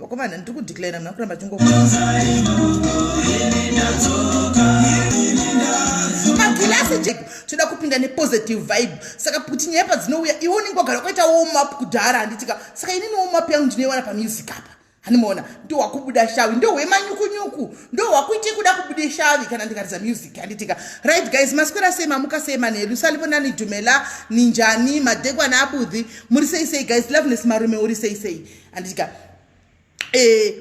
Vakomana, ndiri kudeclina muna kuramba chingo magilasi. Toda kupinda nepositive vibe, saka kuti nyaya padzinouya, iwe unenge wagara wakaita warm up kudhara, handitika? Saka inini warm up yangu ndinoiwana pamusic apa. Handimaona ndowakubuda shavi, ndohwemanyukunyuku, ndohwakuite kuda kubude shavi kana ndikaridza music, handitika? Right guys, maswera sei? Mamuka sei manheru? Salibonani, dumela, ninjani? Madekwana abudhi, muri sei sei guys? Loveness Marume, uri sei sei, handitika?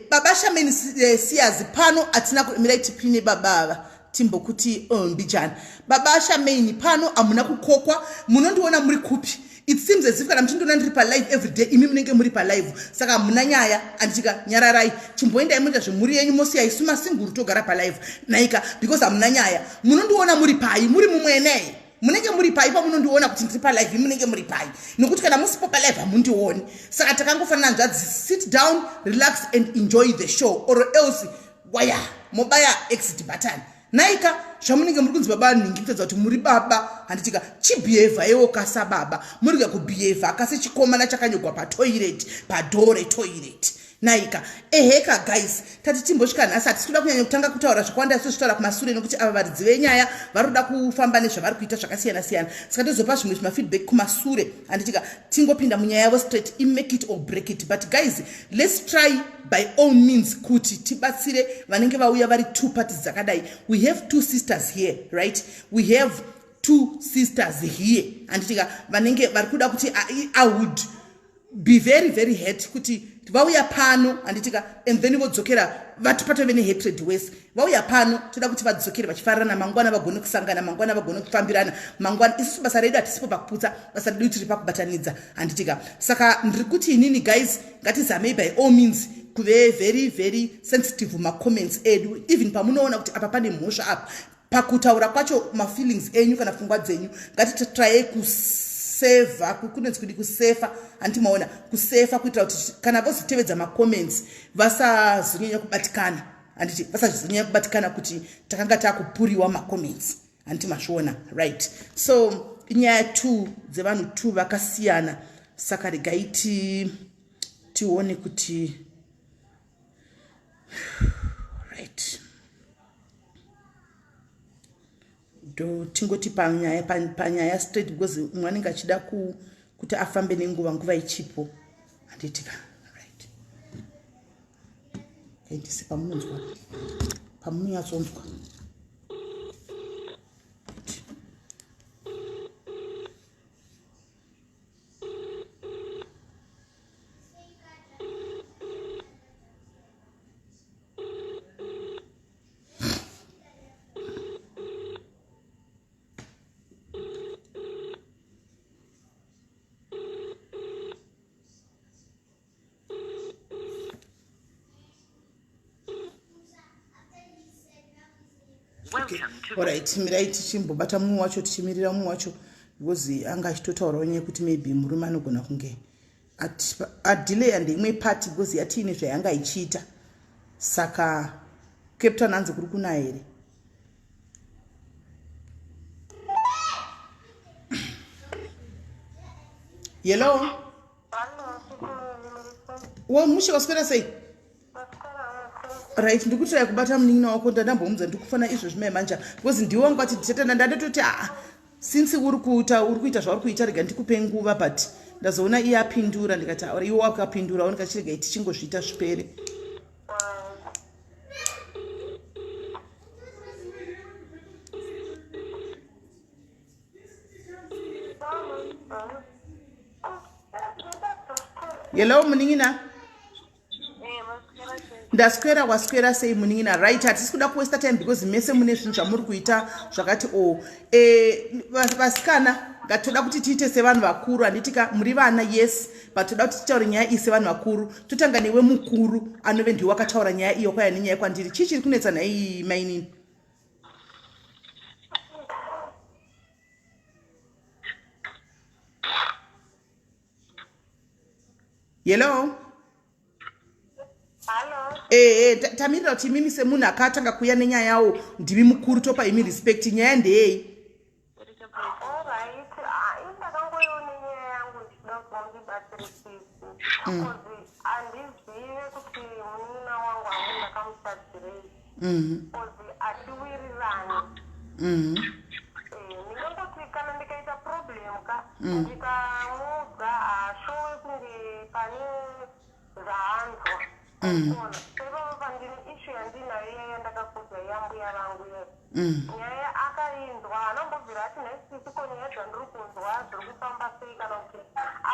Baba Shameni siyazi pano hatina mirai tipine baba ava timbokuti mbijana. Baba Shameni, pano hamuna kukokwa. Munondiona muri kupi? It seems as if kana muchindiona ndiri palive every day, imi munenge muri palive, saka hamuna nyaya, handitika? Nyararai, chimboendai munoita zvemhuri yenyu, mosiya isu masinguru togara palive naika, because hamuna nyaya. Munondiona muri pai? Muri mumwene? Munenge muri pai pamunondiona kuti ndiri palive? Munenge muri pai? Nokuti kana musipo palive hamundioni. Saka takangofanira nzvadzi, sit down, relax and enjoy the show, or else waya mobaya exit button naika. Zvamunenge muri kunzi baba nhingi, kutadza kuti muri baba, handitika? Chibhehave iwo kasababa, muriga kubhehave kasechikomana chakanyogwa patoilet, padoor retoilet naika. Eheka guys, tati timbosvika nhasi. Hatisi kuda kunyanya kutanga kutaura zvakawanda, tozvitaura kumasure, nokuti ava varidzi venyaya vari kuda kufamba nezvavari kuita zvakasiyana siyana, saka tozopa zvimwe zvimafeedback kumasure, handitika? Tingopinda munyaya yavo straight, imake it or break it. But guys, let's try by all means kuti tibatsire vanenge vauya vari two parties dzakadai. We have two sisters here, right? We have two sisters here, handitika? Vanenge vari kuda kuti I would be very very hurt kuti vauya pano, handitika, and then vodzokera vati patove nehatred wese. Vauya pano, toda kuti vadzokere vachifarirana mangwana, vagone kusangana mangwana, vagone kufambirana mangwana. Isusu basa redu hatisipo pakuputsa, basa redu tiri pakubatanidza, handitika? Saka ndiri kuti inini guys, ngatizamei by all means kuve very very sensitive macomments edu. Even pamunoona kuti apa pane mhosva apa, pakutaura kwacho mafeelings enyu kana pfungwa dzenyu, ngatitryei kusevha, kunonzi kudi kusefa, handiti maona? Kusefa kuitira kuti kana vozotevedza macomments vasazonyanya kubatikana, handiti? Vasazonyanya kubatikana kuti takanga taakupuriwa macomments, handiti mazviona? Right, so inyaya two dzevanhu two vakasiyana, saka regai tione kuti, right, do tingoti panyaya straight, because umwe anenge achida kuti afambe nenguva, nguva ichipo, handitika? Right, endise pamunonzwa, pamunonyatsonzwa. Alright, mirai tichimbobata mumwe wacho, tichimirira mumwe wacho, because anga achitotaurawo nyaya yekuti maybe murume anogona kunge adelaya ndeimwe party, because yatiine zvayanga ichiita. Saka Cape Town hanzi kuri kunaya here? Hello, wo mushe, waswera sei? Right, ndikutirai kubata munin'ina wako. Ndandambomudza ndikufana izvozvi mai manja, because ndiwe wanga wati tetana. Ndandatoti aa, since uri kuita zvauri kuita, rega ndikupe nguva, but ndazoona iye apindura, ndikati iwe wakapindura, ndikachirega tichingozviita zvipere. Hello munin'ina. Ndaswera, waswera sei munin'ina? Right, hatisi kuda kuwaste time because mese mune zvinhu zvamuri kuita zvakati o vasikana. Ngatoda kuti tiite sevanhu vakuru, handitika muri vana, yes, but toda kuti titaure nyaya iyi sevanhu vakuru. Totanga newe mukuru anove ndiwe wakataura nyaya iyo kwaya nenyaya kwandiri. Chii chiri kunetsa nhai mainini? Hello? Ehe, tamirira kuti imimi semunhu akatanga kuuya nenyaya yawo ndimi mukuru, topa imi respect. Nyaya ndeyei? Handizive kuti munin'ina wangu hangu ndakamutadzirei, because hatiwirirani. Ndingangoti kana ndikaita problem ka, ndikamuudza, haashowe kunge pane zvaanzwa. Ona seivavo pandine issue yandinayo iya yandakakudza yambuya vangu iya, nyaya akainzwa, haana kumbobvira ati, "Nhai sisi, ko nyaya dzandiri kunzwa zviri kufamba sei?" kana kuti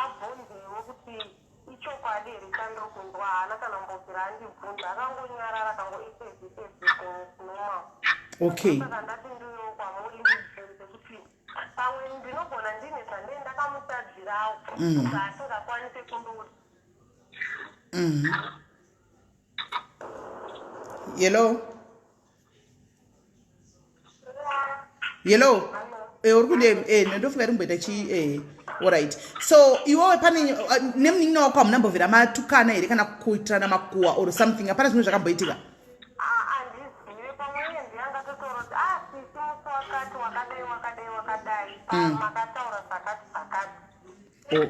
abvunzewo kuti ichokwadi here chandiri kunzwa. Haana kana kumbobvira andibvunza, akangonyarara, akango as if everything is normal. Saka ndati ndiuyewo kwamuri ndibvunze kuti pamwe ndinogona ndine zvandee ndakamutadzirawo zvaasingakwanisi kundiudza. Hello, hello. Uri kudei? Ndofunga iri kumboita chi alright. So iwewe pane nemunin'ina wako hamunambobvira matukana here kana kuitirana makuwa or something? Hapana zvimwe zvakamboitika? Handizive, pamwe iye ndiye angatotaura kuti, "Ah sisi, musi wakati wakadai wakadai wakadai, makataura zvakati zvakati."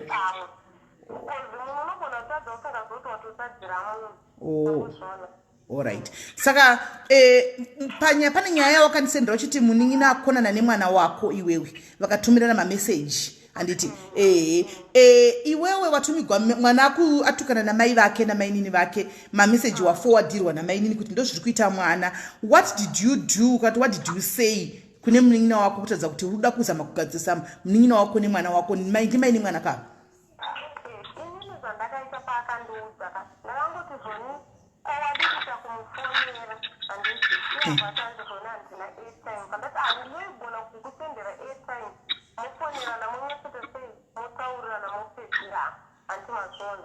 Pamwe because munhu unogona kutadza usingazoti watotadzira munhu. Kuzviona. Alright, saka pane nyaya yawakandisendera uchiti munin'ina akonana nemwana wako iwewe, vakatumirana mameseji, handiti? Iwewe watumigwa mwana atukana namai vake namainini vake, mameseji wafowadhirwa namainini kuti ndo zviri kuita mwana. What did you do, kati what did you say kune munin'ina wako kutaridza kuti uri kuda kuzama kugadzirisa munin'ina wako nemwana wako, ndimai nemwana kava? Inini zvandakaita paakandiudza ka, ndakangoti zvoni, ko wadikita kumufonera, handiti? Iye abva atanzi zvoni handina airtime. Pandati handinoigona kukusendera airtime, mofonerana, monyatsoita sei, motaurirana, mopedzera, handiti mazvona?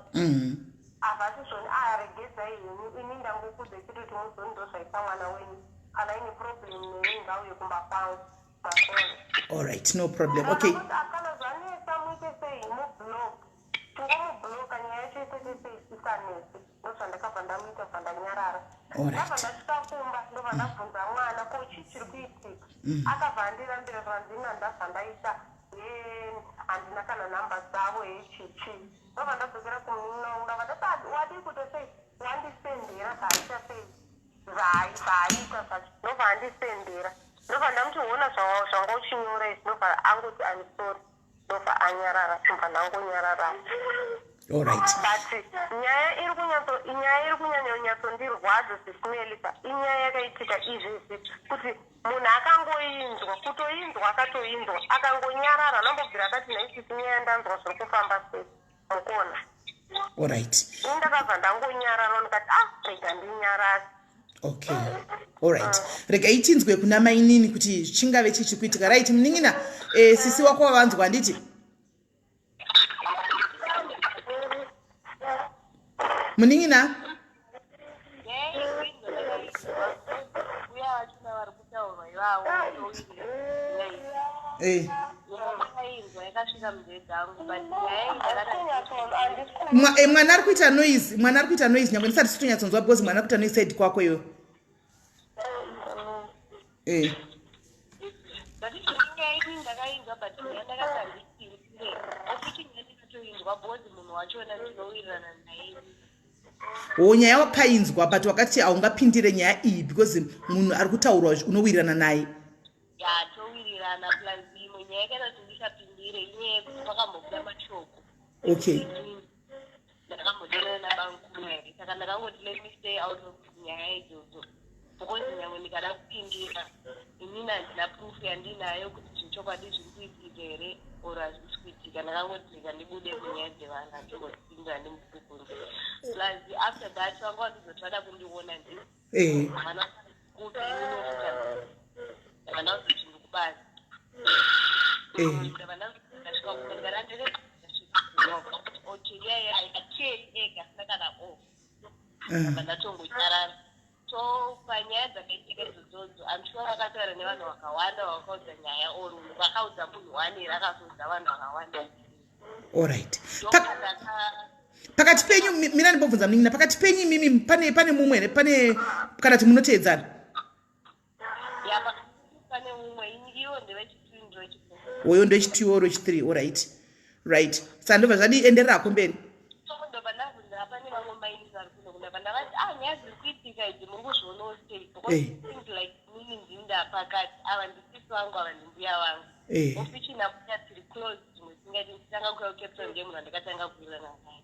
Abva ati zvoni, "Aya, regedzai henyu, ini ndangokudza chete kuti muzoni ndo zvaita mwana wenyu. Kana ine problem neni ngauye kumba kwangu." Mazvona? Alright, no problem, okay. Kana zvanetsa muite sei, mublock, tingomubloka, nyaya yacho itoite sei, isanetse. Ndozvandakabva ndamuita, bva ndanyarara. Ndabva ndasvika kumba, ndobva ndabvunza mwana, ko chii chiri kuitika? Akabva andirambira, zvanzina ndabva ndaita he, handina kana nhamba dzavo, he chichi. Ndobva ndadzokera kumunin'ina wangu, ndabva ndati, "Wadii kuita sei, wandisendera zvaaita sei, zvaaita zvacho?" Ndobva andisendera, ndobva ndamuti, "Ona zvanga uchinyora izvi." Ndobva angoti, "I'm sorry." Ndobva anyarara, ndobva ndangonyarara. But nyaya iri kunyatso nyaya iri kunyanyonyatsondirwadza, sisimelika, inyaya yakaitika izvezvi kuti munhu akangoinzwa, kutoinzwa, akatoinzwa, akangonyarara, anambobvira akati, "Naisisi, nyaya ndanzwa, zviri kufamba sei?" Mukuona? Alright. Ini ndakabva ndangonyarara, ndikati, "Ah, rega ndinyarare." Okay, alright, regai tinzwe kuna mainini kuti chingave chichi kuitika. Right, munin'ina, sisi wako wavanzwa, handiti, munin'ina? Uya vachona vari kutaurwa ivavo. Yakainzwa, yakasvika munzeve dzangu, but nyaya iyi ndakati Mwana ari kuita noise, mwana ari kuita noise, nyange ndisati sitonyatsonzwa because mwana ari kuita noise side kwako iwe. But nyaya iyi ndakainzwa, but nyaya ndakati handisirire okuti nyaya ndakatoinzwa because munhu wachona ndinowirirana naye. O, nyaya wakainzwa, but wakati haungapindire nyaya iyi because munhu ari kutaurwa unowirirana naye. Ya, towirirana, plus imwe nyaya yakaita kuti ndisapindire inyaya yekuti pakambobuda mashoko. Ndakambodanana nabankuru here, saka ndakangoti let me stay out of nyaya idzodzo because nyange ndikada kupindira inini handina proof yandinayo kuti zvechokwadi zviri kuitika here or hazvisi kuitika. Ndakangoti rega ndibude munyaya dzevanhu, handingozipindira, ndimbude kunze. Plus after that vanga vandizoti vada kundiona ndi havana kupi, ininofuta havana kuzoti ndikubasa. Ndabva. Ndabva ndatongonyarara. So panyaya dzakaitika idzodzo, I'm sure vakataura nevanhu vakawanda vakaudza nyaya, or vakaudza munhu one here akazoudza vanhu vakawanda. Allright, pakati penyu, mina ndimbobvunza munin'ina, pakati penyu imimi pane mumwe here, pane kana kuti munoteedzana? Ya, pane mumwe. Iwo ndewechi2, ndewechi4. Uyo ndewechi2, iwo wechi3. Allright, right, saka ndobva zvadii? Endererako mberi. So ndobva ndabvunza, pane vamwe maini vari kuno, ndabva ndavati, "Ah, nyaya dziri kuitika idzi muri kuzvionawo sei?" Because it seems like mini ndini ndapakati, ava ndisisi vangu, ava ndimbuya vangu. Ofichi nambuya tiri close, zvimwe singati nditanga kuuya kuCape Town ndiye munhu andakatanga kuwirirana naye.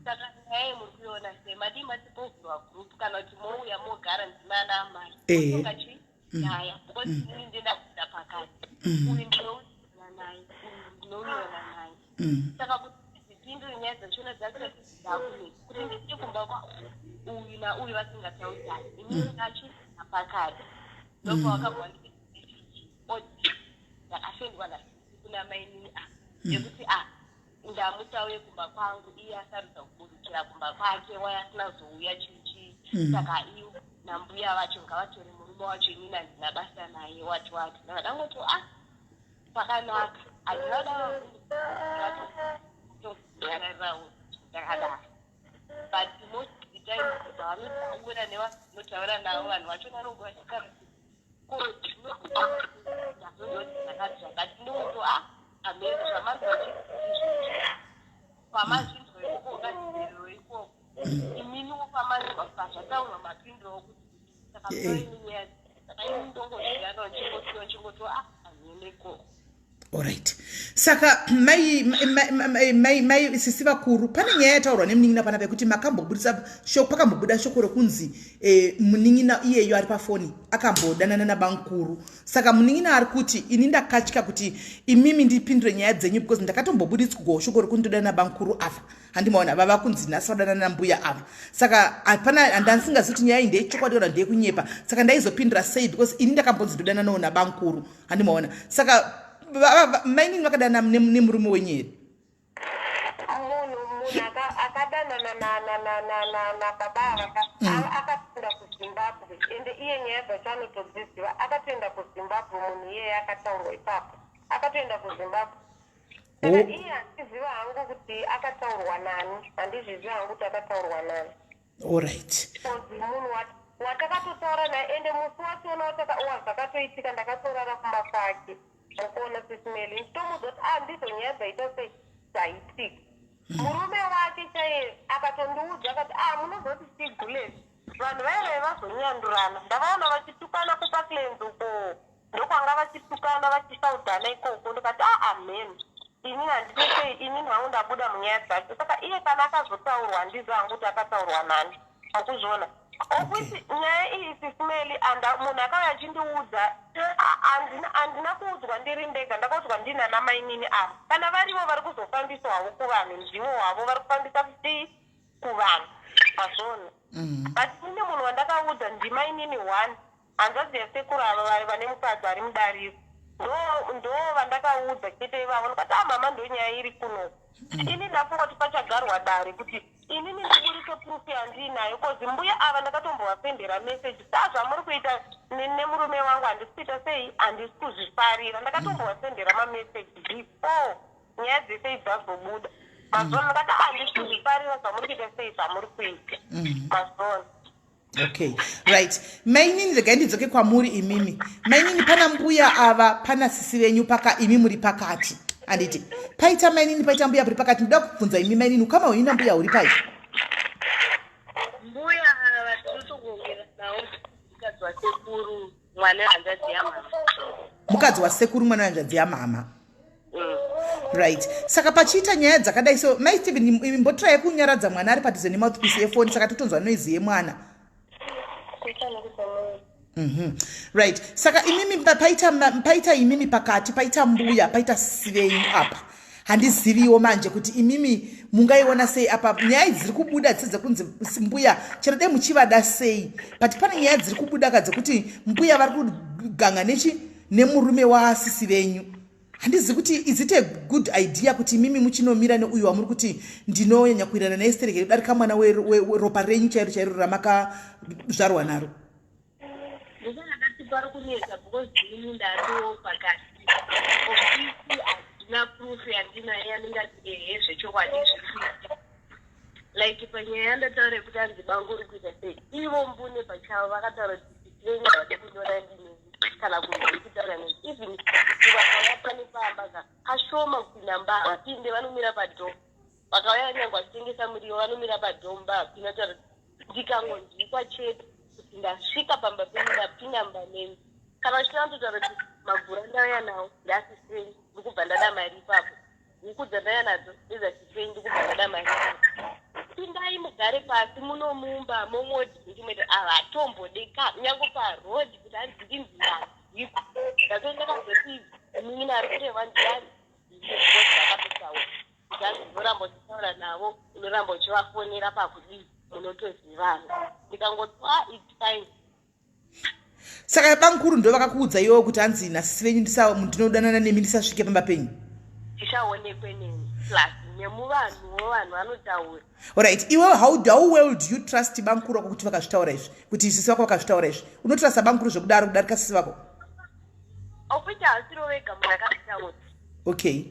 Saka nyaya iyi muri kuiona sei? Madii matipovhurwa group, kana kuti mouya mogara ndimana amai motonga chi nyaya, because inini ndenda kubuda pakati, uyu ndinowirirana naye, uyu ndinowirirana naye. Saka kuti dzipindure nyaya dzachona dzasati dzakunetsa, kuti ndisike kumba kwa uyu nauyu vasingataudzani, inini nachi napakati. Ndobva wakabva wanditi audio yakasendwa nasisi kuna mainini a yekuti a ndamutauye kumba kwangu, iye asarudza kuburukira kumba kwake, wai asina kuzouya, chichi. Saka iwo nambuya vacho ngavatore murume wacho, inini handina basa naye, wati wati. Ndakadangoti, "Ah, pakanaka." Handina kuda ndakadaro, but most of the time zvavanotaura nevanotaura navo, vanhu vacho vanonge vachitaura ko zvakati zvakati, ndingoto a amene zvamanzwa pamazvinzwa ikoko, ukadzirero ikoko, iminiwo pamanzwa pazvataurwa mapindiro okuti saka nyaya. Saka ini ndongozviyana nchingotiwa nchingotiwa, a hamene ikoko. Allright, saka mai mai mai sisi vakuru, pane nyaya yataurwa nemunin'ina panapa yekuti makambobudisa shoko, pakambobuda shoko rokunzi munin'ina iyeyo ari pafoni akambodanana nabankuru. Saka munin'ina ari kuti, "Ini ndakatya kuti imimi ndipindure nyaya dzenyu because ndakatombobuditswawo shoko rekuti ndodana nabankuru ava." Handimaona vava kunzi nhasi vadanana nambuya ava. Saka hapana, handisingazivi kuti nyaya iyi ndeyechokwadi kana ndeyekunyepa. Saka ndaizopindura sei? Because ini ndakambonzi ndodananawo nabankuru, handimaona? Saka mainini vakadana nemurume wenyu here? Munhu akadanana nababa ava akatoenda kuZimbabwe, ende iye nyaya dzacho anotodziziva. Akatoenda kuZimbabwe munhu iyeye akataurwa ipapo, akatoenda kuZimbabwe. Saka iye handiziva hangu kuti akataurwa nani, handizviziva hangu kuti akataurwa nani. Munhu watakatotaura naye, ende musi wachona wazvakatoitika ndakatorara kumba kwake, mukuona, Sis Melly, ndichitomudza kuti a ndizo nyaya dzaita sei dzaitika. Murume wake chaiye akatondiudza akati, "A munozoti chigulesi vanhu vaivai vazonyandurana, ndavaona vachitukana kuParklands uko, ndokwanga vachitukana vachishaudhana ikoko." Ndikati, "A amen, ini handitesei, ini hangu ndabuda munyaya dzacho." Saka iye kana akazotaurwa, handizi hangu kuti akataurwa nani, mukuzviona, okuti nyaya iyi, Sis Melly, munhu akauya achindiudza, handina kuudzwa ndiri ndega, ndakaudzwa ndina namainini ava. Kana varivo vari kuzofambiswa havo kuvanhu, ndivo havo vari kufambisa kuti kuvanhu, mazvona. But ine munhu wandakaudza ndimainini one, hanzvadzi yasekuru ava vari vane mukadzi ari mudariro, ndo vandakaudza chete ivavo. Ndikati, "A mama, ndo nyaya iri kunoku." Ini ndafunga kuti pachagarwa dare kuti inini ndiburitse proof yandiinayo, 'cause mbuya ava ndakatombovasendera meseji, "Saa zvamuri kuita nemurume wangu handisi kuita sei, handisi kuzvifarira." Ndakatombovasendera mameseji before nyaya dzese idzazobuda, mazona. Ndakati, "Handisi kuzvifarira zvamuri kuita sei, zvamuri kuita," mazona. Okay, right, mainini, regai ndidzoke kwamuri imimi. Mainini, pana mbuya ava, pana sisi venyu, paka imi muri pakati, handiti? Paita mainini, paita mbuya, puri pakati. Ndoda kubvunza imi mainini, ukama hwenyu nambuya huri pai? Mbuya ava tinotokuongera navo, mukadzi wasekuru, mwana wehanzvadzi yamama. Mukadzi wasekuru, mwana wehanzvadzi yamama. Right, saka pachiita nyaya dzakadai so, mai Stephen, imbotirai kunyaradza mwana ari padhuze nemouthpiece yefoni, saka totonzwa noise yemwana. Right, saka imimi paita imimi pakati, paita mbuya, paita sisi venyu apa. Handiziviwo manje kuti imimi mungaiona sei apa nyaya dziri kubuda dzise dzekunzi mbuya chero dai muchivada sei, but pane nyaya dziri kubuda ka dzekuti mbuya vari kuganga nechi nemurume wasisi venyu. Handizivi kuti is it a good idea kuti imimi muchinomira neuyu wamuri kuti ndinonyanya kuirana naye stereke kudarika mwana weropa renyu chairo chairo ramakazvarwa naro. Ndosaka pari kunetsa because ini ndatiwo pakati ofisi handina proof yandinayo yandingati ehe zvechokwadi zviri kuitika. Like panyaya yandataura yekuti anzi bango uri kuita sei, ivo mbune pachavo vakataura kuti sisi venyu havadi kunyora ndineni kana kunzi kutaura neni. Even vakauya pano pamba ka kashoma kupinda mba havapinde, vanomira padhoo. Vakauya nyange vachitengesa muriwo vanomira padhoo mba havapinde. Vataura kuti ndikangonzwikwa chete kuti ndasvika pamba penyu ndapinda mumba menyu, kana vachitoda kutotaura kuti magura ndauya nawo ndeasisi venyu, ndikubva ndada mari ipapo. Huku dzandauya nadzo ndedzasisi venyu, ndikubva ndada mari ipapo. Pindai mugare pasi muno mumba momodii chimwete. Havatombode ka nyange paroad kuti hanzi ndinzi ndanzwikwa. Ndato ndakazoti munin'ina ari kureva ndiani vakatotaura kuti hanzi unoramba uchitaura navo, unoramba uchivafonera pakudii, munotozivana. Ndikangoti ah, it's fine. Saka bamukuru ndo vakakuudza iwewo kuti hanzi nasisi venyu ndinodanana nemi ndisasvike pamba penyu? Tichaonekwe neni plus nemuvanhuwo vanhu vanotaura. Alright, iwewe how well do you trust bamukuru vako kuti vakazvitaura izvi, kuti sisi vako vakazvitaura izvi? Unotrasta bamukuru zvekudaro kudarika sisi vako? Okuti hasiro vega munhu akazvitaura. Okay,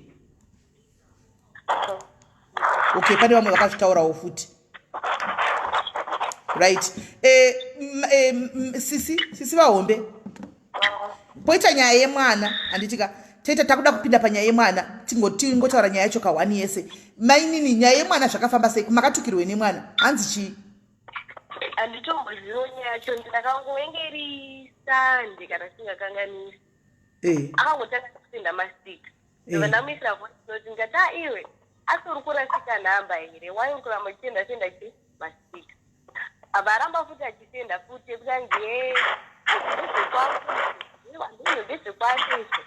okay, pane vamwe vakazvitaurawo futi. Right, sisi vahombe, poita nyaya yemwana handitika toita takuda kupinda panyaya yemwana, tingotaura nyaya yacho kahwani yese. Mainini, nyaya yemwana zvakafamba sei? Makatukirwe nemwana hanzi chii? Handitomboziviwo nyaya yacho, ndakangoenge iri Sunday kana singakanganisi. Akangotanga kusenda mastika, ndobva ndamuisira voice note ndikati a iwe, asi uri kurasika nhamba here? Wai uri kuramba uchisenda senda chi mastika? Abva aramba futi achisenda futi yekuti anzi ye ndezvekwangu, ndezvekwake izvo.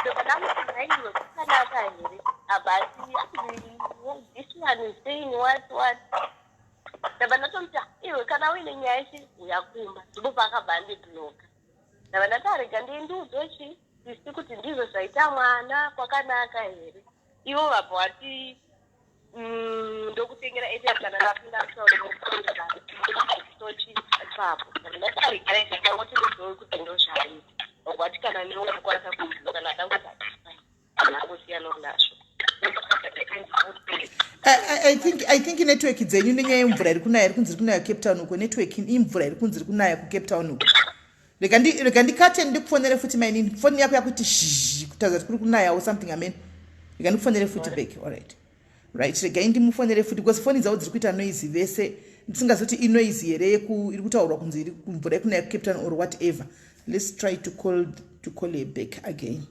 Ndobva ndamuti naiwe kwakanaka here? Abva ati this one is saying what what. Ndabva ndatomuti iwe, kana uine nyaya chi uya kumba. Ndipo paakabva andibloka. Ndabva ndati arega ndiendiudzo chi sisi kuti ndizvo zvaita mwana kwakanaka here. Ivo vabva vati ndokutengera airtime kana ndapinda tochi ipapo. Ndati aregerai ndakangoti ndizoi kuti ndozvaita wati kana newe unokwanisa kubloka ndangoti handangosiyanawo nazvo. I think network dzenyu nenyaya yemvura iri kunaya, iri kunzi iri kunaya Cape Town uko. Network imvura iri kunzi iri kunaya kuCape Town uko. Rega ndikate ndikufonere futi mainini. Foni yako yakuti zhizhi kutaridza kuti kuri kunaya or something. Amen, rega ndikufonere futi back. Alright, right, regai ndimufonere futi because foni dzavo dziri kuita noise vese. Ndisingazoti inoise here iri kutaurwa kunzi iri mvura yekunaya kuCape Town or whatever. Let's try to call her back again.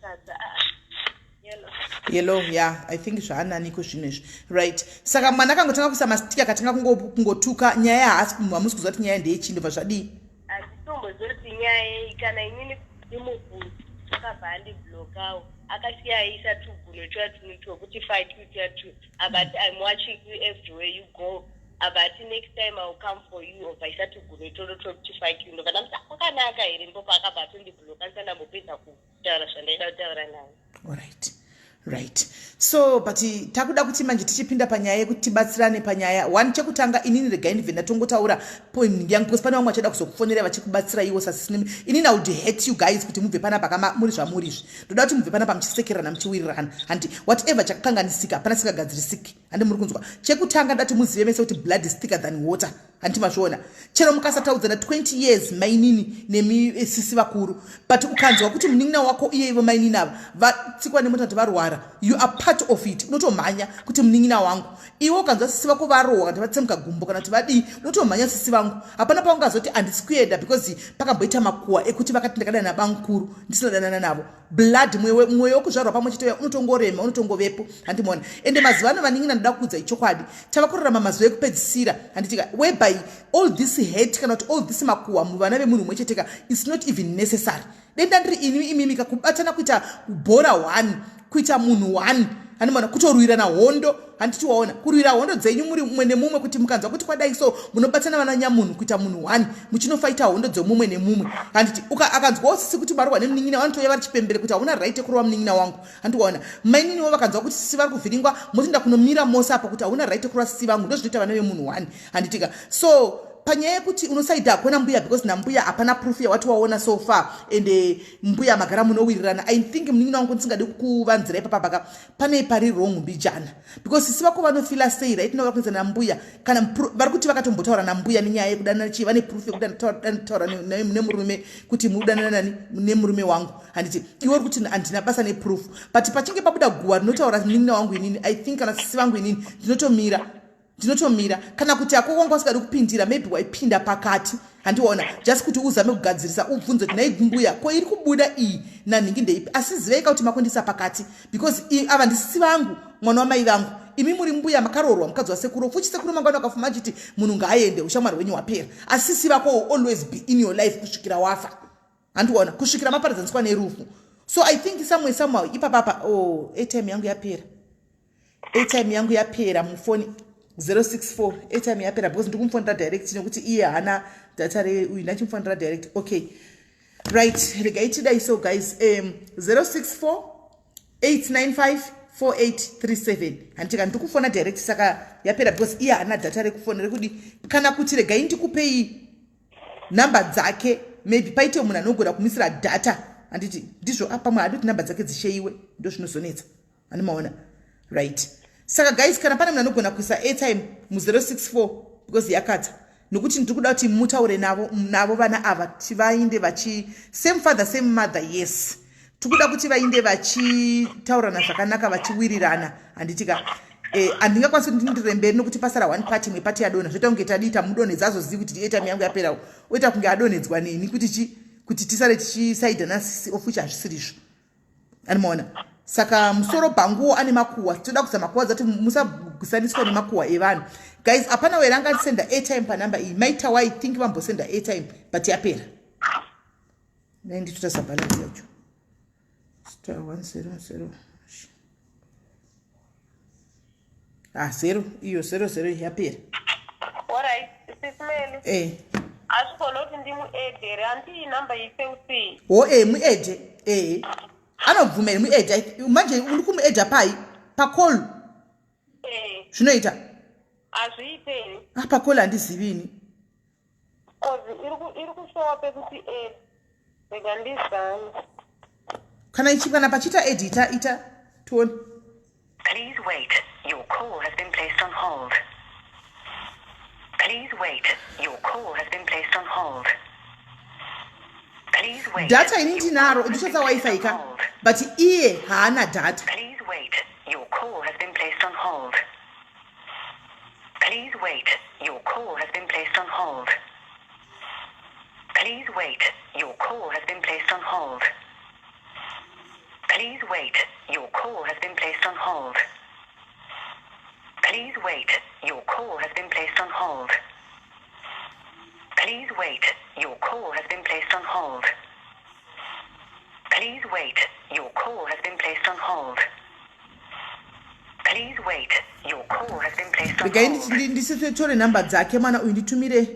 Sadza yellow. Yellow, yeah, I think zvaananiko zvinhu izvi. Right, saka mwana akangotanga kuisa mastika, akatanga kungotuka nyaya, haasi hamusi kuziva kuti nyaya ndeyechii, ndobva zvadii? Handitombozoti kuti nyaya iyi kana inini ndimubvunzi akabva andiblokawo, akasiya aisa tuguno tuya twekuti fuck you tuya tu. Abati I'm watching you everywhere you go. Abati next time I will come for you, obva aisa tuguno itoro twekuti fuck you. Ndobva ndamuti kwakanaka here? Ndipo paakabva atondibloka ndisati ndambopedza kutaura zvandaida kutaura naye. Alright, right, so but takuda kuti manje tichipinda panyaya yekuti tibatsirane panyaya one. Chekutanga, inini regai ndibve ndatongotaura point yangu because pane vamwe vachada kuzokufonera vachikubatsira iwo sasisine. Inini I would hate you guys kuti mubve panapa kama muri zvamuri izvi. Ndoda kuti mubve panapa muchisekerana, muchiwirirana, handi whatever chakakanganisika hapana singagadzirisiki, handi muri kunzwa? Chekutanga ndati muzive mese kuti blood is thicker than water. Handiti mazviona? Chero mukasataudzana 20 years mainini nemi sisi vakuru, but ukanzwa kuti munin'ina wako iye ivo mainini ava vatsikwa nemota kuti varwara, you are part of it. Unotomhanya kuti munin'ina wangu. Iwe ukanzwa sisi vako varohwa kana vatsemuka gumbo kana kuti vadii, unotomhanya sisi vangu. Hapana paungazoti handisi kuenda because pakamboita makuwa ekuti vakati ndakadana bamukuru ndisina danana navo. Blood, mweya wekuzvarwa pamwe chete unotongorema, unotongovepo. Handimona ende mazuva ano vanin'ina, ndoda kuudza ichokwadi, tava kurarama mazuva ekupedzisira, handitika, whereby all this hate kana kuti all this makuhwa muvana vemunhu umwe cheteka, it's not even necessary. Denda ndiri ini imimika kubatana kuita bhora one, kuita munhu one, handimona, kutorwirana hondo. Handiti waona kurwira hondo dzenyu muri mumwe nemumwe, kuti mukanzwa kuti kwadai so munobatana vana nyamunhu kuita munhu one, muchinofaita hondo dzemumwe nemumwe. Handiti akanzwawo sisi kuti marwa nemunin'ina, vanotouya vari chipembere kuti hauna right yekurova munin'ina wangu. Handiwaona maininiwo vakanzwa kuti sisi vari kuvhiringwa, motoenda kunomira mose apa kuti hauna right yekurova sisi vangu. Ndozvinoita vana vemunhu one, handitika? So panyaya yekuti unosaida hakuna mbuya, because nambuya hapana proof yawati waona so far. Ende mbuya magara munowirirana. I think munin'ina wangu, ndisingadi kuvanzira ipapapaka, pane pari wrong mbijana, because sisi vako vanofila sei right now vakuenzana nambuya? Kana vari kuti vakatombotaura nambuya nenyaya yekudanana chii, vane proof yekutaura nemurume kuti mudanana nani nemurume wangu. Handiti iwe uri kuti handina basa neproof, but pachinge pabuda guwa rinotaura munin'ina wangu, inini I think kana sisi vangu, inini ndinotomira, ndinotomira. Kana kuti ako wanga usingadi kupindira, maybe waipinda pakati, handiona, just kuti uzame kugadzirisa, ubvunze kuti nhai mbuya, ko iri kubuda iyi nanhingi ndeipi? Asi ziveika kuti makundisa pakati, because ava ndisisi vangu, mwana wamai vangu. Imi muri mbuya makaroorwa mukadzi wasekuru fuchi. Sekuru mangwana akafuma achiti munhu ngaaende, ushamwari hwenyu hwapera, asi sisi vako will always be in your life kusvikira wafa, handiona, kusvikira maparadzaniswa nerufu. So I think somewhere, somehow ipapapa, oh, airtime yangu yapera, airtime yangu yapera mufoni 064. Airtime yapera because ndiri kumufonera direct nekuti iye haana data reuyu, ndachimufonera direct. Okay, right, regai tidai. So guys, 064 895 4837, handitika? Ndiri kufona direct, saka yapera because iye haana data rekufona rekudi. Kana kuti regai ndikupei namba dzake, maybe paite munhu anogona kumisira data. Handiti ndizvo? Pamwe hadi kuti namba dzake dzisheiwe, ndo zvinozonetsa, handimaona? Right, saka guys, kana pane munhu anogona kuisa airtime mu064, because yakadza, nokuti ndiri kuda kuti mutaure navo vana ava, tivainde vachi same father, same mother. Yes, tikuda kuti vainde vachitaurana zvakanaka, vachiwirirana, handitika? Handingakwanisi kuti ndindire mberi nokuti pasara one party, imwe party yadonha. Zvoita kunge tadii, tamudonhedza, azozivi kuti airtime yangu yaperawo, oita kunge adonhedzwa neni, kuti chi kuti tisare tichisaidhana sisi, of which hazvisirizvo, animaona? Saka musoro bhanguwo ane makuhwa, toda kuzama kuwadza kuti musagusaniswa nemakuhwa evanhu. Guys, hapana were angasenda airtime panhamba iyi? Maitawa, I think vambosenda airtime, but yapera. Dai nditotarisa balance yacho, *100, ah, 0 iyo, 00 yapera. Alright, Sis Melly. Hazvigona kuti ndimuedhe here? Handiyi namba yeCell C. Ho, e muedhe, e anobvuma here? Muedhe manje, uri kumuedha pai? Pacall? Eh. Zvinoita? Hazviite here? Ah, pacall handizivini. 'Cause iri kushowa pekuti add. Rega ndizame. Kana ichi, kana pachiita add, ita, ita tione. Please wait. Your call has been placed on hold. Please wait. Your call has been placed on hold. Please wait. Data ini Your ndinaro, call has been ndishandisa placed WiFi on ka, hold. but iye haana data. Please wait. Your call has been placed on hold. Please wait. Your call has been placed on hold. Please wait. Your call has been placed on hold. Please wait. Your call has been placed on hold. Please wait. Your call has been placed on hold. Please wait. Your call has been placed on hold. Please wait. Your call has been placed on hold. Please wait. Your call has been placed on Regai hold. ndisitore nhamba dzake mwana uyu, nditumire.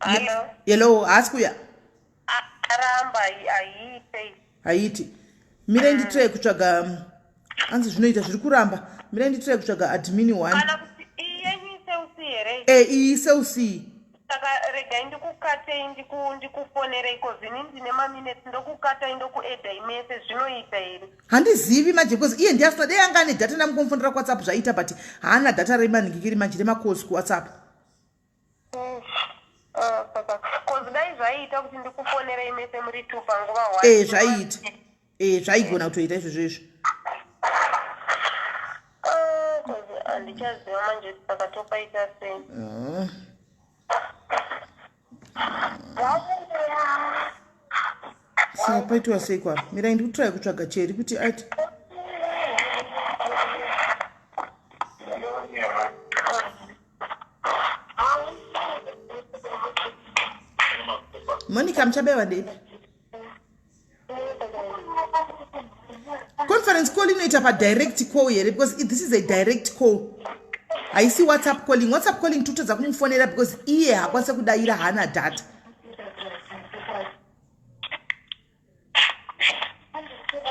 Hallo. Hello, haasi kuya. Aramba, haiite. Haiti. Mirai nditirai kutsvaga, anzi zvinoita, zviri kuramba. Mirai nditirai kutsvaga admin one. Kana kuti iyi yenyu iCell C here? E, iyi Cell C. Saka regai ndikukatei, ndikufonerei, 'cause ini ndine maminutes. Ndokukatai, ndokuedhai mese, zvinoita here? Handizivi manje, because iye ndiasina. Dei anga ane data namukomufonera kuWhatsApp zvaita, but haana data remanhingikiri manje remacalls kuWhatsApp. Zvaiita kuti ndikufonerei mese muri two panguva one. Eh, zvaiita. Eh, zvaigona kutoita izvozvo izvo. Ah, 'cause handichaziva manje kuti saka topaita sei. Ah. Saka paitwa sei kwa? Mirai ndikutry kutsvaga Cheri kuti ati Monica muchabaiwa ndeipi? Conference call inoita pa direct call here because this is a direct call. Haisi WhatsApp calling. WhatsApp calling totadza kumufonera because iye haakwanise kudaira haana data.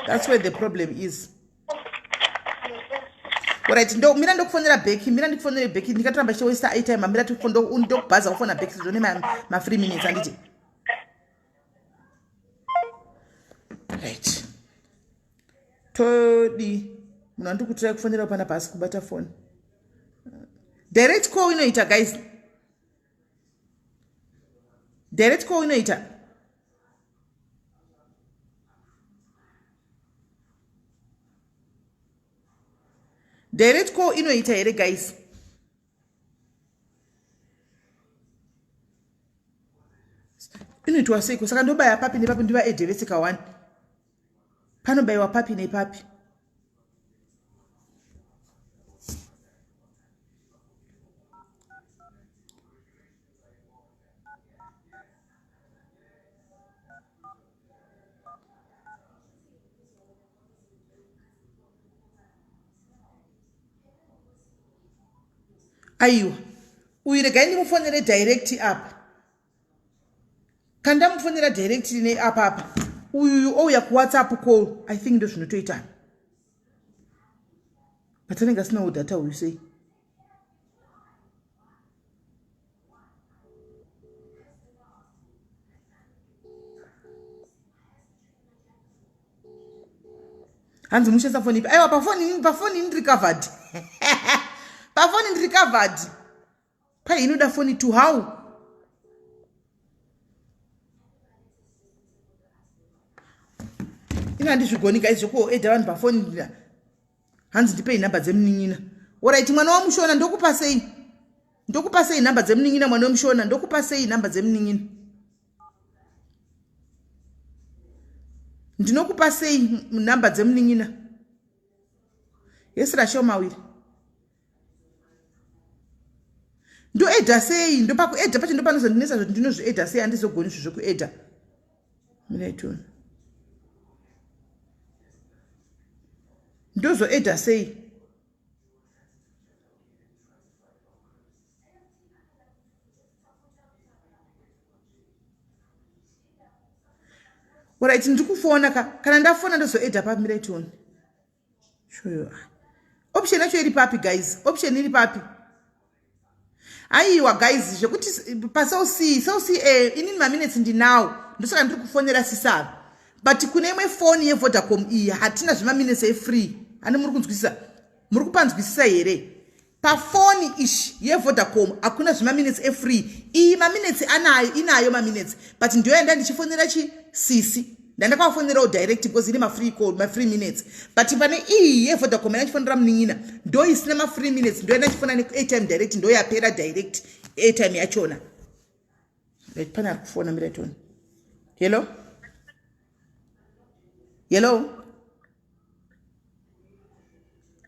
That's where the problem is. Alright, ndo mira ndokufonera back, mira ndikufonere back ndikatoramba chiwesta airtime, mira ndokubhaza kufona back sezvo ne ma 3 minutes handiti. Right. Todi munhu andiri kutirai kufonera pana pasi kubata phone. Direct call inoita guys. Direct call inoita. Direct call inoita here guys? Inoitwa seiko? Saka ndobaya papi nepapi ndivaedhe vese ka one. Panobaiwa papi nepapi. Aiwa, uyu regai ndimufonere direct apa. Kana ndamufonera direct ne apa apa, uyuyu ouya kuWhatsApp call. I think ndozvinotoita. But anenge asinawo data uyu sei? Hanzi mushandisa foni ipi? Aiwa, pafoni pafoni ndiri covered. Pafoni ndiri covered. Pai inoda foni to how? Ina handizvigoni guys zvekuedha vanhu pafoni. Hanzi ndipei nhamba dzemunin'ina. Alright, mwana wamushona ndokupa sei? Ndokupa sei nhamba dzemunin'ina mwana wemushona? Ndokupa sei nhamba dzemunin'ina? Ndinokupa sei nhamba dzemunin'ina? Yes, Rasho mawiri. Ndoedha sei? Ndopakuedha pacho ndopanozondinetsa zvoti ndinozviedha sei handizogoni zvo zvekuedha. Minetoni. Ndozoedha sei? Alright, ndiri kufona ka. Kana ndafona ndozoedha papi mirai tione. Shoyo. Option yacho iri papi guys? Option iri papi? Aiwa guys, zvekuti paCell C, Cell C inini maminutes ndinawo. Ndosaka ndiri kufonera sisava. But kune imwe foni yeVodacom iyi hatina zvemaminutes efree. Ani muri kunzwisisa? Muri kupanzwisisa here? Pafoni ishi yeVodacom hakuna zvemaminutes efree. Iyi maminutes anayo, inayo maminutes. But ndiyo yanda ndichifonera chi sisi. Ndandakawafonerawo direct because ine mafree call, mafree minutes. But pane iyi yeVodacom yandichifonera munin'ina, ndo isina mafree minutes, ndo yandichifona neairtime direct, ndo yapera direct airtime yachona. Right, pane ari kufona mira tione. Hello? Hello?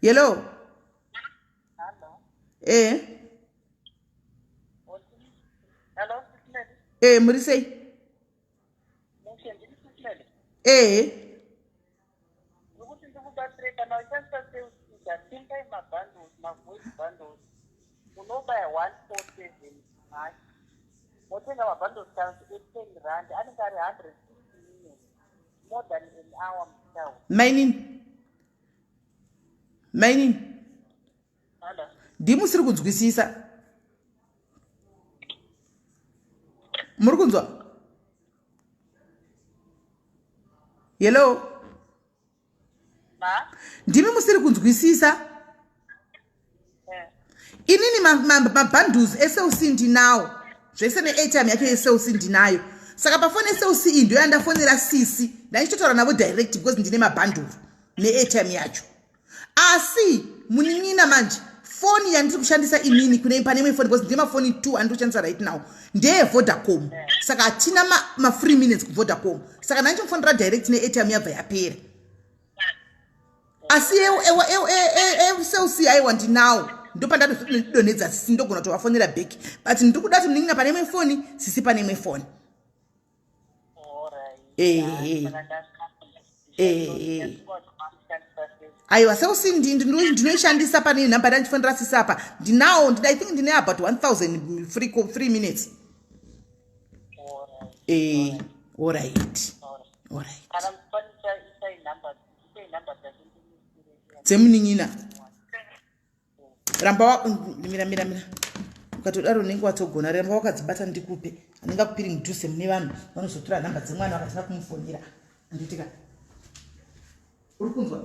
Hello? Eh. Hello, Eh, muri sei? Eh. Nokuti ndikubatsire kana uchishandisa Cellcida, tengai mabundles, mavoice bundles. Unobaya 147 hash. Motenga mabundles kana kuti e10 rand anenge ari 160 minutes, more than an hour muchitaura. Mainini. Mainini. Ndimusiri kunzwisisa. Muri kunzwa? Hello? Ndimi musiri kunzwisisa? Inini mabundles eCell C ndinawo. Zvese neairtime yacho yeCell C ndinayo. Saka pafoni yeCellC iyi ndoya ndafonera sisi, ndaichitotaura navo direct because ndine mabhanduru neairtime yacho. Asi munin'ina manje foni yandiri kushandisa inini kune pane imwe foni because ndine mafoni 2 andiri kushandisa right now ndeyevodacom, saka hatina mafree minutes kuvodacom, saka ndandichimufonera direct neairtime yabva yapera. Asi Cell C aiwa ndinawo, ndopandatodonhedza sisi, ndogona kutovafonera back, but ndiri kuda kuti munin'ina pane imwe foni, sisi pane imwe foni. Ehe, aiwa, Cell C ndinoishandisa pane nhamba ndandichifonera sisi apa ndinawo. I think ndine about 1000 free minutes. Alright, alright. Dzemunin'ina ramba mira, mira, mira. Ukatodaro unenge watogona. Ramba wakadzibata ndikupe, handingakupiri mudhuze mune vanhu vanozotora nhamba dzemwana vakatanga kumufonera, handitika? Uri kunzwa? 0,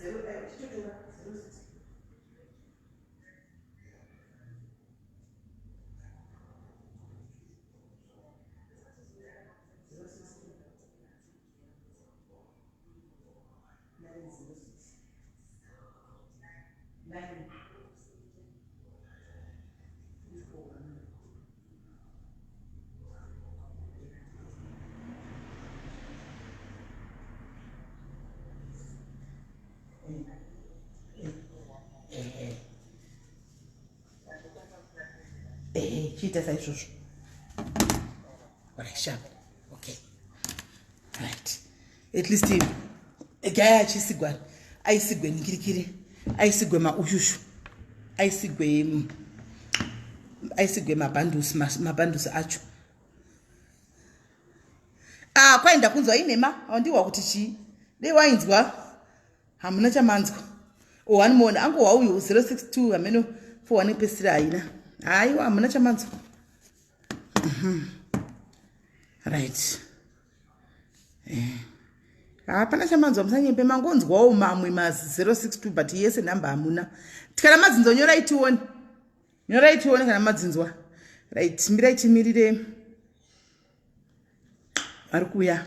0, 0, 6. 9 3 4 1. Ehe, chiita saizvozvo. Alright, sharp. Okay, right. At least gaya achisigwa, aisigwe nikirikiri, aisigwe maushushu, aisigwe mabhandusi, mabhandusi acho. Ah, kwaenda kunzwa inhema, aundiwa kuti chii? Dei wainzwa, hamuna chamanzwa. O, anomuona angohwa uyu 062 hameno 41 pesira haina. Haiwa, hamuna chamanzwa. Right. Hapana chamanzwa, musanyembe, mangonzwawo mamwe ma062, but yese nhamba hamuna. Kana madzinzwa, nyorai tione, nyorai tione kana madzinzwa. Right, mirai timirire vari kuuya.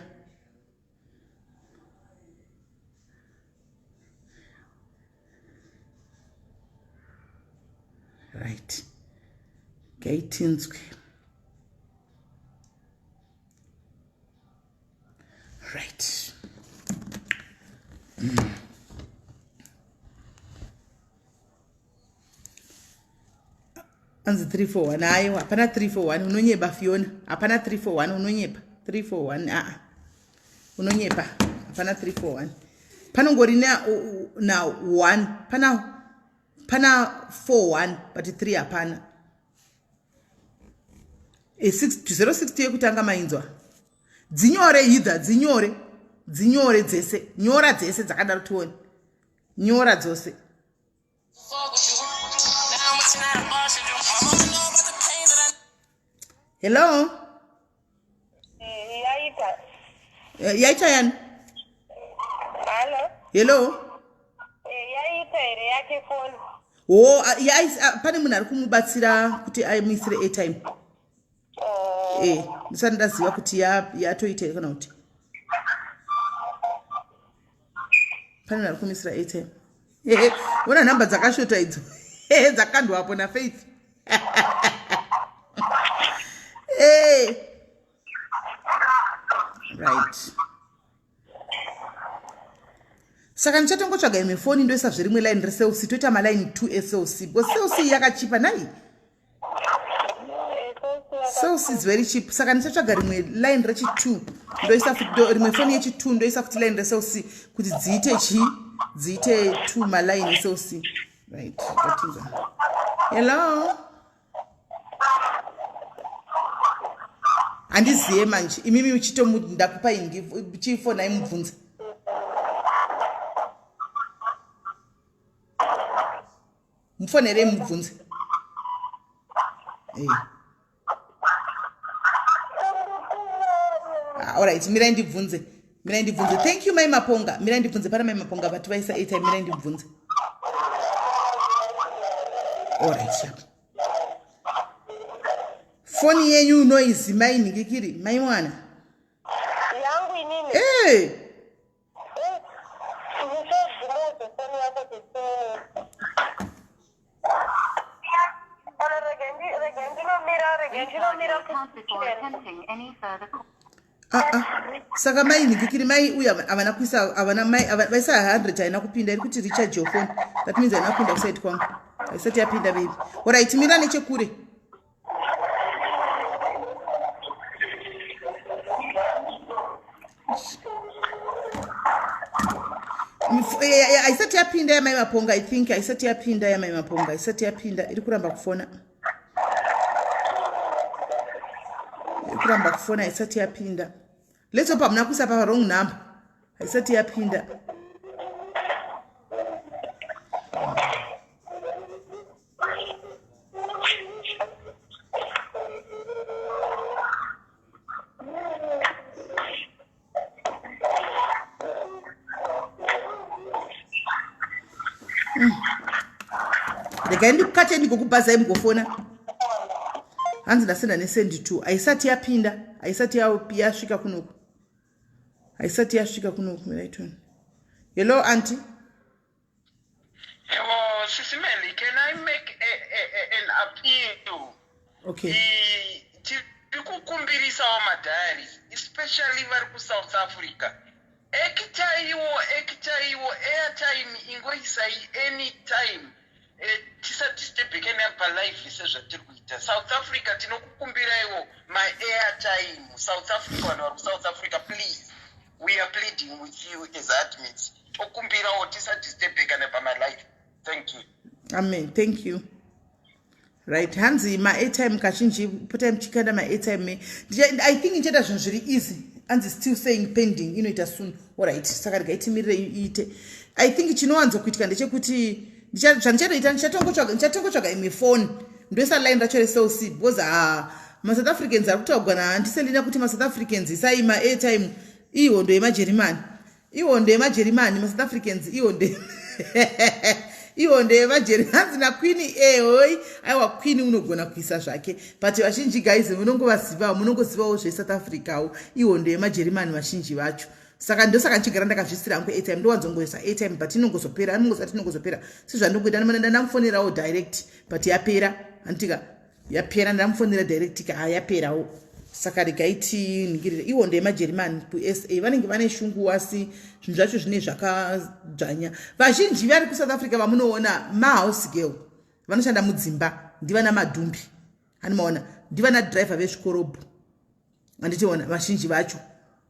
Right, gaitinzwe. Right. Anzi 341. Aiwa, hapana 341, unonyepa Fiona, hapana 341, unonyepa. 341, aa, unonyepa, hapana 341. Panongori na 1, pana 41, but 3 hapana. 060 yekutanga mainzwa. Dzinyore idha, dzinyore, dzinyore dzese, nyora dzese dzakadaro tione, nyora dzose. Hello? Yaita. Yaita yani? Hallo. Hello. Yaita here yake foni? O, pane munhu ari kumubatsira kuti amuisire airtime. Oh. Ndisati ndaziva kuti yatoita here kana kuti pane munhu ari kumuisira airtime. Ona nhamba dzakashota idzo dzakandwapo naFaith. Right, saka ndichatongotsvaga imwe foni, ndoisa zverimwe line reCell C, toita maline 2 eCell C, because Cell C yakachipa nai. Cell C is very cheap, saka ndichatsvaga rimwe line rechi2, ndoisa futi rimwe foni yechi2, ndoisa futi line reCell C kuti dziite chi dziite 2 maline eCell C. Right, ngatinzwa. Hello? Handiziye manje, imimi uchitomu ndakupa ingi chifonai mubvunze. Mufonerei mubvunze. Ah, alright, mirai ndibvunze, mirai ndibvunze. Thank you, Mai Maponga. Mirai ndibvunze pana Mai Maponga vati vaisa airtime. Mirai ndibvunze. Alright, sharp. Foni yenyu noise mai nhingikiri mai mwana. Yangu inini. Eh. Eh, Ah, ah. Saka mai nhingikiri mai uyu havana kuisa havana mai vaisa 100 haina kupinda iri kuti recharge your phone. That means haina kupinda kuside kwangu. Haisati yapinda baby. Alright, mira nechekure. Haisati yapinda yamai Maponga. I think haisati yapinda yamai Maponga, haisati yapinda, iri kuramba kufona, iri kuramba kufona, haisati yapinda. Let's hope hamuna kuisa pa wrong number. Haisati yapinda. Regai ndikukate, ndigokubhazai mugofona. Hanzi ndasenda nesend to, haisati yapinda, haisati yasvika kunoku, haisati yasvika kunoku. Miraitoni. Hello, auntie. Hello, Sisi Melly, can I make an appeal? Okay. Tiri kukumbirisawo madiaries, especially vari kuSouth Africa. Ekitaiwo, ekitaiwo, airtime ingoisai anytime. Tisadisturbeke palife sezvatiri kuita. South Africa, tinokukumbiraiwo maairtime. South Africa, vanhu vari kuSouth Africa, please. We are pleading with you as admins. Tokumbirawo tisadisturbeka nepamalife. Thank you. Amen, thank you. Right, hanzi maairtime kazhinji potai muchikanda maairtime. I think ndichaita zvinhu zviri easy. Hanzi still saying pending, inoita soon. Alright, saka regai timirire iite. I think chinowanzokuitika ndechekuti zvandichatoita, ndichatongotsvaga imwe foni, ndoisa line racho reCell C, because ha, maSouth Africans ari kutaugwa naandiselina kuti maSouth Africans isai maairtime. Ihondo yemajerimani, ihondo yemajerimani, maSouth Africans, ihondo yemajerimani. Hanzi naQueen ehoi. Aiwa, Queen unogona kuisa zvake, but vazhinji guys munongovazivawo, munongozivawo zveSouth Africawo, ihondo yemajerimani vazhinji vacho. Saka ndosaka ndichigara ndakazvisira hangu airtime, ndowanzongoisa airtime, but inongozopera, anongozati inongozopera sezvandongoita. Ndamufonerawo direct, but yapera, handitika? Yapera, ndamufonera direct ka, yaperawo. Saka regai tiningirire. Ihondo yemajerimani kuSA, vanenge vane shungu, asi zvinhu zvacho zvine zvakadzvanya. Vazhinji vari kuSouth Africa vamunoona mahouse girl, vanoshanda mudzimba, ndivana madhumbi, handimaona, ndivana driver vezvikorobho, handitiona vazhinji vacho,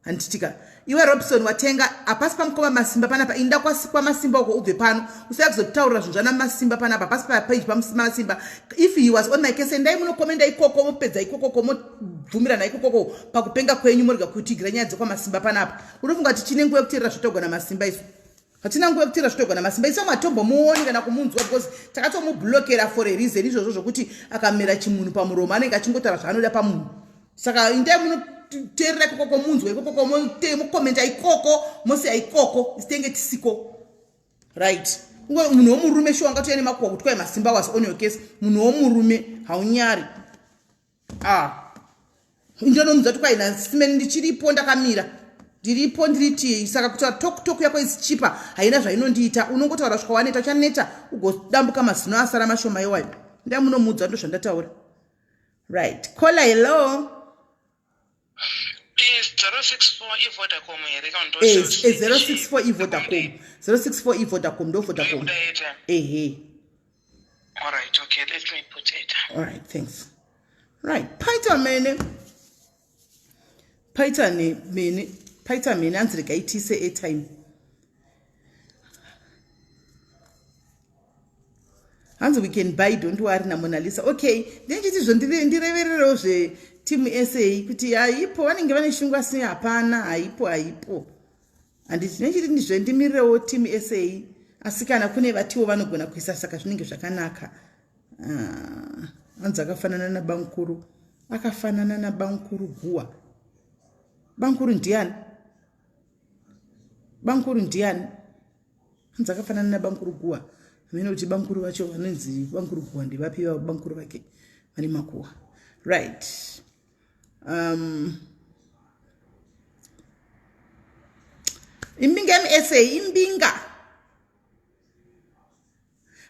handitika? Iwe Robson watenga, hapasi pamukoma Masimba panapa. Inda kwaMasimba uko, ubve pano, usaya kuzotaurira zvinhu zvana Masimba panapa. Hapasi papage paMasimba. If he was on my case, endai munokomenda ikoko, mopedza ikokoko, mobvumirana ikokoko pakupenga kwenyu, morega kutigira nyaya dzekwaMasimba panapa. Unofunga kuti chine nguva yekuteerera zvotogwa naMasimba? Isu hatina nguva yekuteerera zvotogwa naMasimba. Isu matombomuoni kana kumunzwa, because takatomublokera for a reason. Izvozvo zvokuti akamera chimunhu pamuromo, anenge achingotaura zvaanoda pamunhu. Saka indai munoteerera ikokoko, munzwa ikokoko, mukomenta ikoko, mosiya ikoko, isitenge tisiko. Right, munhu womurume shuwa angatouya nemakuhwa kuti kwai Masimba was on your case. Munhu womurume, haunyari? Ah, ndonomudza kuti kwai nasimeni ndichiripo, ndakamira, ndiripo, ndiriti. Saka kutaura talk talk yako is cheaper, haina zvainondiita. Unongotaura svika waneta, uchaneta ugodambuka mazino asara mashoma iwayo. Ndamunomudza, ndo zvandataura. Right, caller, hello. Is 064 iVodacom here? 064 iVodacom, 064 iVodacom, ndo Vodacom, ehe. All right, okay, let me put it. All right, thanks. Right, paita mene, paita mene, paita mene. Hanzi regai tiise airtime. Hanzi we can buy, don't worry naMonalisa. Okay, ndinchiti zvo ndirevererewo zvetimu SA kuti haipo, vanenge vane shungu, asi hapana, haipo, haipo. Handiti nechiti ndizvo, ndimirirewo timu SA, asi kana kune vatiwo vanogona kuisa, saka zvinenge zvakanaka. Ah, hanzi akafanana nabankuru, akafanana nabankuru Guwa. Bankuru ndiani? Bankuru ndiani? Hanzi akafanana nabankuru Guwa. Hamene kuti bankuru vacho vanonzi bankuru Guwa ndevapi vavo, bankuru vake vane makuwa. Right. Imbinga msa imbinga.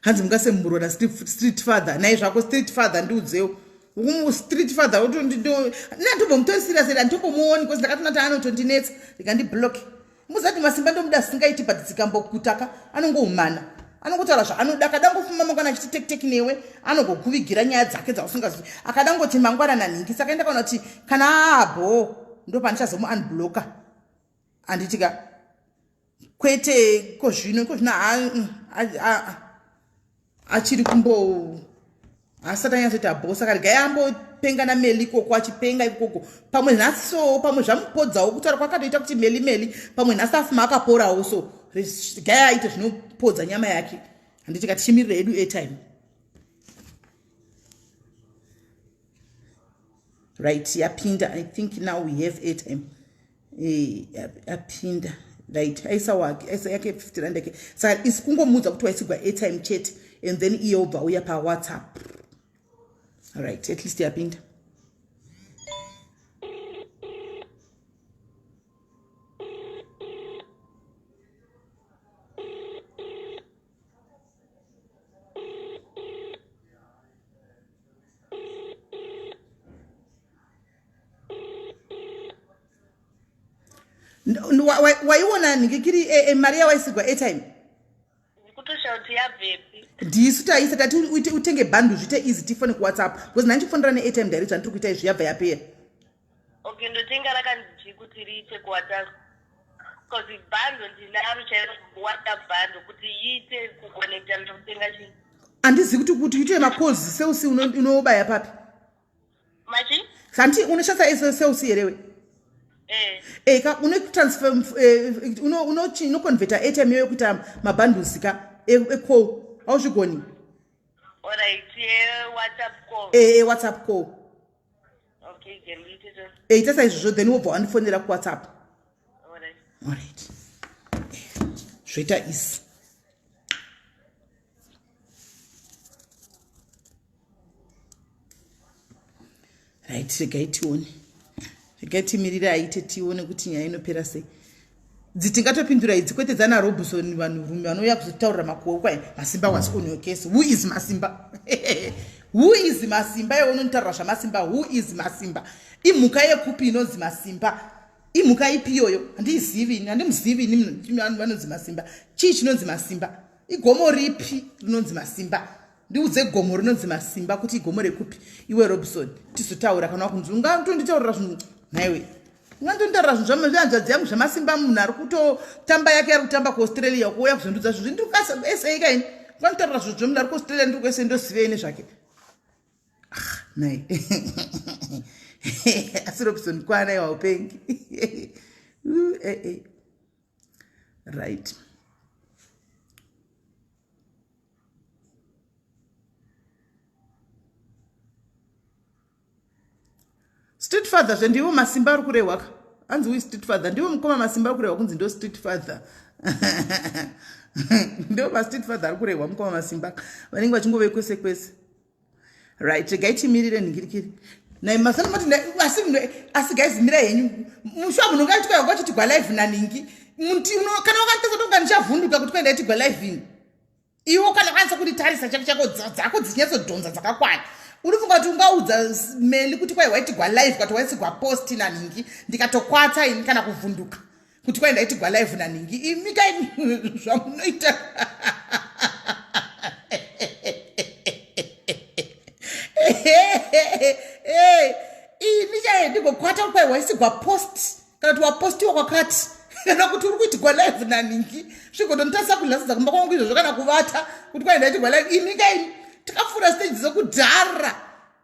Hanzi mungasemurona street father. Naye zvako street father ndiudzewo. Street father ndandombomutori serious here, handitombomuoni because ndakatoona kuti anotondinetsa ndikandiblock. Muzati masimba ndomuda singaiti but dzikambokutaka anongohumana. Anongotaura zvaanoda, akada ngofuma mangwana achiti tek tek newe, anongokuvigira nyaya dzake dzausingazivi. Akada ngoti mangwana nanhingi, saka enda kaona kuti kana aabho ndopandichazomu unblocka. Handiti ka? Kwete kozvino, kozvino achiri kumbo asati anyatsoita bho, saka regai ambopenga naMeli ikoko, achipenga ikoko. Pamwe nhasi so, pamwe zvamupodzawo kutaura kwakatoita kuti Meli Meli, pamwe nhasi afuma akaporawo, so regai aite zvinopodza nyama yake. Handiti ka? Tichimirira hedu airtime. Right, yapinda. I think now we have airtime. Yapinda. Right, aisa wake, aisa yake 50 rand yake. Saka isi kungomuudza kuti waisigwa airtime chete, and then iye obva uya paWhatsApp. Right, at least yapinda. Waiona nhingikiri mari yawaisigwa airtime? Ndikutoshaya kuti yabvepi. Ndisu taisa, tati utenge bundle zviite easy tifone kuWhatsApp, because ndandichifonera neairtime direct. Zvandiri kuita izvi yabva yapera. Okay, ndotenga rakanzi chii kuti riite kuWhatsApp? Because bundle ndinaro chairo, WhatsApp bundle, kuti iite kuconnecta ndotenga chii? Handizivi kuti uite macalls Cell C unobaya papi. Machi? Hanti unoshandisa Cell C here we? Eh. Eka unotransfer, unoconverta airtime iyoyo kuita mabundles ka ecall, hauzvigoni? Alright, WhatsApp call. WhatsApp call. Okay, gendiite to. Ita saizvozvo, then wobva wandifonera kuWhatsApp. Alright. Alright, zvoita isi. Right, regai tione, regai timirire aite, tione kuti nyaya inopera sei. Dzitingatopindura idzi kwete dzana Robson, vanhurume vanouya kuzotaurira makuwo kwai Masimba was on your case. Who is Masimba? Who is Masimba? Iwe unonitaurira zvaMasimba, who is Masimba? Imhuka yekupi inonzi Masimba? Imhuka ipi iyoyo? Handiizivi ini, handimuzivi ini vanonzi Masimba. Chii chinonzi Masimba? Igomo ripi rinonzi Masimba? Ndiudze gomo rinonzi Masimba kuti igomo rekupi, iwe Robson, tizotaura. Kana wakunzi ungatonditaurira zvinhu nhaiwe, ungatonditaurira zvinhu zvahanzvadzi yangu zvaMasimba, munhu ari kutotamba yake, ari kutamba kuAustralia, kuuya kuzondudza zvinhu ndiri kuSA kaini, unganditaurira zvinhu zvemunhu ari kuAustralia, ndiri kuSA, ndozivei nezvake? Ah, nai asi Robson kwana iwa, upengi. Right, street father zvendivo Masimba ari kurehwa ka? Hanzi ui street father ndivo mukoma Masimba ari kurehwa kunzi ndo street father, ndo mastreet father ari kurehwa mukoma Masimba, vanenge vachingove kwese kwese. Right, regai timirire nhingirikiri nai masana mati asi guys, mira henyu musha munhu ungaitwa kwachitigwa live naningi. Kana wakanditasa tonga ndichavhunduka kuti kwaenda itigwa live ini. Iwo kana kwanisa kunditarisa chako chako dzako dzichinyatsodhonza dzakakwana, unofunga kuti ungaudza Meli kuti kwai waitigwa live, kwati waisigwa post naningi, ndikatokwata ini kana kuvhunduka kuti kwai ndaitigwa live naningi? Imi kai zvamunoita. Ini chai ndigokwata kuti kwai waisigwa post, kana kuti wapostiwa kwakati, kana kuti uri kuitigwa live naningi, svigotonditarisa kudlasidza kumba kwangu izvozvo kana kuvata kuti kwai ndaitigwa live. Imi kaini takapfuura stage dzekudhara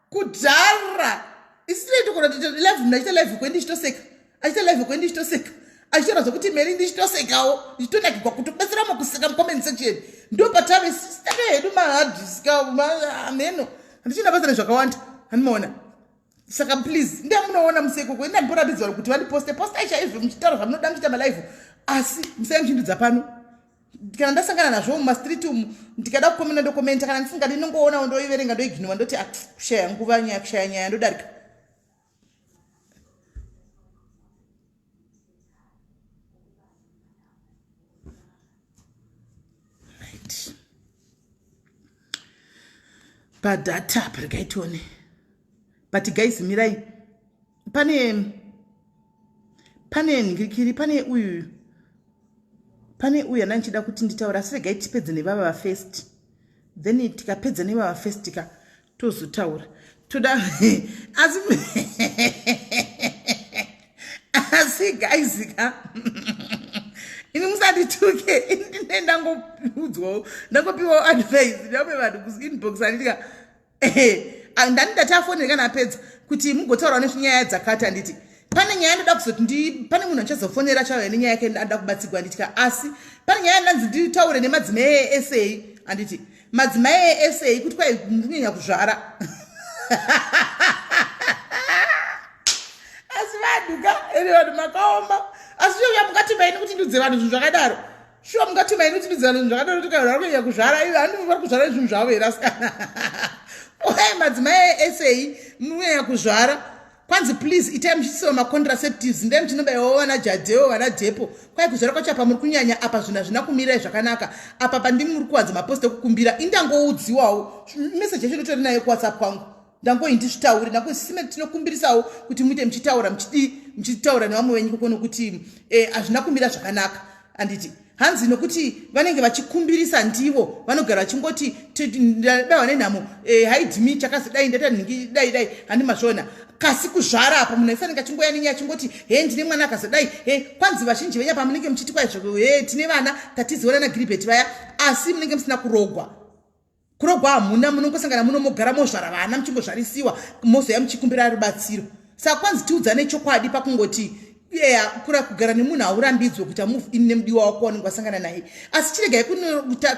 kudhara. Isinoitokona kuti live, munhu achiita live kwendi ndichitoseka, achiita live kwendi ndichitoseka, achitaura zvokuti Meri ndichitosekawo, ndichitonakigwa kutobetsera mukuseka mucomment section. Ndo patave sitaka hedu mahadhiska ameno, handichina basa nezvakawanda, handimaona. Saka please, ndamunoona musekoko enda ndiporatidzwa kuti vandiposte, postai chaizvo muchitaura zvamunoda, muchiita malive, asi musai muchindudza pano. Kana ndasangana nazvo mumastreet umu, ndikada kukomenda ndokomenta, kana ndisingadi ndinongoonawo ndoiverenga ndoignora, ndoti ah, kushaya nguva nyaya, kushaya nyaya, ndodarika. Right, padata apa regai tione. But guys, mirai, pane nhingirikiri, pane uyu, pane uyu andandichida kuti nditaura, asi regai tipedze nevava vafirst, then tikapedza nevava first ka tozotaura. Toda asi guys ka, ini musandituke, ndine ndangoudzwawo, ndangopiwawo advice ndape vanhu kuinbox, handitika ndani ndati afonere kana apedza kuti mugotaurawo nezvinyaya dzakati. Handiti pane nyaya ndoda kuzoti ndi pane munhu achazofonera, achauya nenyaya yake, anoda kubatsigwa, handitika? Asi pane nyaya ndanzi nditaure nemadzimai esa, handiti? Madzimai esa kuti kwai kunyanya kuzvara, asi vanhu ka, ene vanhu makaoma. Asi shuwa mungatumaini kuti ndudze vanhu zvinhu zvakadaro? Shuwa mungatumaini kuti ndudze vanhu zvinhu zvakadaro? Kuti vari kunyanya kuzvara, ivo handi vari kuzvara zvinhu zvavo here? Asikana oe, madzimai esa munyanya kuzvara. Kwanzi please itai muchiisiwa macontraceptives, ndai muchinobaiwawo vana jadheo, vana depo. Kwai kuzvara kwacho apa muri kunyanya, apa zvinhu hazvina kumirai zvakanaka apa. Pandimi muri kuwanza mapost ekukumbira. Indangoudziwawo meseji yacho, ndotori nayo kuWhatsApp kwangu. Ndangoi ndizvitaure, ndangosime tinokumbirisawo kuti muite muchitaura, muchidii, muchitaura nevamwe venyu koko, nokuti hazvina kumira zvakanaka, handiti? Hanzi nokuti vanenge vachikumbirisa ndivo vanogara vachingoti ndabaiwa nenhamo, haidhimi chakazodai, ndaita nhingi dai dai, handi mazviona? Kasi kuzvara apa munhu aifanenge achingoya nenyaya achingoti he, ndine mwana akazodai, he. Kwanzi vazhinji venyu apa munenge muchiti kwaizvo, he, tine vana, tatiziona naGiribheti vaya, asi munenge musina kurogwa. Kurogwa hamuna, munongosangana muno, mogara, mozvara vana, muchingozvarisiwa, mozoya muchikumbira rubatsiro. Saka kwanzi tiudzane chokwadi pakungoti yeah, kura kugara nemunhu haurambidzwe kuita move in nemudiwa wako wanenge wasangana naye, asi chiregai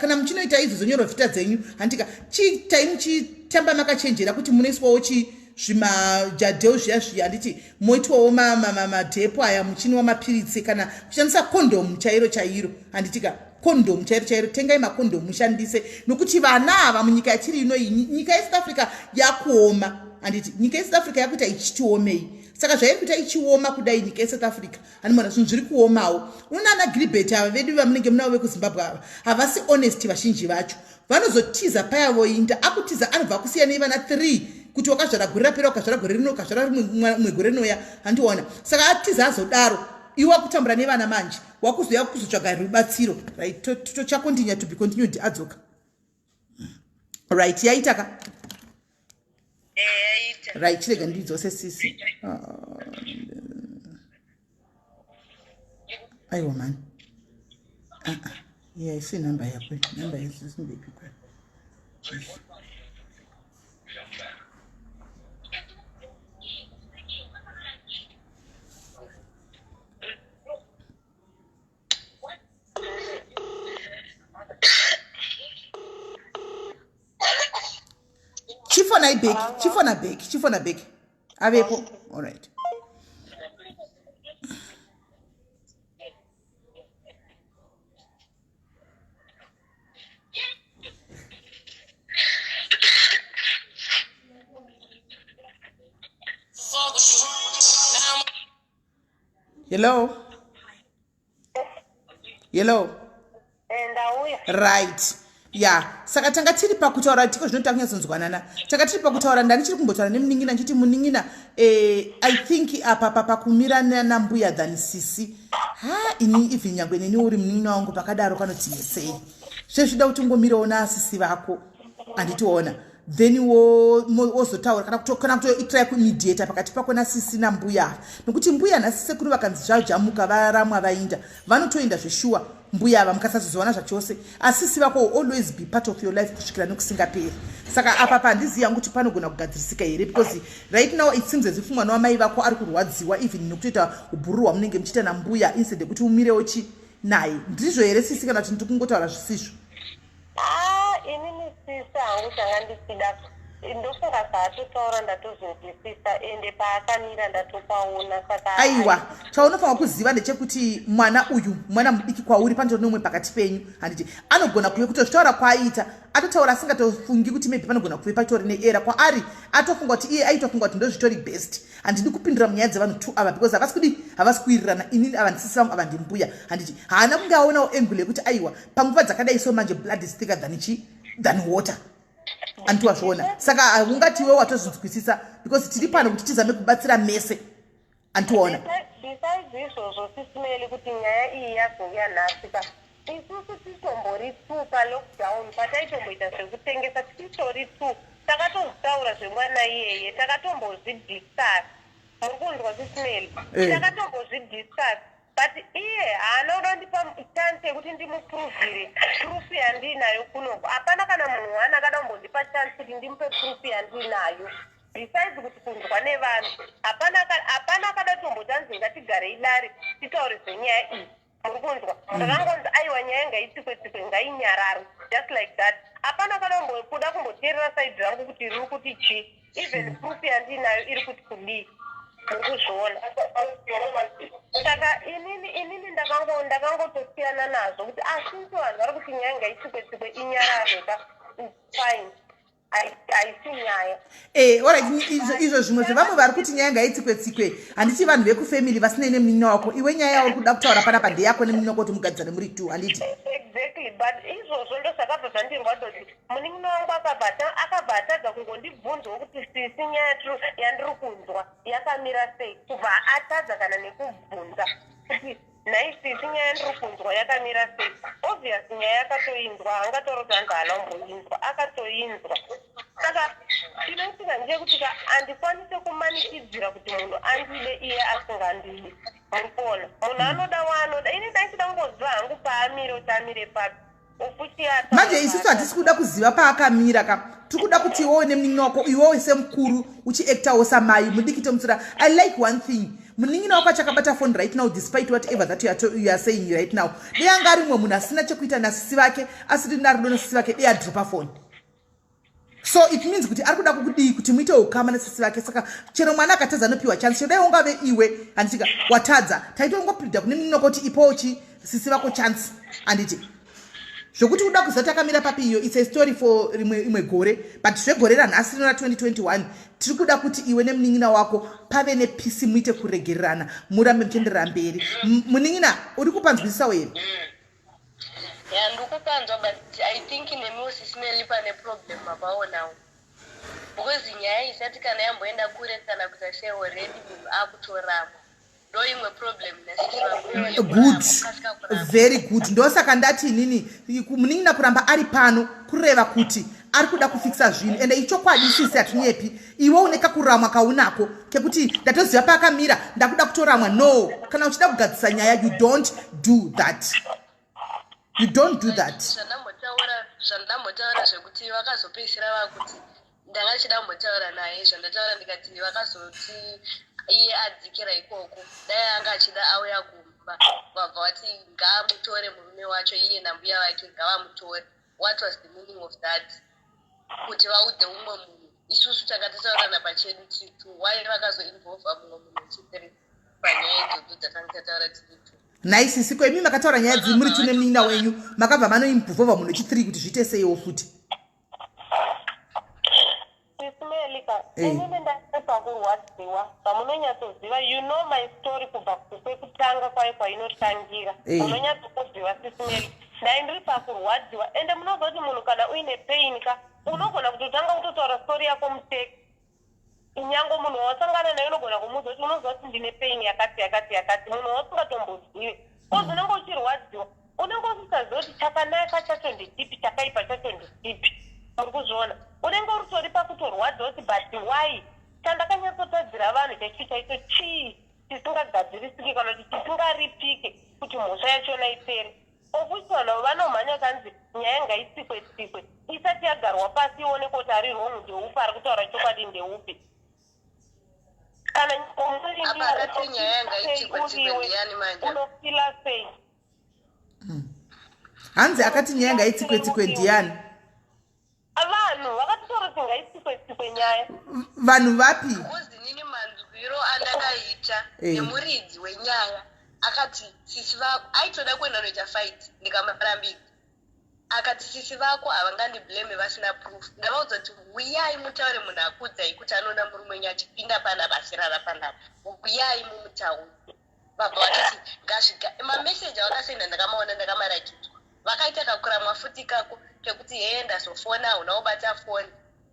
kana muchinoita izvo zonyorwa vhita dzenyu, handika? Chiitai muchitamba makachenjera kuti munoiswawo chi zvimajadheo zviya zviya, handiti? Moitwawo madhepo aya, muchinwa mapiritsi kana kushandisa kondomu chairo chairo, handitika? Kondomu chairo chairo, tengai makondomu mushandise, nokuti vana ava munyika yatiri ino iyi, nyika yeSouth Africa yakuoma, handiti? Nyika yeSouth Africa yakuita ichitiomei. Saka zvairi kuita ichioma kudai nyika yeSouth Africa, hanimona zvinhu zviri kuomawo. Unoona ana Gilbert ava vedu vamunenge munavo vekuZimbabwe ava havasi honest. Vazhinji vacho vanozotiza paya, voinda, akutiza anobva akusiya nevana 3, kuti wakazvara gore rapera, ukazvara gore rino, ukazvara rimwe gore rinoya, handiona? Saka atiza azodaro, iwe wakutambura nevana manje, wakuzoya kuzotsvaga rubatsiro. Right, tochacontinue, to be continued. Adzoka, right? Yaita ka? Right, chirega ndidzose sisi. Ah, aiwa mani, ah, ah. Yeah, isi namba yako, namba yesisi ndepi kwa? Chifona ibheki, chifona bheki, chifona bheki avepo. Alright, hello, hello. Ndauya. Right, ya, saka tanga tiri pakutaura tiko zvino takunyatsonzwanana. Tanga tiri pakutaura, ndani chiri kumbotaura nemunin'ina nchiti munin'ina, I think apa pakumira nambuya than sisi. Ha, ini even nyangwe neni uri munin'ina wangu pakadaro kanotinetsei. Zvezvida kuti ungomirawo naasisi vako, handitiona? Then wozotaura kana kutoitrai kumediata pakati pako nasisi nambuya, nokuti mbuya nhasi sekuru vakanzi zvajamuka, varamwa, vainda, vanotoenda zveshuwa mbuya ava, mukasazozowana zvachose. Asisi vako will always be part of your life kusvikira nekusingaperi. Saka apa pandizivi yangu kuti panogona kugadzirisika here, because right now it seems as if mwana wamai vako ari kurwadziwa even nekutoita ubhururu hwamunenge muchiita nambuya instead yekuti umirewo chi naye. Ndizvo here sisi, kana kuti ndiri kungotaura zvisizvo? Ah, inini sisi hangu changa ndichida Ndofunga zvaatotaura ndatozvinzwisisa, ende paakamira ndatopaona, saka Aiwa, chaunofanira kuziva ndechekuti mwana uyu mwana mudiki kwauri, panotori neumwe pakati penyu, handiti? Anogona kuve kutozvitaura kwaaiita, atotaura asingatofungi kuti maybe panogona kuve patori neera kwaari. Atofunga kuti iye aitofunga kuti ndozvitori best. Handidi kupindura munyaya dzevanhu two ava because havasi kudi, havasi kuwirirana. Inini ava ndisisi vangu, ava ndimbuya, handiti? Haana kunge aonawo angle yekuti aiwa, panguva dzakadai so manje blood is thicker than chi than water, handiti? Wazviona? Saka haungati iwe watozvinzwisisa because tiri pano kuti tizame kubatsira mese, handiti waona? Besides izvozvo, Sis Melly, kuti nyaya iyi yazouya nhasi ka, isusu titombori two palockdown pataitomboita zvekutengesa, tichitori two, takatozvitaura zvemwana iyeye, takatombozvidiscuss. Muri kunzwa, Sis Melly? Eh. Takatombozvidiscuss, but iye haana kuda kundipa chance yekuti ndimuprovire proof yandiinayo kunoko. Hapana kana munhu one akada kumbondipa chance kuti ndimupe proof yandiinayo, besides kuti kunzwa nevanhu. Hapana akada kutomboti anzi ngatigarei dare titaure zvenyaya iyi. Muri kunzwa? Takangonzi aiwa, nyaya ngaitsikwe tsikwe, ngainyararwe, just like that. Hapana kana kuda kumboteerera side rangu kuti riri kuti chii, even proof yandiinayo iri kuti kudii. Muri kuzviona? Saka inini ndakangotosiyana nazvo kuti asinzi vanhu vari kuti nyaya ngaitsikwe tsikwe, inyararwe ka, fine, haisi nyaya. Alright, izvo zvimwe zvevamwe vari kuti nyaya ngaitsikwe tsikwe, handiti vanhu vekufamily vasinei nemunin'ina wako. Iwe nyaya yauri kuda kutaura panapa ndeyako nemunin'ina wako, kuti mugadzane muri two, handiti? Exactly, but izvozvo ndo zvakabva zvandirwadza kuti munin'ina wangu akabva atadza kungondibvunzwa kuti, "Sisi, nyaya yandiri kunzwa yakamira sei?" Kubva atadza kana nekubvunza kuti, "Nhai sisi, nyaya yandiri kunzwa yakamira sei?" Obvious nyaya yakatoinzwa, haangatori kuti hanzi haana kumboinzwa, akatoinzwa. Saka chinoitika ndechekuti ka, handikwanise kumanikidzira kuti munhu andide iye asingandidi. Muri kuona, munhu anoda waanoda. Ini ndaichida kungoziva hangu paamire, kuti amire papi. Manje isusu hatisi kuda kuziva paakamira ka. Tiri kuda kuti iwewe nemunin'ina wako, iwewe semukuru uchiactawo samai mudiki tomutsura. I like one thing, munin'ina wako achakabata phone right now despite whatever that you are saying right now. Dei anga ari mumwe munhu asina chekuita nasisi vake, asiri narudo nasisi vake, dei adropa phone. So it means kuti ari kuda kukudii, kuti muite ukama nesisi vake. Saka chero mwana akatadza anopiwa chance. Chero dai ungave iwe, handitika, watadza, taitongopleada kune munin'ina wako kuti ipowo chi sisi vako chance, handiti? Zvokuti uda kuziva takamira papi, iyo it's a story for rimwe imwe gore, but zvegore ranhasi rino ra2021, tiri kuda kuti iwe nemunin'ina wako pave nepeace, muite kuregererana, murambe muchienderera mberi. Munin'ina, uri kupanzwisisawo here? Ya, ndikupanzwa, but I think nemiwo, Sis Melly, pane problem mapaonawo, because nyaya isati kana yamboenda kure kana kuita sei, already munhu akutoramwa. Ndo imwe problem nasisi. Good, very good. Ndosaka ndati inini munin'ina kuramba ari pano kureva kuti ari kuda kufikisa zvinhu, ende ichokwadi, sisi, hatinyepi. Iwe une kakuramwa kaunako kekuti ndatoziva paakamira, ndakuda kutoramwa. No, kana uchida kugadzisa nyaya, you don't do that, you don't do that. Zvandambotaura zvekuti vakazopedzisira vakuti ndanga chida kumbotaura naye, zvandataura ndikati vakazoti iye adzikira ikoko, dai anga achida auya kumba, vabva vati ngaamutore murume wacho, iye nambuya vake ngavamutore. What was the meaning of that, kuti vaudze umwe munhu? Isusu tanga tataurana pachedu tiri two. Why vakazoinvolva mumwe munhu wechithree panyaya idzodzo dzatanga tataura tiri two? Nhai sisi, ko imi makataura nyaya dziri muri two nemunin'ina wenyu, makabva manoinvolva munhu wechithree kuti zviite seiwo futi? Sis Melly ka, Eh. inini ndaipa kurwadziwa zvamunonyatsoziva. You know my story kubva kwekutanga kwayo kwainotangira. Munonyatsokuziva, Sis Melly, ndai ndiri pakurwadziwa, ende munoziva kuti munhu kana uine pain ka, unogona kutotanga kutotaura story yako muteki. Nyange munhu wawasangana naye unogona kumuudza kuti unoziva kuti ndine pain yakati yakati yakati, munhu wausingatombozvivi, cause unenge uchirwadziwa, unenge usisaziva kuti chakanaka chacho ndechipi, chakaipa chacho ndechipi. Muri kuzviona? Unenge uritori pakutorwadziwa kuti but why, chandakanyatsotadzira vanhu chaicho chaicho chii chisingagadzirisike kana kuti chisingaripike kuti mhosva yachona ipere, of which vanhu vanomhanya kanzi nyaya ngaitsikwe tsikwe isati yagarwa pasi ionekwa kuti ari wrong ndeupi, ari kutaura chokwadi ndeupi, kana Apa akati nyaya ngaitsikwe tsikwe ndiani manje? Unofeela sei? Hanzi akati nyaya ngaitsikwe tsikwe ndiani? Vanhu vakatotaura kuti ngaitsikwe tsikwe. kwenyaya. Vanhu vapi? Because inini manzwiro andakaita nemuridzi wenyaya, akati sisi vako aitoda kuenda noita fight, ndikamarambidza. Akati sisi vako havangandiblame vasina proof. Ndavaudza kuti uyai mutaure, munhu akuudzai kuti anoona murume wenyu achipinda panapa, achirara panapa, uyai mumutaure. Vabva vatoti ngasvika. Mameseji avakasenda ndakamaona, ndakamaratidzwa. Vakaita kakuramwa futi kako kekuti hee, ndazofona, hauna kubata foni.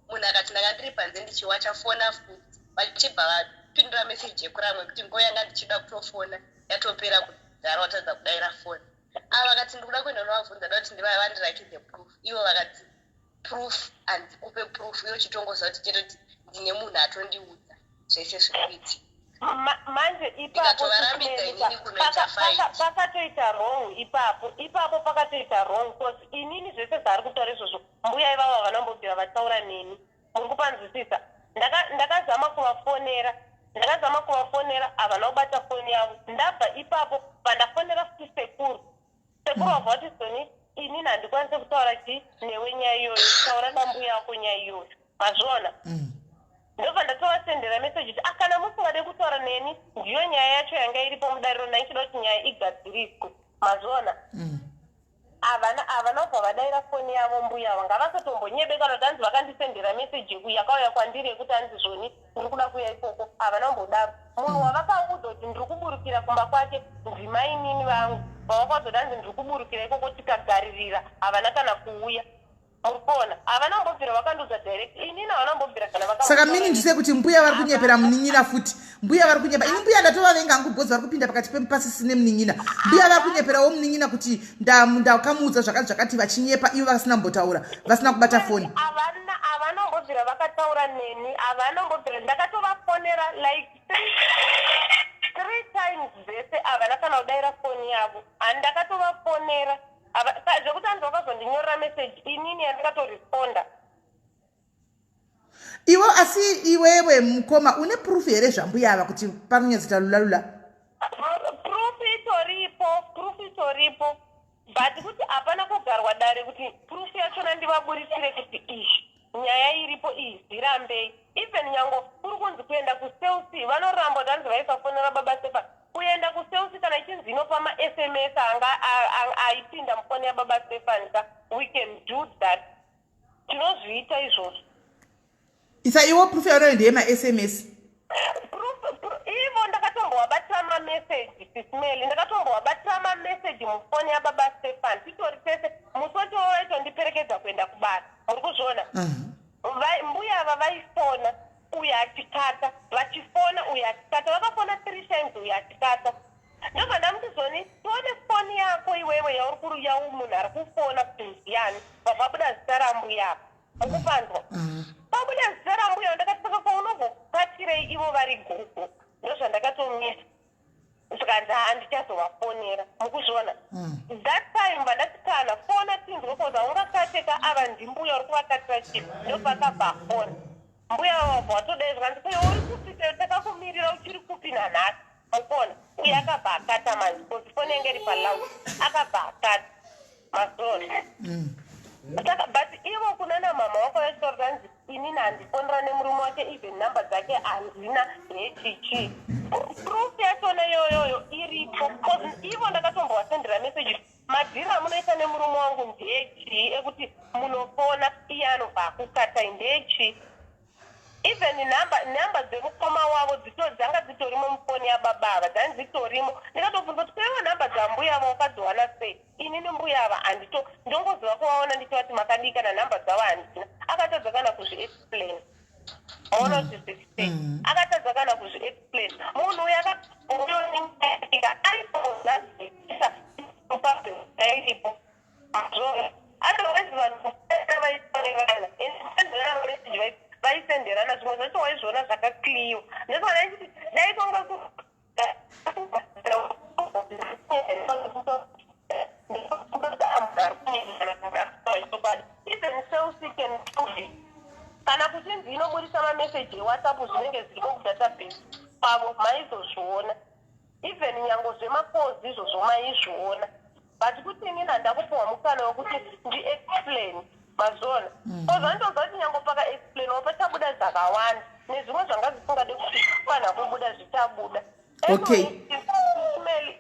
Munhu akati ndanga ndiri panze ndichiwacha, fona futi. Vachibva vapindura meseji yekuramwa yekuti nguva yanga ndichida kutofona yatopera kudhara, watadza kudayira foni. Ava vakati ndikuda kuenda unovabvunza, da kuti ndivandirakidze proof. Ivo vakati proof handikupe proof, ivo chitongoziva kuti chete kuti ndine munhu atondiudza zvese zviri kuitika. Manje ipapo Ndikatovarambidza inini kunoita fight. Pakatoita wrong ipapo, ipapo pakatoita wrong, 'cause inini zvese zvaari kutaura izvozvo, mbuya ivava vanambobvira vataura neni. Muri kupanzwisisa? Ndakazama kuvafonera, ndakazama kuvafonera, havana kubata foni yavo. Ndabva ipapo pandafonera futi sekuru, sekuru vabva vati soni inini handikwanisi kutaura chi newe nyaya iyoyo, taura nambuya yako nyaya iyoyo. Mazviona? Ndobva ndatovasendera meseji kuti, "Ah, kana musingade kutaura neni, ndiyo nyaya yacho yanga iripo mudariro, ndaichida kuti nyaya igadziriswe." Mazviona? Havana kubva vadayira foni yavo mbuya ava. Ngavasatombonyebe kana kuti hanzi vakandisendera meseji yakauya kwandiri yekuti hanzi zvoni ndiri kuda kuuya ikoko. Havana kumbodaro. Munhu wavakaudza kuti ndiri kuburukira kumba kwake ndimainini vangu. Vavakaudza kuti hanzi ndiri kuburukira ikoko, tikagaririra, havana kana kuuya. Muri kuona, havana kumbobvira vakandiudza direct. Inini havana kumbobvira kana Saka mini ndise kuti mbuya vari kunyepera munin'ina futi. Mbuya vari kunyepa. Ini mbuya ndatovavenga hangu because vari kupinda pakati pemupasisi nemunin'ina. Mbuya vari kunyeperawo munin'ina kuti ndakamuudza zvakati zvakati, vachinyepa ivo vasina kumbotaura, vasina kubata foni. Havana kumbobvira vakataura neni, havana kumbobvira. Ndakatovafonera like three times dzese, havana kana kudayira foni yavo. Handakatovafonera zvekuti hanzi vakazondinyorera meseji inini yandakatoresponda. Iwe, asi iwewe mukoma, une proof here zvambuya ava kuti panonyatsoita lula lula? Proof itoripo, proof itoripo, but kuti hapana kugarwa dare kuti proof yachona ndivaburitsire kuti iyi nyaya iripo iyi, zvirambei. Even nyango kuri kunzi kuenda kuCellC, vanoramba kuti hanzi vaisafonera baba Stefan. Kuenda kuCellC, kana ichinzi inopa maSMS anga aipinda mufoni yababa Stefan ka, we can do that, tinozviita izvozvo. Isa iwo proof yaunayo ndeyemaSMS. Ivo ndakatombovabatira mameseji, Sis Melly, ndakatombovabatira mameseji mufoni yababa Stefan titori tese musi wacho wavaitondiperekedza kuenda kubasa. Muri kuzviona? Mbuya ava vaifona uyo achikata, vachifona uyo achikata, vakafona three times uyo achikata. Ndobva ndamuti zoni tione foni yako iwewe yauri kuri yau, munhu ari kufona kuti ndiani. Vabva buda zita rambuya apa. Mukupanzwa? Pabuda zita rambuya, ndakati saka kwaunogokatirei ivo vari gogo? Ndozvandakatomisa, zvikanzi handichazovafonera. Mukuzviona? That time vandati kana fona tinzwe, 'cause haungakateka ava ndimbuya, uri kuvakatira chii? Ndopakabva fona mbuya vavabva vatodai, zvikanzi kuyo uri kupi? Takakumirira, uchiri kupi nanhasi? Mukona uye akabva akata manje, 'cause foni yange iri paloud, akabva akata. Mazona? Saka but ivo kunana mama wako vachitaura hanzi inini handifonera nemurume wake, even number dzake handina, hechichi. Proof yachona iyoyoyo iripo, 'cause ivo ndakatombovasendera message: madhiri amunoita nemurume wangu ndechii, ekuti munofona iye anobva akukatai, ndechii? Even number dzemukoma wavo dzanga dzitorimo mufoni yababa ava, dzanzi dzitorimo. Ndikatobvunza kuti kuivo nhamba dzambuya ava wakadziwana sei? Inini mbuya ava handito, ndongoziva kuvaona ndichivati makadii, kana nhamba dzavo handina. Akatadza kana kuzviexplain. Maona kuti zviri sei? Akatadza kana kuzviexplain. Munhu uyu akaonika aiozazisa iripo. Otherwise vanhu vaifonerana, message vaisenderana, zvimwe zvacho waizviona zvakaclear. Ndosaka ndichiti dai kwanga even Cell C can prove it. Kana kuchinzi inoburisa mameseji eWhatsApp, zvinenge zviriko kudatabase kwavo, maizozviona. Even nyango zvemakozi izvozvo maizviona, but kuti inini handakupiwa mukana wekuti ndiexplain. Mazviona? 'Cause vanotoziva kuti nyango pakaexplainwa pachabuda. zvakawanda nezvimwe zvanga zvisingade kufanira kubuda zvichabuda. Okay.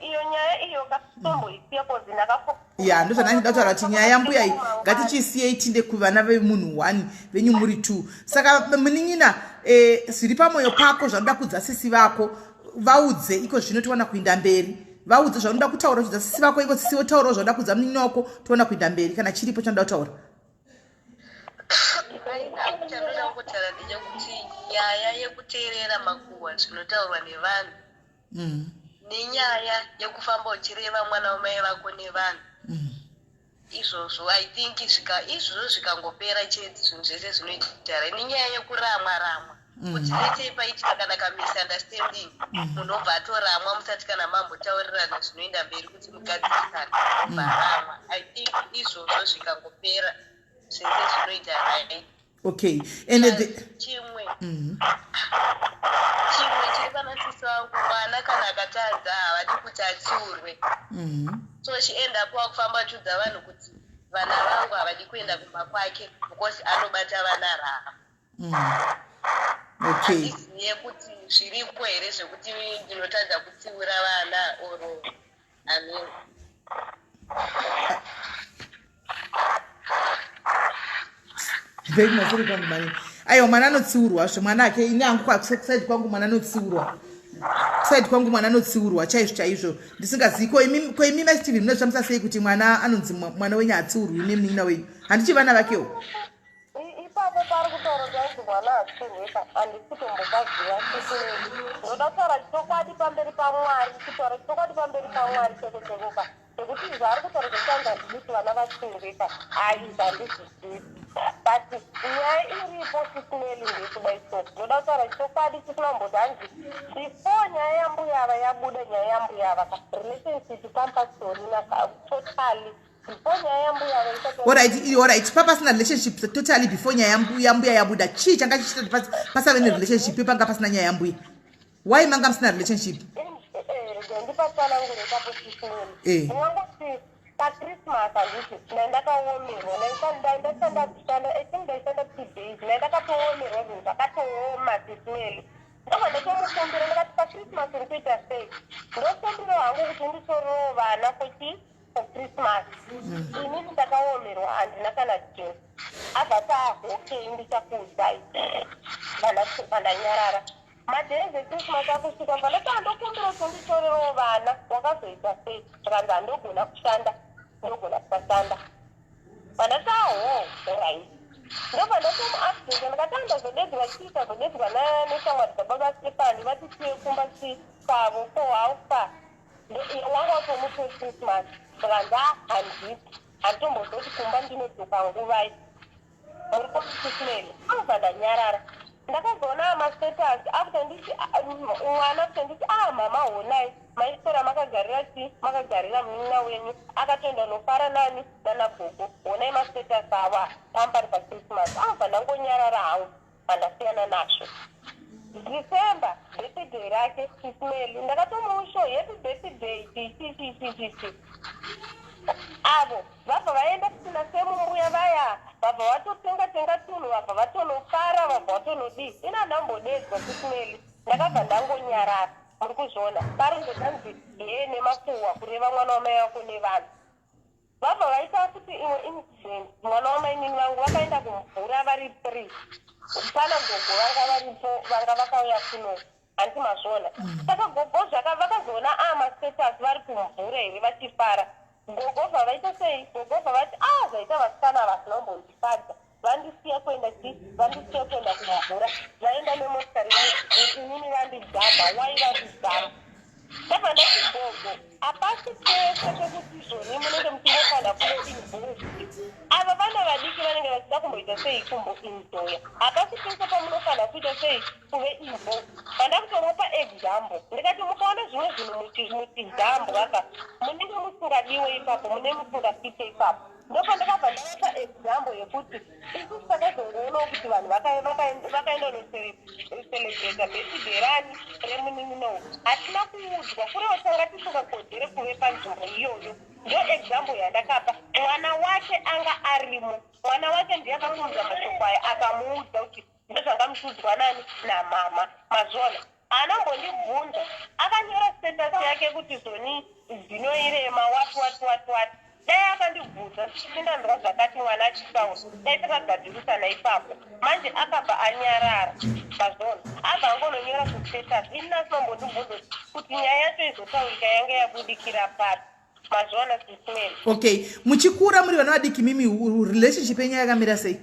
Iyo nyaya iyo katomboisiya kozi ndakafo. Ya, ndozvandanga ndida kutaura kuti nyaya yambuya iyi ngatichiisiyei tinde kuvana vemunhu one venyu muri two. Saka munin'ina, zviri pamwoyo pako zvaunoda kudza sisi vako vaudze iko zvino tiwana kuinda mberi. Vaudze zvaunoda kutaura uchidza sisi vako iko sisi votaurawo zvaunoda kudza munin'ina wako tiwana kuinda mberi kana chiripo chaunoda kutaura. Chandoda kutaura ndechekuti nyaya yekuteerera makuhwa zvinotaurwa nevanhu nenyaya yekufamba uchireva mwana wamai vako nevanhu, izvozvo I think izvozvo zvikangopera chete, zvinhu zvese zvinoita right. Nenyaya yekuramwa ramwa, kuti let's say paitika kana kamisunderstanding, munhu obva atoramwa musati kana mambotaurirana zvinoenda mberi kuti mugadzirisane, obva aramwa. I think izvozvo zvikangopera, zvese zvinoita right. Okay, and the Chimwe chiri pana sisi vangu, mwana kana akatadza havadi kuti atsiurwe. So she end up wakufamba achiudza vanhu kuti vana vangu havadi kuenda kumba kwake because anobata vana rava. Handiziye kuti zviriko here zvekuti ndinotadza kutsiura vana or amen. Very much, sorry kwangu mani. Aiwa, mwana anotsiurwa zve mwana ake. Ini hangu kuside kwangu mwana anotsiurwa. Kuside kwangu mwana anotsiurwa chaizvo chaizvo. Ndisingazivi ko imi, ko imi mai Steven munozvifambisa sei kuti mwana anonzi mwana wenyu hatsiurwi nemunin'ina wenyu? Handichi vana vakewo? Ipapo pari kutaura kuti anzi mwana hatsiurwe pa, handisi kutombopaziva sisinei. Ndoda kutaura chokwadi pamberi paMwari, kutaura chokwadi pamberi paMwari cheko cheko ka. Zvekuti zvaari kutaura zvekuti anzi handidi kuti vana vatsiurwe ka, hai, izvi handizvizivi. But nyaya iripo sisineli ndeyekudai so. Ndoda kutaura chokwadi chisina kumboti hanzi before nyaya yambuya ava yabuda, nyaya yambuya ava ka, relationship pampasitorina ka, totally. Before nyaya yambuya ava isati Alright, alright. Pasina relationship totally before nyaya yambuya yabuda. Chii changa chichiita kuti pasave nerelationship panga pasina nyaya yambuya? Why manga musina relationship? Ndipatsanangure ipapo sisineli. Ndingangoti paChristmas handiti ndandakaomerwa, ndaishanda kushanda, I think ndaishanda 2 days, ndandakatoomerwa, zvinhu zvakatooma sisineli. Ndobva ndatomukumbira ndakati paChristmas uri kuita sei, ndokumbira hangu kuti nditorewo vana for Christmas, inini ndakaomerwa, handina kana chinhu. Abva ta okay, ndichakuudzai. Vandanyarara. Madays eChristmas akusvika, mva ndati andokumbira kuti nditorewo vana, wakazoita sei? Zvakanzi handogona kushanda, ndogona kusashanda. Vandati aho, alright. Ndobva ndatomuupdata ndikati andazodedzwa chii, tazodedzwa neshamwari dzababa Stefani vati tiye kumba chi kwavo ko how far wanga watomuti weChristmas. Zvakanzi handisi, handitombozoti kumba ndinodzoka nguvai muri kosismeli. Abva ndanyarara. Ndakazoona mastatus after nditi mwana after nditi ah mama, honai maisora makagarira chi makagarira munin'ina wenyu akatoenda nofara nani nanagogo, honai mastatus ava pambari paChristmas. Abva ndangonyarara hangu, pandasiyana nazvo. December birthday rake Ismail, ndakatomuusho happy birthday chichi chichi chichi. Avo vabva vaenda kusina semumbuya vaya, vabva vatotenga tenga tunhu, vabva vatonofara, vabva vatonodii. Ina handambodedzwa Ismail, ndakabva ndangonyarara. Muri kuzviona pari kuzonzi hee nemakuhwa kureva mwana wamai vako nevanhu. Vabva vaita futi imwe incident, mwana wamainini vangu vakaenda kumvura vari three, pana gogo vanga varipo, vanga vakauya kuno, handiti mazviona? Saka gogo vakazoona a mastatus vari kumvura here vachifara. Gogo bva vaita sei? Gogo bva vati a zvaita vasikana vasina kumbondifadza, vandisiya kuenda chi vandisiya kuenda kumvura, vaenda nemotikari, inini vandijamba. Wai vandijamba? Ndabva ndati gogo, hapasi pese pekuti izvoni munenge muchingofanira kuve involved. Ava vana vadiki vanenge vachida kumboita sei, kumboenjoya. Hapasi pese pamunofanira kuita sei, kuve involved. Pandakutomupa example ndikati mukaona zvimwe zvinhu muchijambwa ka, munenge musingadiwe ipapo, mune musingafite ipapo. Ndopandakabva ndavapa example yekuti isusu takazongoonawo kuti vanhu vakaenda nocelebrata birthday rani remunin'ina, hatina kuudzwa, kureva tanga tisingakodzere kuve panzvimbo iyoyo. Ndo example yandakapa. Mwana wake anga arimo, mwana wake ndiye akamuudza mashoko aya, akamuudza kuti ndozvanga. ndichiudzwa nani namama mazviona haana kumbondibvunza akanyora status yake kuti zvoni zino irema what what what what dai akandibvunza tindanzwa zvakati mwana achitaura dai takagadzirisana ipapo manje akabva anyarara mazviona abva angononyora kustatus ini nasinombondibvunza kuti nyaya yacho izotaurika yanga yabudikira papi mazviona sismary okay muchikura muri vana vadiki mimi relationship yenyu yakamira sei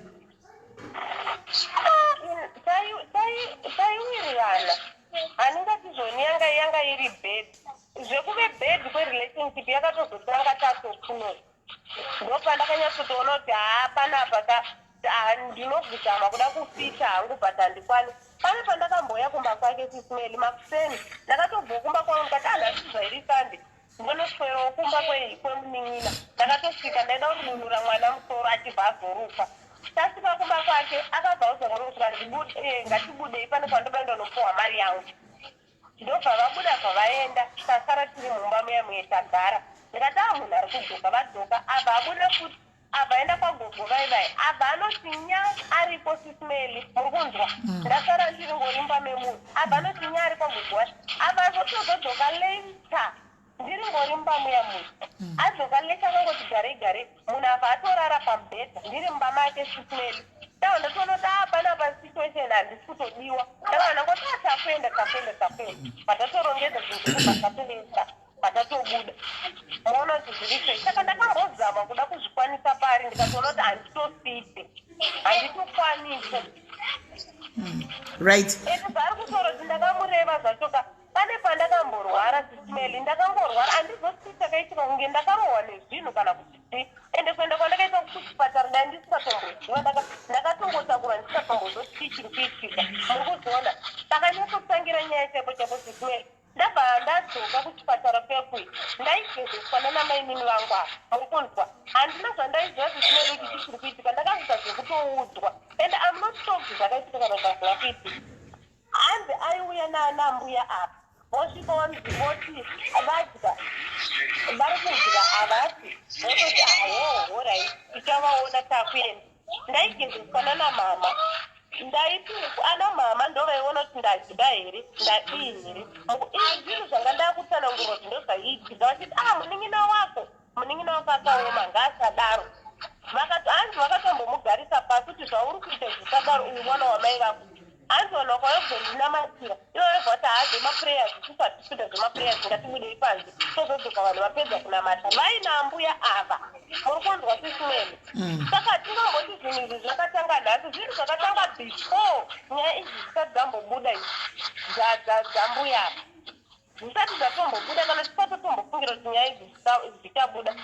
taiwirirana handingati zvoni yanga yanga iri bad zvekuve bad kwerelationship yakatozotanga tatokuno ndopandakanyatsotoona kuti haa panapa ka ndinobvuzama kuda kufita hangu but handikwani pane pandakambouya kumba kwake sismeli makuseni ndakatobva kumba kwangu ndikati anhasi zvairi sunday Ndonoswerawo kumba kwemunin'ina. Ndakatosvika ndaida kurunura mwana musoro achibva azoruka. Tasvika kumba kwake akabva auza murume kuti eh, ngatibudei pane kwandoda ndonopuhwa mari yangu. Ndobva vabuda bva vaenda tasara tiri mumba muya muye tagara. Ndikati ah munhu ari kudzoka vadzoka abva abuda futi abva aenda kwagogo vai vai abva anoti nya ariko sismeli muri kunzwa mm. ndasara ndiri ngorimba memunhu abva anoti nya ari kwagogo vai abva azotozodzoka later ndiri ngorimba muya munhu mm. adzoka later akangoti garei garei munhu abva atorara pamubhedha ndiri mumba make sismeli ndava ndatoona kuti apana ah, pa situation handisi kutodiwa ndava ndangoti ah, takuenda takuenda takuenda patatorongedza zvinhu zvekubva tatoenda patatobuda moona kuti zviri sei saka ndakambozama kuda kuzvikwanisa pari ndikatoona kuti handitofite handitokwanise hmm. right ende zvaari kutaura kuti ndakamureva zvacho ka pane pandakamborwara sisimeli ndakangorwara handizosii chakaitika kunge ndakarohwa nezvinhu kana kuti chii ende kuenda kwandakaita kuchipatara dai ndisikatomboziva ndakatongotakura ndisikatomboziva chii chiri kuitika muri kuzviona pakanyatsotangira nyaya chaipo chaipo sisimeli Ndabva ndadzoka kuchipatara kuya kuya ndaigezeswa nanamainini vangu ava muri kunzwa handina zvandaiziva zvisinei kuti chii chiri kuitika ndakazoita zvekutoudzwa and am not sure kuti zvakaitika kana kuti hazvina kuitika hanzi aiuya naanambuya ava vosvika vanzi voti vadya vari kudya havasi vototi ahoo horai tichavaona takuenda ndaigezeswa nana mama ndaiti ana mama ndovaiona kuti ndadya here ndadii here izvi zvinhu zvanga ndakutsanangurwa kuti ndozvaiitika vachiti ah munin'ina wako munin'ina wako akaoma ngaasadaro vakati hanzi vakatombomugarisa pasi kuti zvauri kuita zvisadaro uyu mwana wamai vako hanzi vanhu vakauya kuzondinamatira ivo vebva vati haa zvemaprayers isusu hatisi kuita zvemaprayers ngatibudei panze tozodzoka vanhu vapedza kunamata vaina ambuya ava muri kunzwa sisimene mm. saka tingamboti zvinhu izvi zvakatanga nhasi zvinhu zvakatanga before nyaya idzi dzisati dzambobuda idzi dzambuya ava dzisati dzatombobuda kana tisatotombofungira kuti nyaya idzi dzichabuda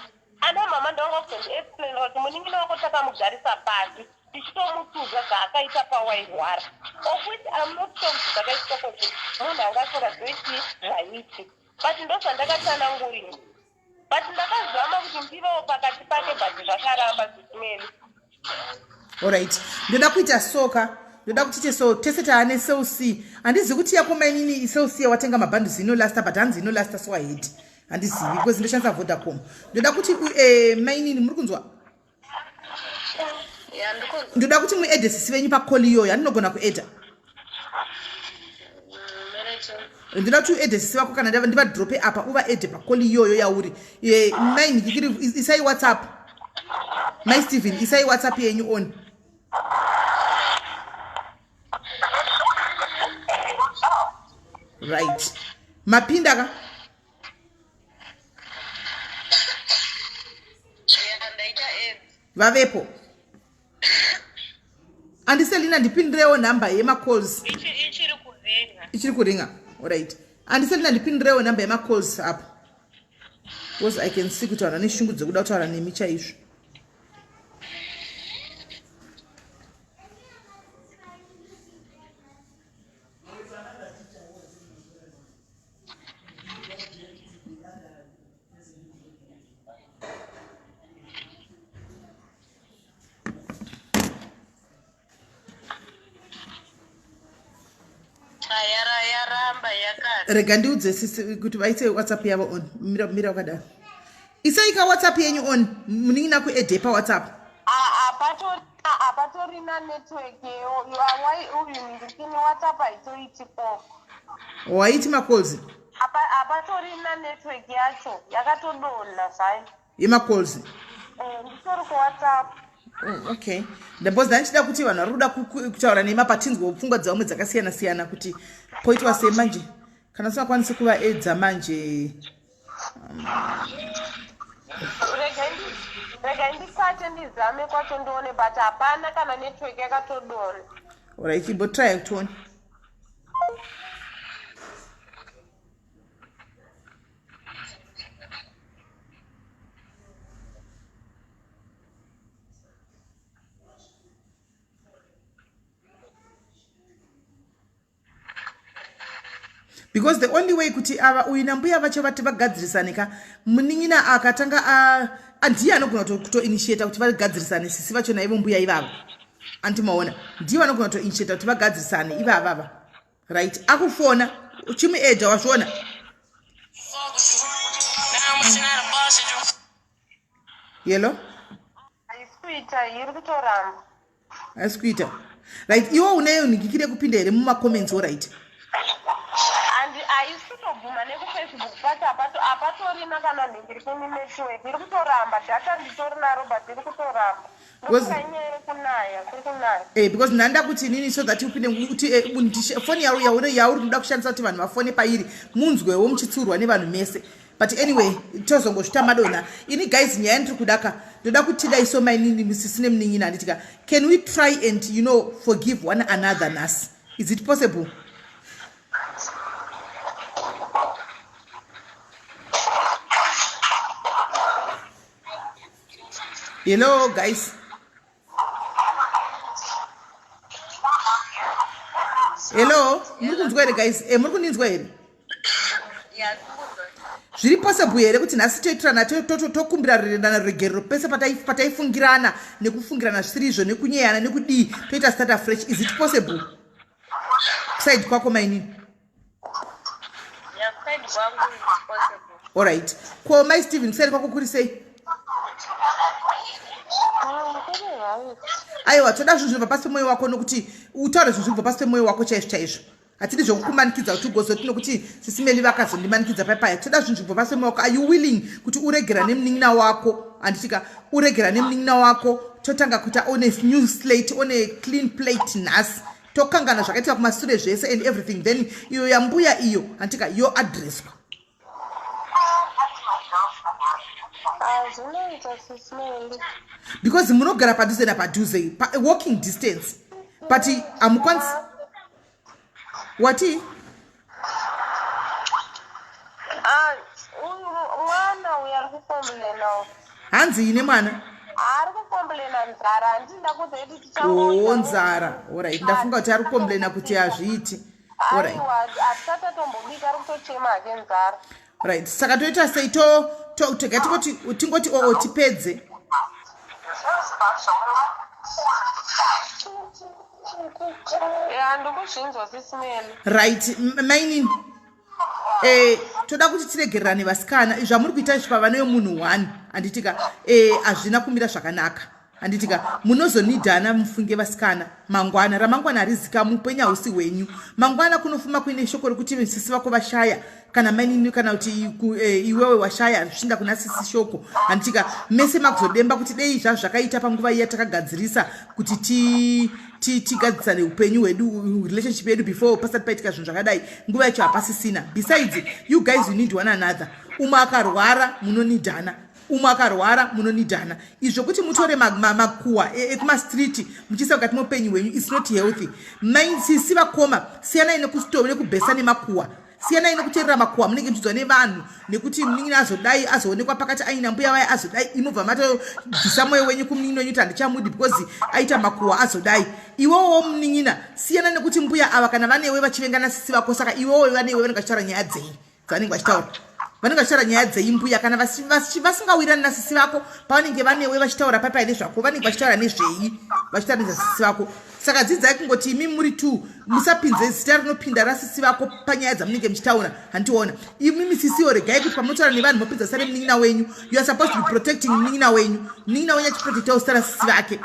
Ana mama ndovanga kuzondiexplainira kuti munin'ina wako takamugarisa pasi tichitomutuza zvaakaita pawairwara of which I'm not sure kuti zvakaitika kuti munhu anga asingazive chii zvaiti but ndozvandakatsanangurira but ndakazama kuti ndivewo pakati pake but zvakaramba zvisimeli Alright. Ndoda kuita soka. Ndoda kuti tiite so tese taane cell C. Handizivi kuti yako mainini cell C yawatenga mabhanduzi inolasta but hanzi inolasta so ahead. Handizivi because ndoshandisa Vodacom. Ndoda kuti eh, mainini muri kunzwa? Ndoda kuti muede sisi venyu pacall iyoyo. Handinogona kueda. Ndoda kuti uede sisi vako kana ndivadrope apa uvaede pacall iyoyo yauri. Eh, mai ndikiri isai WhatsApp. Mai Steven isai WhatsApp yenyu on. Right. Mapinda ka? Vavepo. Andiselina ndipindirewo number yemacalls. Ichiri kuringa. Ichiri kuringa. Alright. Andiselina ndipindirewo number yemacalls apo. Because I can see kuti vanhu vane shungu dzekuda kutaura nemi chaizvo. Rega ndiudze sisi kuti vaise whatsapp yavo on mira mira wakadaro isai ka whatsapp yenyu on munin'ina kuedhe pawhatsapp. Hapatorina network uyu ndikini WhatsApp haitoiti ko. Waiti macalls? Hapatorina network yacho, yakatodonha zvayo. Yemacalls? Eh, nditori kuWhatsApp. Oh, okay, because ndandichida kuti vanhu vari kuda kutaura nema patinzwa pfungwa dzavamwe dzakasiyana siyana kuti poitwa sei manje kana usingakwanisi kuvaedza manje. Regai ndikate, ndizame kwacho ndione, but hapana kana network, yakatodonha. Alright, imbotry kutione. Because the only way kuti ava uyu nambuya vacho vati vagadzirisane ka, munin'ina akatanga ndiye anogona kutoinitiata kuti vagadzirisane, sisi vacho naivo mbuya ivava, andimaona, ndiye vanogona kutoinitiata kuti vagadzirisane ivavava. Right, akufona, uchimuedha, wazviona? Yelo. Haisi kuita, iri kutoramba. Haisi kuita. Right, iwo uneyo nhingikire kupinda here mumacomments? Alright. Haisi kutobvuma nekuFacebook pacho, hapatorina kana nhingirikini network, iri kutoramba. Data nditori naro, but iri kutoramba. Ndofunga inyaya yekunaya, kuri kunaya. Eh, because ndanda kuti inini so that upinde kuti foni yauri kuda kushandisa kuti vanhu vafone pairi, munzwewo muchitsiurwa nevanhu mese. But anyway, tozongozvita madonha. Ini guys, nyaya ndiri kudaka, ndoda kuti dai so mainini, misisi nemunin'ina, handitika, can we try and forgive one another nhasi? Is it possible? Hello guys, hello, muri kunzwa here guys? Muri kundinzwa here? Zviri possible here kuti nhasi toitirana, tokumbirana ruregerero pese pataifungirana nekufungirana zvisiri izvo, nekunyeyana, nekudii, toita start afresh? Is it possible side kwako, mainini? Yeah, side kwangu it's possible. Alright, ko mai Steven, side kwako kuri sei? Ah, kuri right. Aiwa, toda zvinhu zvinobva pasi pemwoyo wako, nokuti utaure zvinhu zvinobva pasi pemwoyo wako chaizvo chaizvo. Hatidi zvokukumanikidza kuti ugozoti nokuti sisimeli vakazondimanikidza paipaya. Toda zvinhu zvinobva pasi pemwoyo wako. Are you willing kuti uregera nemunin'ina wako, handitika, uregera nemunin'ina wako, totanga kuita on a new slate, on a clean plate nhasi, tokangana zvakaitika kumasure zvese and everything, then iyo yambuya iyo, handitika, yoadresswa? Ah, zvinoita, sisimeli. Because munogara padhuze napadhuze, walking distance, but hamukwanisi wati. Ah, uyu mwana uyu ari kukomplena. Hanzi ine mwana? Ari kukomplena nzara, handinda kuzoti. O, nzara. Alright, ndafunga kuti ari kukomplena kuti hazviiti. Alright. Aiwa, hatisati atombobika, ari kutochema hake nzara. Right, saka toita sei? Tega tingoti, tingoti oo, tipedze. Ya, ndikuzvinzwa, sisimeli. Right, mainini, toda kuti tiregererane vasikana. Zvamuri kuita izvi pavana yomunhu one, handitika, hazvina kumira zvakanaka, handitika. Munozonidhana, mufunge vasikana, mangwana, ramangwana harizika, mupenya hausi hwenyu. Mangwana kunofuma kuine shoko rekuti sisi vako vashaya, kana mainini, kana kuti iwewe washaya, zvichinda kuna sisi shoko, handitika. Mese makuzodemba kuti dei zvazvakaita panguva iya takagadzirisa kuti tigadzisane upenyu hwedu, relationship yedu, before pasati paitika zvinhu zvakadai. Nguva yacho hapasisina. Besides, you guys, you need one another. Umwe akarwara munonidhana, umwe akarwara munonidhana. Izvo kuti mutore makuwa ekumastreet muchiisa mukati meupenyu hwenyu is not healthy. Maisisi, vakoma, siyanai nekubhesa nemakuwa, siyanai nekuteerera makuwa munenge muchidzwa nevanhu, nekuti munin'ina azodai, azoonekwa pakati aina mbuya vaya, azodai, imobva matobvisa mwoyo wenyu kumunin'ina wenyu kuti handichamudi because aita makuwa, azodai. Iwewowo munin'ina, siyana nekuti mbuya ava kana vanewe vachivengana sisi vako, saka iwewo vanewe vanenge vachitaura nyaya dzei? Dzavanenge vachitaura, vanenge vachitaura nyaya dzei mbuya kana vasingawirani nasisi vako? Pavanenge vanewe vachitaura papai nezvako, vanenge vachitaura nezvei? Vachitaura nezvasisi vako. Saka dzidzai kungoti imi muri two, musapinze zita rinopinda rasisi vako panyaya dzamunenge muchitaura. Handiona imimi sisiwo, regai kuti pamunotaura nevanhu mopinza zita remunin'ina wenyu. You are supposed to be protecting munin'ina wenyu, munin'ina wenyu achiprotectawo zita rasisi vake.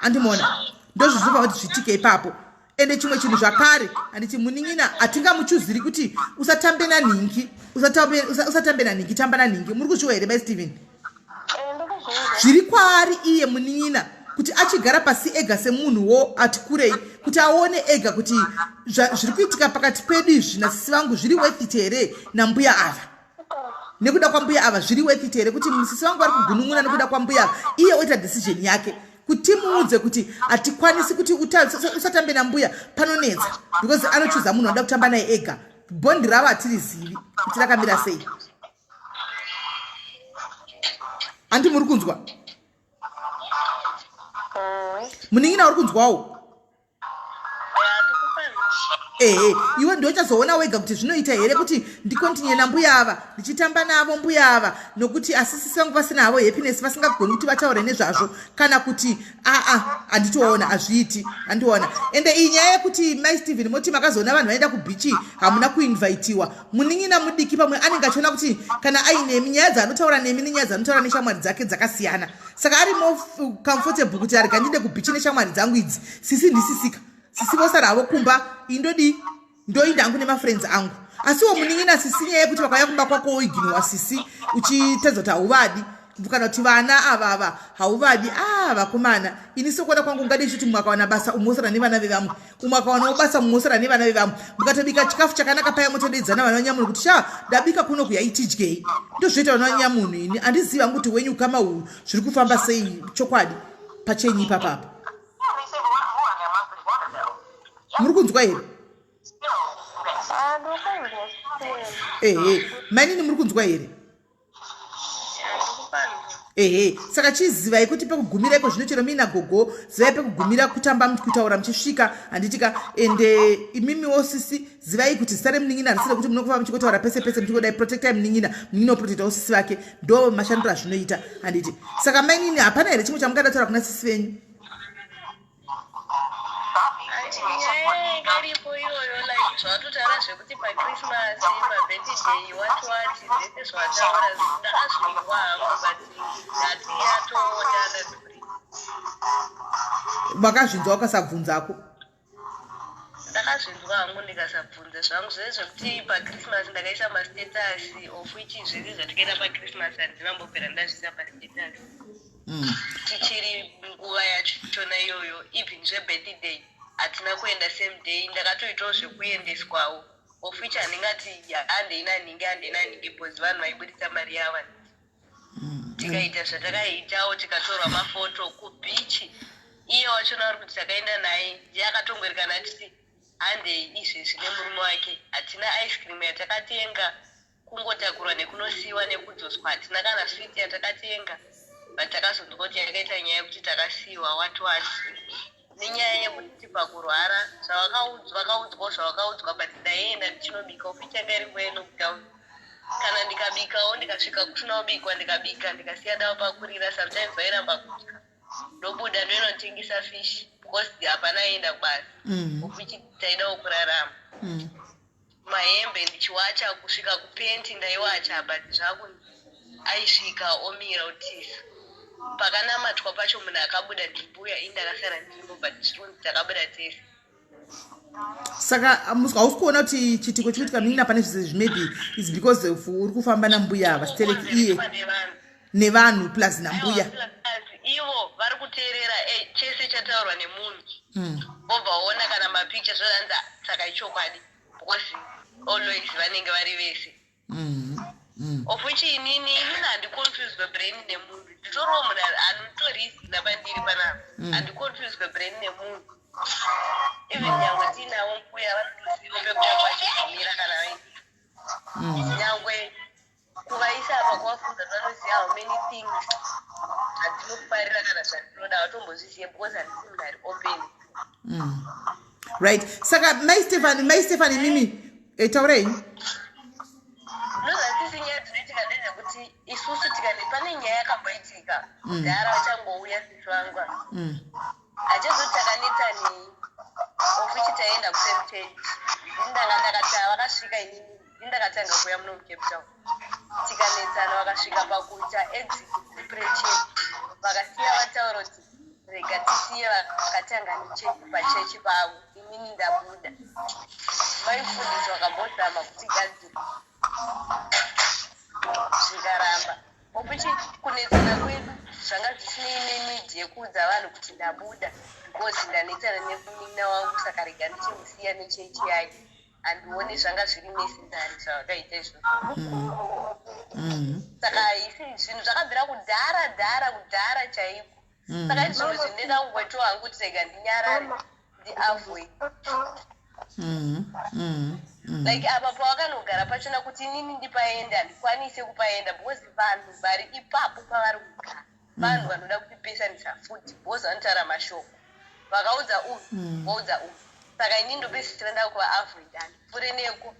Handimuona, ndozvizvinofanira kuti zviitike ipapo. Ende chimwe chinhu zvakare, handiti munin'ina hatingamuchuziri kuti usatambe nanhingi, usatambe nanhingi, tamba nanhingi. Muri kuzviwa here, mai Steven? Zviri kwaari iye munin'ina kuti achigara pasi ega semunhuwo ati kurei, kuti aone ega kuti zviri kuitika pakati pedu izvi nasisi vangu zviri worth it here nambuya ava, nekuda kwambuya ava zviri worth it here, kuti sisi vangu vari kugunun'una nekuda kwambuya ava. Iye oita decision yake kuti timuudze kuti hatikwanisi kuti usatambe nambuya, panonetsa, because anochuza munhu anoda kutamba naye ega. Bond ravo hatirizivi kuti rakamira sei. Handi muri kunzwa, munin'ina? Uri kunzwawo? Ehe, iwe ndochazoona wega kuti zvinoita here kuti ndikontinue nambuya ava, ndichitamba navo mbuya ava, nokuti asisisi vangu vasina havo happiness, vasingagoni kuti vataure nezvazvo, kana kuti aa, handitoona, hazviiti, handiona. Ende iyi nyaya yekuti mai Steven moti makazoona vanhu vaenda kubeach, hamuna kuinvitiwa, munin'ina mudiki pamwe anenge achiona kuti kana ainemi, nyaya dzaanotaura nemi nenyaya dzaanotaura neshamwari dzake dzakasiyana. Saka ari more comfortable kuti arega ndinde kubeach neshamwari dzangu idzi, sisi ndisisika, sisi vosara havo kumba, indodii, ndoinda hangu nemafriends angu. Asiwo munin'ina sisi, nyaya yekuti vakauya kumba kwako woiginowa sisi, uchitadza kuti hauvadi, kana kuti vana avava hauvadi, a ah, vakomana, ini sekuona kwangu ungade ichiti mumwe akawana basa, umwe osara nevana vevamwe, umwe akawanawo basa, mumwe osara nevana vevamwe. Mukatobika chikafu chakanaka paya, motodedzana vana vanyamunhu kuti sha, ndabika kuno, kuyaitidyei. Ndozvoita vana vanyamunhu. Ini handizivi hangu kuti wenyu ukama uhu zviri kufamba sei chokwadi pachenyu ipapapa. Muri kunzwa here? Ehe, mainini, muri kunzwa here? Ehe, saka chizivai kuti pekugumira iko zvino, chero muina gogo, zivai pekugumira kutamba, kutaura muchisvika, handitika? Ende imimiwo sisi, zivai kuti zita remunin'ina harisire kuti munongofamba muchingotaura pese pese muchingodai. Protectai munin'ina, munin'ina woprotectawo sisi vake. Ndo mashandiro azvinoita, handiti? Saka mainini, hapana here chimwe chamungada taura kuna sisi venyu? Nyaya ingaripo iyoyo, like zvavatotaura zvekuti paChristmas, pabirthday, what what, zvese zvavataura ndakazvinzwa hangu, but hati yatoonana turi. Vakazvinzwa ukasabvunzako? Ndakazvinzwa hangu, ndikasabvunza zvangu. Zvese zvekuti paChristmas ndakaisa mastatus, of which zvese zvatikaita paChristmas handina mbobvira ndazviisa pastatus. Tichiri nguva yachona iyoyo, even zvebirthday hatina kuenda same day, ndakatoitawo zvekuendeswawo, of which handingati handei nanhingi, handei nanhingi, because vanhu vaibudisa mari yavo. Tikaita zvatakaitawo, tikatorwa mafoto kubeach. Iye wachona uri kuti takaenda naye ndiye akatongwerekana achiti handei izvezvi nemurume wake. Hatina ice cream yatakatenga, kungotakurwa nekunosiyiwa nekudzoswa. Hatina kana sweet yatakatenga, but takazonzwa kuti yakaita nyaya yekuti takasiyiwa, what what, nenyaya yekuti pakurwara zvavakaudzwa, vakaudzwawo zvavakaudzwa, but ndaienda ndichinobika, of which yanga iri nguva yelockdown. Kana ndikabikawo, ndikasvika kusina kubikwa, ndikabika, ndikasiya ndavapakurira, sometimes vairamba kudya, ndobuda ndoinotengesa fish because hapana aienda kubasa. Of which taidawo kurarama. Mahembe ndichiwacha kusvika kupenti ndaiwacha, but zvakunzi aisvika omira otisa. Pakanamatwa pacho munhu akabuda ndimbuya, ini ndakasara ndirimo, but zviri kunzi takabuda tese. Saka hausi kuona kuti chiitiko chikuitika munin'ina pane zvese izvi maybe is because of uri kufamba nambuya ava stereki, iye nevanhu plus nambuya? Plus ivo vari kuteerera chese chataurwa nemunhu. Vobva vaona kana mapicture, zvoanza saka ichokwadi, because always vanenge vari vese. Of which inini handiconfuswe brain nemunhu. Nditoriwo munhu anotorizina pandiri panapa. Handiconfuswe brain nemunhu, even nyangwe tiinavo mbuya, vanotoziva pekutanga vachigumira kana vaini. Nyangwe kuvaisa apa, kuvafunza, vanoziva how many things zvandinofarira kana zvandinoda, vatombozvizive, because handisi munhu ari open. Right, saka mai Stefani, mai Stefani, mimi taurai. Nozasisi nyaya dzinoitika ndezvekuti isusu tikati pane nyaya yakamboitika kudhara, vachangouya sisi vangu, hachazoti takanetsa nei. Ofuchi taienda kusame church. Ndini ndanga ndakatanga vakasvika inini ndini ndakatanga kuuya muno muCape Town. Tikanetsana vakasvika pakuita exit separate church. Vakasiya vataura kuti rega tisiye vakatanga nechechi pachechi pavo inini ndabuda. Mai mufundisi vakambozama kutigadzira zvikaramba. Opichi kunetsana kwedu zvanga zvisinei neneed yekuudza vanhu kuti ndabuda because ndanetsana nemunin'ina wangu saka rega ndichimusiya nechechi yake handioni zvanga zviri necessary zvavakaita izvozvo saka isi zvinhu zvakabvira kudhara dhara kudhara chaiko saka mm. izvimwe zvinhu ndingangoitawo hangu kuti rega ndinyarare ndiavoid Like apa pawakanogara pachona kuti inini ndipaende handikwanise kupaenda because vanhu vari ipapo pavari kugara vanhu vanoda kutipesanisa futi because vanotaura mashoko vakaudza uyu voudza uyu saka inini ndopesisira ndakuvaavoid handipfure neko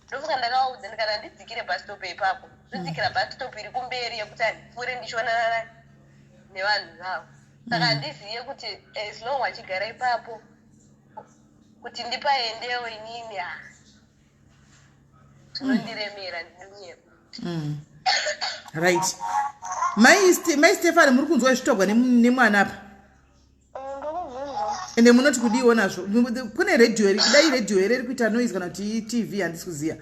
ndofunga ndakavaudza ndikati handidzikire bus stop ipapo ndodzikira bus stop iri kumberi yekuti handipfure ndichionana nevanhu vavo saka handizive kuti as long vachigara ipapo kuti ndipaendewo inini ha zvinondiremera ndinonyepa Right, mai Stefani, muri kunzwa zvitogwa nemwana apa? Ende munoti kudiwo nazvo? Kune redhiyo here? Dai redhiyo here iri kuita noise kana kuti TV, handisi kuziva.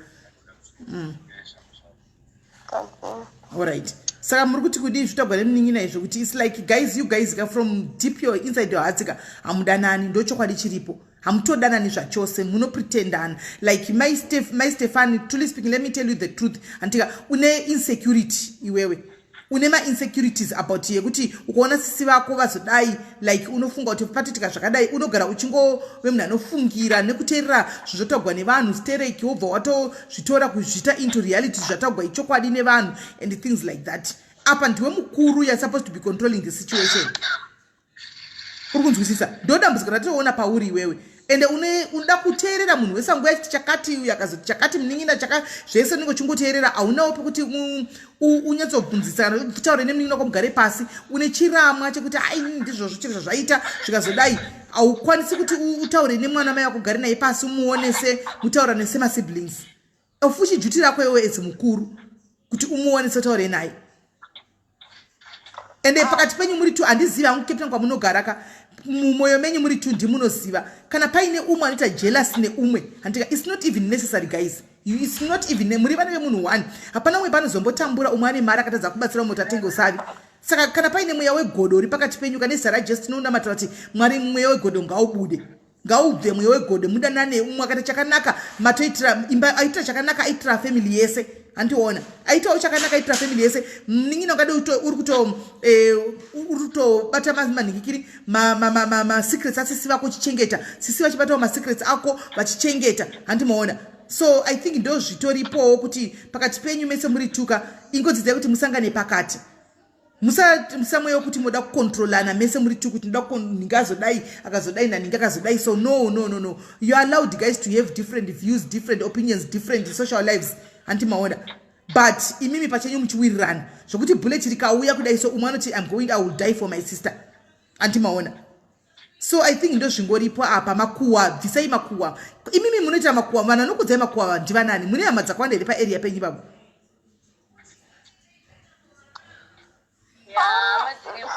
Alright, saka muri kuti kudii zvitogwa nemunin'ina izvo, kuti its like guys, you guys ka, from deep your inside your hearts ka, hamudanani? Ndo chokwadi chiripo, hamutodanani zvachose, munopretendana. Like mai Stefani, truly speaking, let me tell you the truth, handika une insecurity iwewe, une mainsecurities about yekuti ukaona sisi vako vazodai, like unofunga kuti patitika zvakadai, unogara uchingove munhu anofungira nekuteerera zvinhu zvotagwa nevanhu stereki, wobva watozvitora kuzviita into reality zvatagwa ichokwadi nevanhu and things like that. Apa ndiwe mukuru, you are supposed to be controlling the situation, uri kunzwisisa? Ndo dambudziko ratinoona pauri iwewe. Ende unoda kuteerera munhu wese anguva yachiti chakati, uyu akazoti chakati, munin'ina chaka, zvese unenge uchingoteerera. Haunawo pekuti unyatsobvunzisa kana kutaura nemunin'ina wako mugare pasi. Une chiramwa chekuti ai, ndizvozvo chiro zvazvaita zvikazodai. Haukwanisi kuti utaure nemwana mai wako, gare naye pasi, umuonese, mutaurane semasiblings. Ofuchi duty rako iwewe as mukuru kuti umuonese, utaure naye. Ende pakati penyu muri two, handizivi hangu Cape Town kwamunogara ka, mumwoyo menyu muri two ndimunoziva kana paine umwe anoita jealous neumwe, handika? Its not even necessary, guys. Its not even, muri vana vemunhu one, hapana umwe panozombotambura umwe ane mari akatadza kubatsira umwe kuti atenge usavi. Saka kana paine mweya wegodo uri pakati penyu, kane zita raJesu tinonamatira kuti Mwari, mweya wegodo ngaubude, ngaubve mweya wegodo, mudanane. Umwe akaita chakanaka, matoitira imba, aitira chakanaka, aitira family yese, handiona? Aitawo chakanaka, aitira family yese. Munin'ina ungade uri kuto uri kutobata manhikikiri masecrets asisi vako uchichengeta, sisi vachibatawo masecrets ako vachichengeta, handimaona? So I think ndo zvitoripowo kuti pakati penyu mese muri tuka, ingodzidzai kuti musangane pakati, musamweya wekuti moda kucontrolana mese muri two, kuti ndoda ninge azodai, akazodai, naninge akazodai. So no, no, no, no, you are allowed, guys, to have different views, different opinions, different social lives, hanti maona? But imimi pachenyu muchiwirirana zvokuti bullet rikauya kudai so, umwe anoti, "I'm going, I will die for my sister," hanti maona? So I think ndo zvingoripo apa. Makuwa, bvisai makuwa. Imimi munoita makuwa, vanhu vanokudzai makuwa ndivanani? Mune hama dzakawanda here paarea penyu babo? Hama dziripo.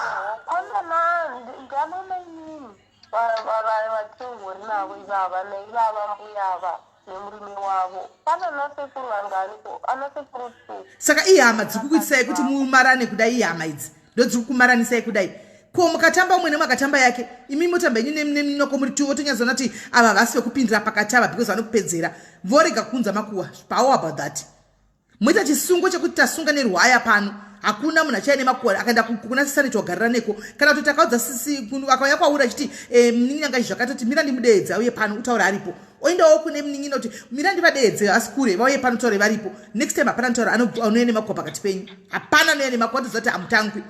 Panana ndiana mainini vatingori navo ivava, neivava mbuyava nemurume wavo. Pana nasekuru vanganiko? Ana sekuru two. Saka ihama dziri kukuitisai kuti mumarane kudai? Ihama idzi ndo dziri kukumaranisai kudai? Ko mukatamba, umwe nemwe akatamba yake, imi motamba inyu neminoko muri two, votonyatsoona kuti ava vasi vekupindira pakati ava, because vanokupedzera, vorega kuunza makuwa. How about that? Moita chisungo chekuti tasunga nerwaya pano, hakuna munhu achaine makuwa. Akaenda kuna sisane wagarira neko, kana kuti takaudza sisi, akauya kwauri achiti munin'ina ngachi zvakatoti mira ndimudeedze auye pano utaura aripo, oendawo kune munin'ina kuti mira ndivadeedze asi kure vauye pano taure varipo. Next time hapana ntaura anouya nemakuwa pakati penyu, hapana anouya nemakuwa. Toziva kuti hamutangwi,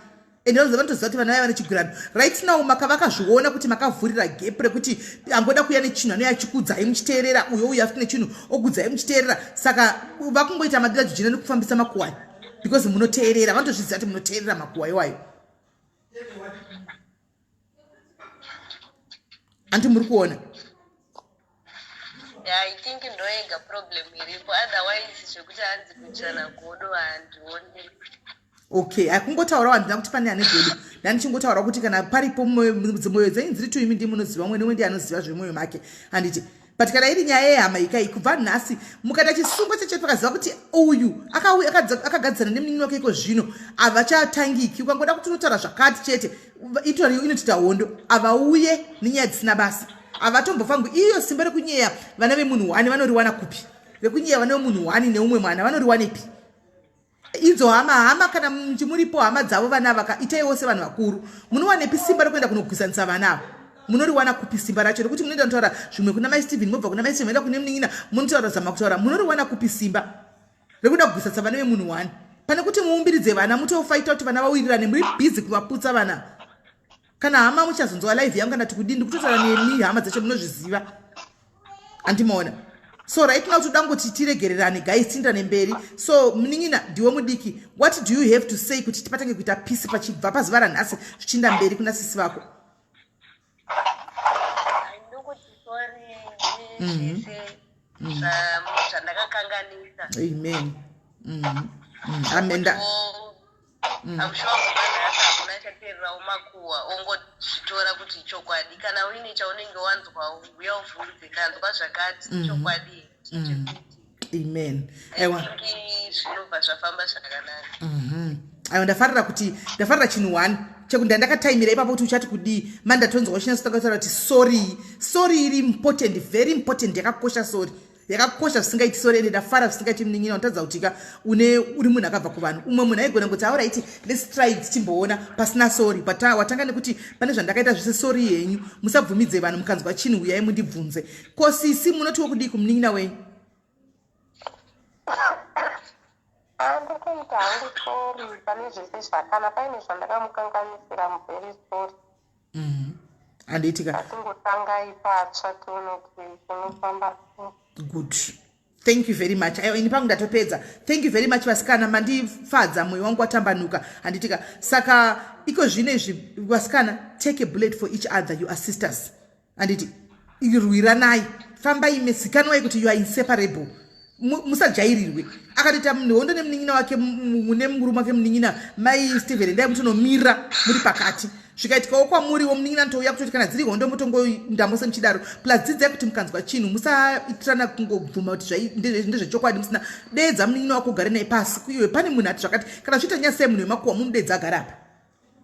ende vanotoziva kuti vana vaya vane chigurano. Right now makavakazviona kuti makavhurira gap rekuti angoda kuuya nechinhu anouya achikudzai muchiteerera, uyo uyo afuti nechinhu okudzai muchiteerera. Saka vakungoita madira jujina nekufambisa makuwa because munoteerera, vanotozviziva kuti munoteerera makuwa iwayo, handi muri kuona? Yeah, I think ndoyega problem iripo, otherwise zvekuti hanzi kuitirana godo handioni. Okay, akungotaurawo handina kuti pane ane godo, ndandichingotaura kuti kana paripo mwoyo dzenyu dziri tu, imi ndi munoziva, mumwe nemwe ndi anoziva zvemwoyo make, handiti? But kana iri nyaya yehama ikai, kubva nhasi mukaita chisungo cheche, pakaziva kuti uyu akagadzana nemunin'ini wake iko zvino, havachatangiki. Ukangoda kuti unotaura zvakati chete, itori inotoita hondo. Havauye nenyaya dzisina basa, havatombofangwi. Iyo simba rekunyeya vana vemunhu wani vanoriwana kupi? Rekunyeya vana vemunhu wani neumwe mwana vanoriwanepi? Idzo hama, hama kana muchimuripo, hama dzavo vana vaka itaiwo sevanhu vakuru. Munowanepi simba rekuenda kunogwisanisa vana ava? Munoriwana kupi simba racho rekuti munoenda kunotaura zvimwe kuna Mai Steven, mobva kuna Mai Steven moenda kune munin'ina, munotaura zama kutaura? Munoriwana kupi simba rekuda kugwisanisa vana vemunhu wani, pane kuti muumbiridze vana, mutofaita kuti vana vawirirane? Muri bhizi kuvaputsa vana. Kana hama muchazonzwa live yangu kana tikudii, ndikutotaura nemi hama dzacho, munozviziva, andimaona. So right now toda ngoti tiregererane, guys, tiindirane mberi. So munin'ina, ndiwe mudiki, what do you have to say kuti tipatange kuita peace pachibva pazuva ranhasi zvichiinda mberi kuna sisi vako? Ndokuti sorry nezvese zvandakakanganisa. Amen. Amen. I'm sure kubva nhasi hakuna chateererawo makuhwa ongozvitora kuti ichokwadi. Kana uine chaunenge wanzwawo, uya uvhunze, "Ndanzwa zvakati, chokwadi chekuti?" Amen. I Aiwa. think zvinobva zvafamba zvakanaka. Aiwa, ndafarira kuti ndafarira chinhu one chekuti ndandakataimira ipapo kuti uchati kudii. Mandatonzwa uchinyatsotanga kutaura kuti sorry. Sorry iri important, very important, yakakosha. Sorry yakakosha zvisingaiti. Sorry, ende ndafara zvisingaiti, munin'ina. Unotadza kuti ka une uri munhu akabva kuvanhu, umwe munhu aigona kuti, "Alright, let's try, tichimboona pasina sorry." But watanga nekuti pane zvandakaita zvese, sorry yenyu. Musabvumidze vanhu, mukanzwa chinhu uyai mundibvunze. Ko sisi, munotiwo kudii kumunin'ina wenyu? Handikuita hangu sorry pane zvese zvakana paine zvandakamukanganisira, I'm very sorry. Handiitika. Ngatingotangai patsva, tione kuti zvinofamba sei. Good, thank you very much. Aiwa, ini pangu ndatopedza. Thank you very much, vasikana, mandifadza, mwoyo wangu watambanuka, handitika? Saka iko zvino izvi, vasikana, take a bullet for each other. You are sisters, handiti? Rwiranai, fambai mesikanwai kuti you are inseparable. Musajairirwe. Akatoita hondo nemunin'ina wake, nemurume wake munin'ina. Mai Steven, endai mutonomira muri pakati. Zvikaitikawo kwamuriwo, munin'ina notouya kutoti kana dziri hondo motongoenda mose muchidaro. Plus dzidzai kuti mukanzwa chinhu musaitirana kungobvuma kuti ndezvechokwadi musina. Deedza munin'ina wako, ugare naye pasi. Iwe, pane munhu ati zvakati. Kana zviita nyasei munhu wemakuhwa, mumudedza agare apa,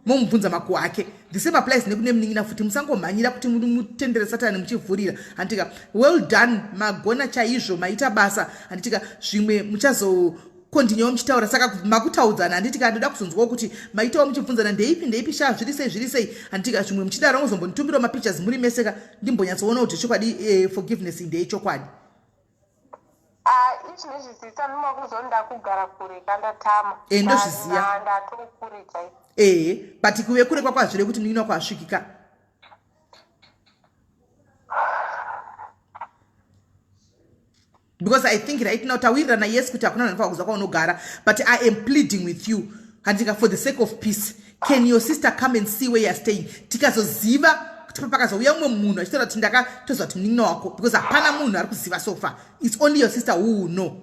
momubvunza makuhwa ake. The same applies nekune munin'ina futi. Musangomhanyira kuti mutendere Satani muchivhurira, handitika? Well done, magona chaizvo, maita basa, handitika? Zvimwe muchazokontinyawo muchitaura. Saka makutaudzana, handitika? Ndoda kuzonzwawo kuti maitawo muchibvunzana, ndeipi ndeipi sha, zviri sei, zviri sei, handitika? Zvimwe muchidaro mozombonitumbirawo mapictures muri meseka, ndimbonyatsoona kuti chokwadi forgiveness ndeyechokwadi. Ah, izvinezvi sisa ndimakuzonda kugara kure kandatama. Eh, ndozviziva. Ndatokure chaiko. Ehe, but kuve kure kwako hazvirevi kuti munin'ina wako asvikika. Because I think right now tawirirana, yes, kuti hakuna vanhu kuziva kwaunogara, but I am pleading with you, handika, for the sake of peace, can your sister come and see where you are staying? Tikazoziva kuti pakazouya mumwe munhu achitaura kuti ndakatoziva kuti munin'ina wako, because hapana munhu ari kuziva so far, it's only your sister who will know.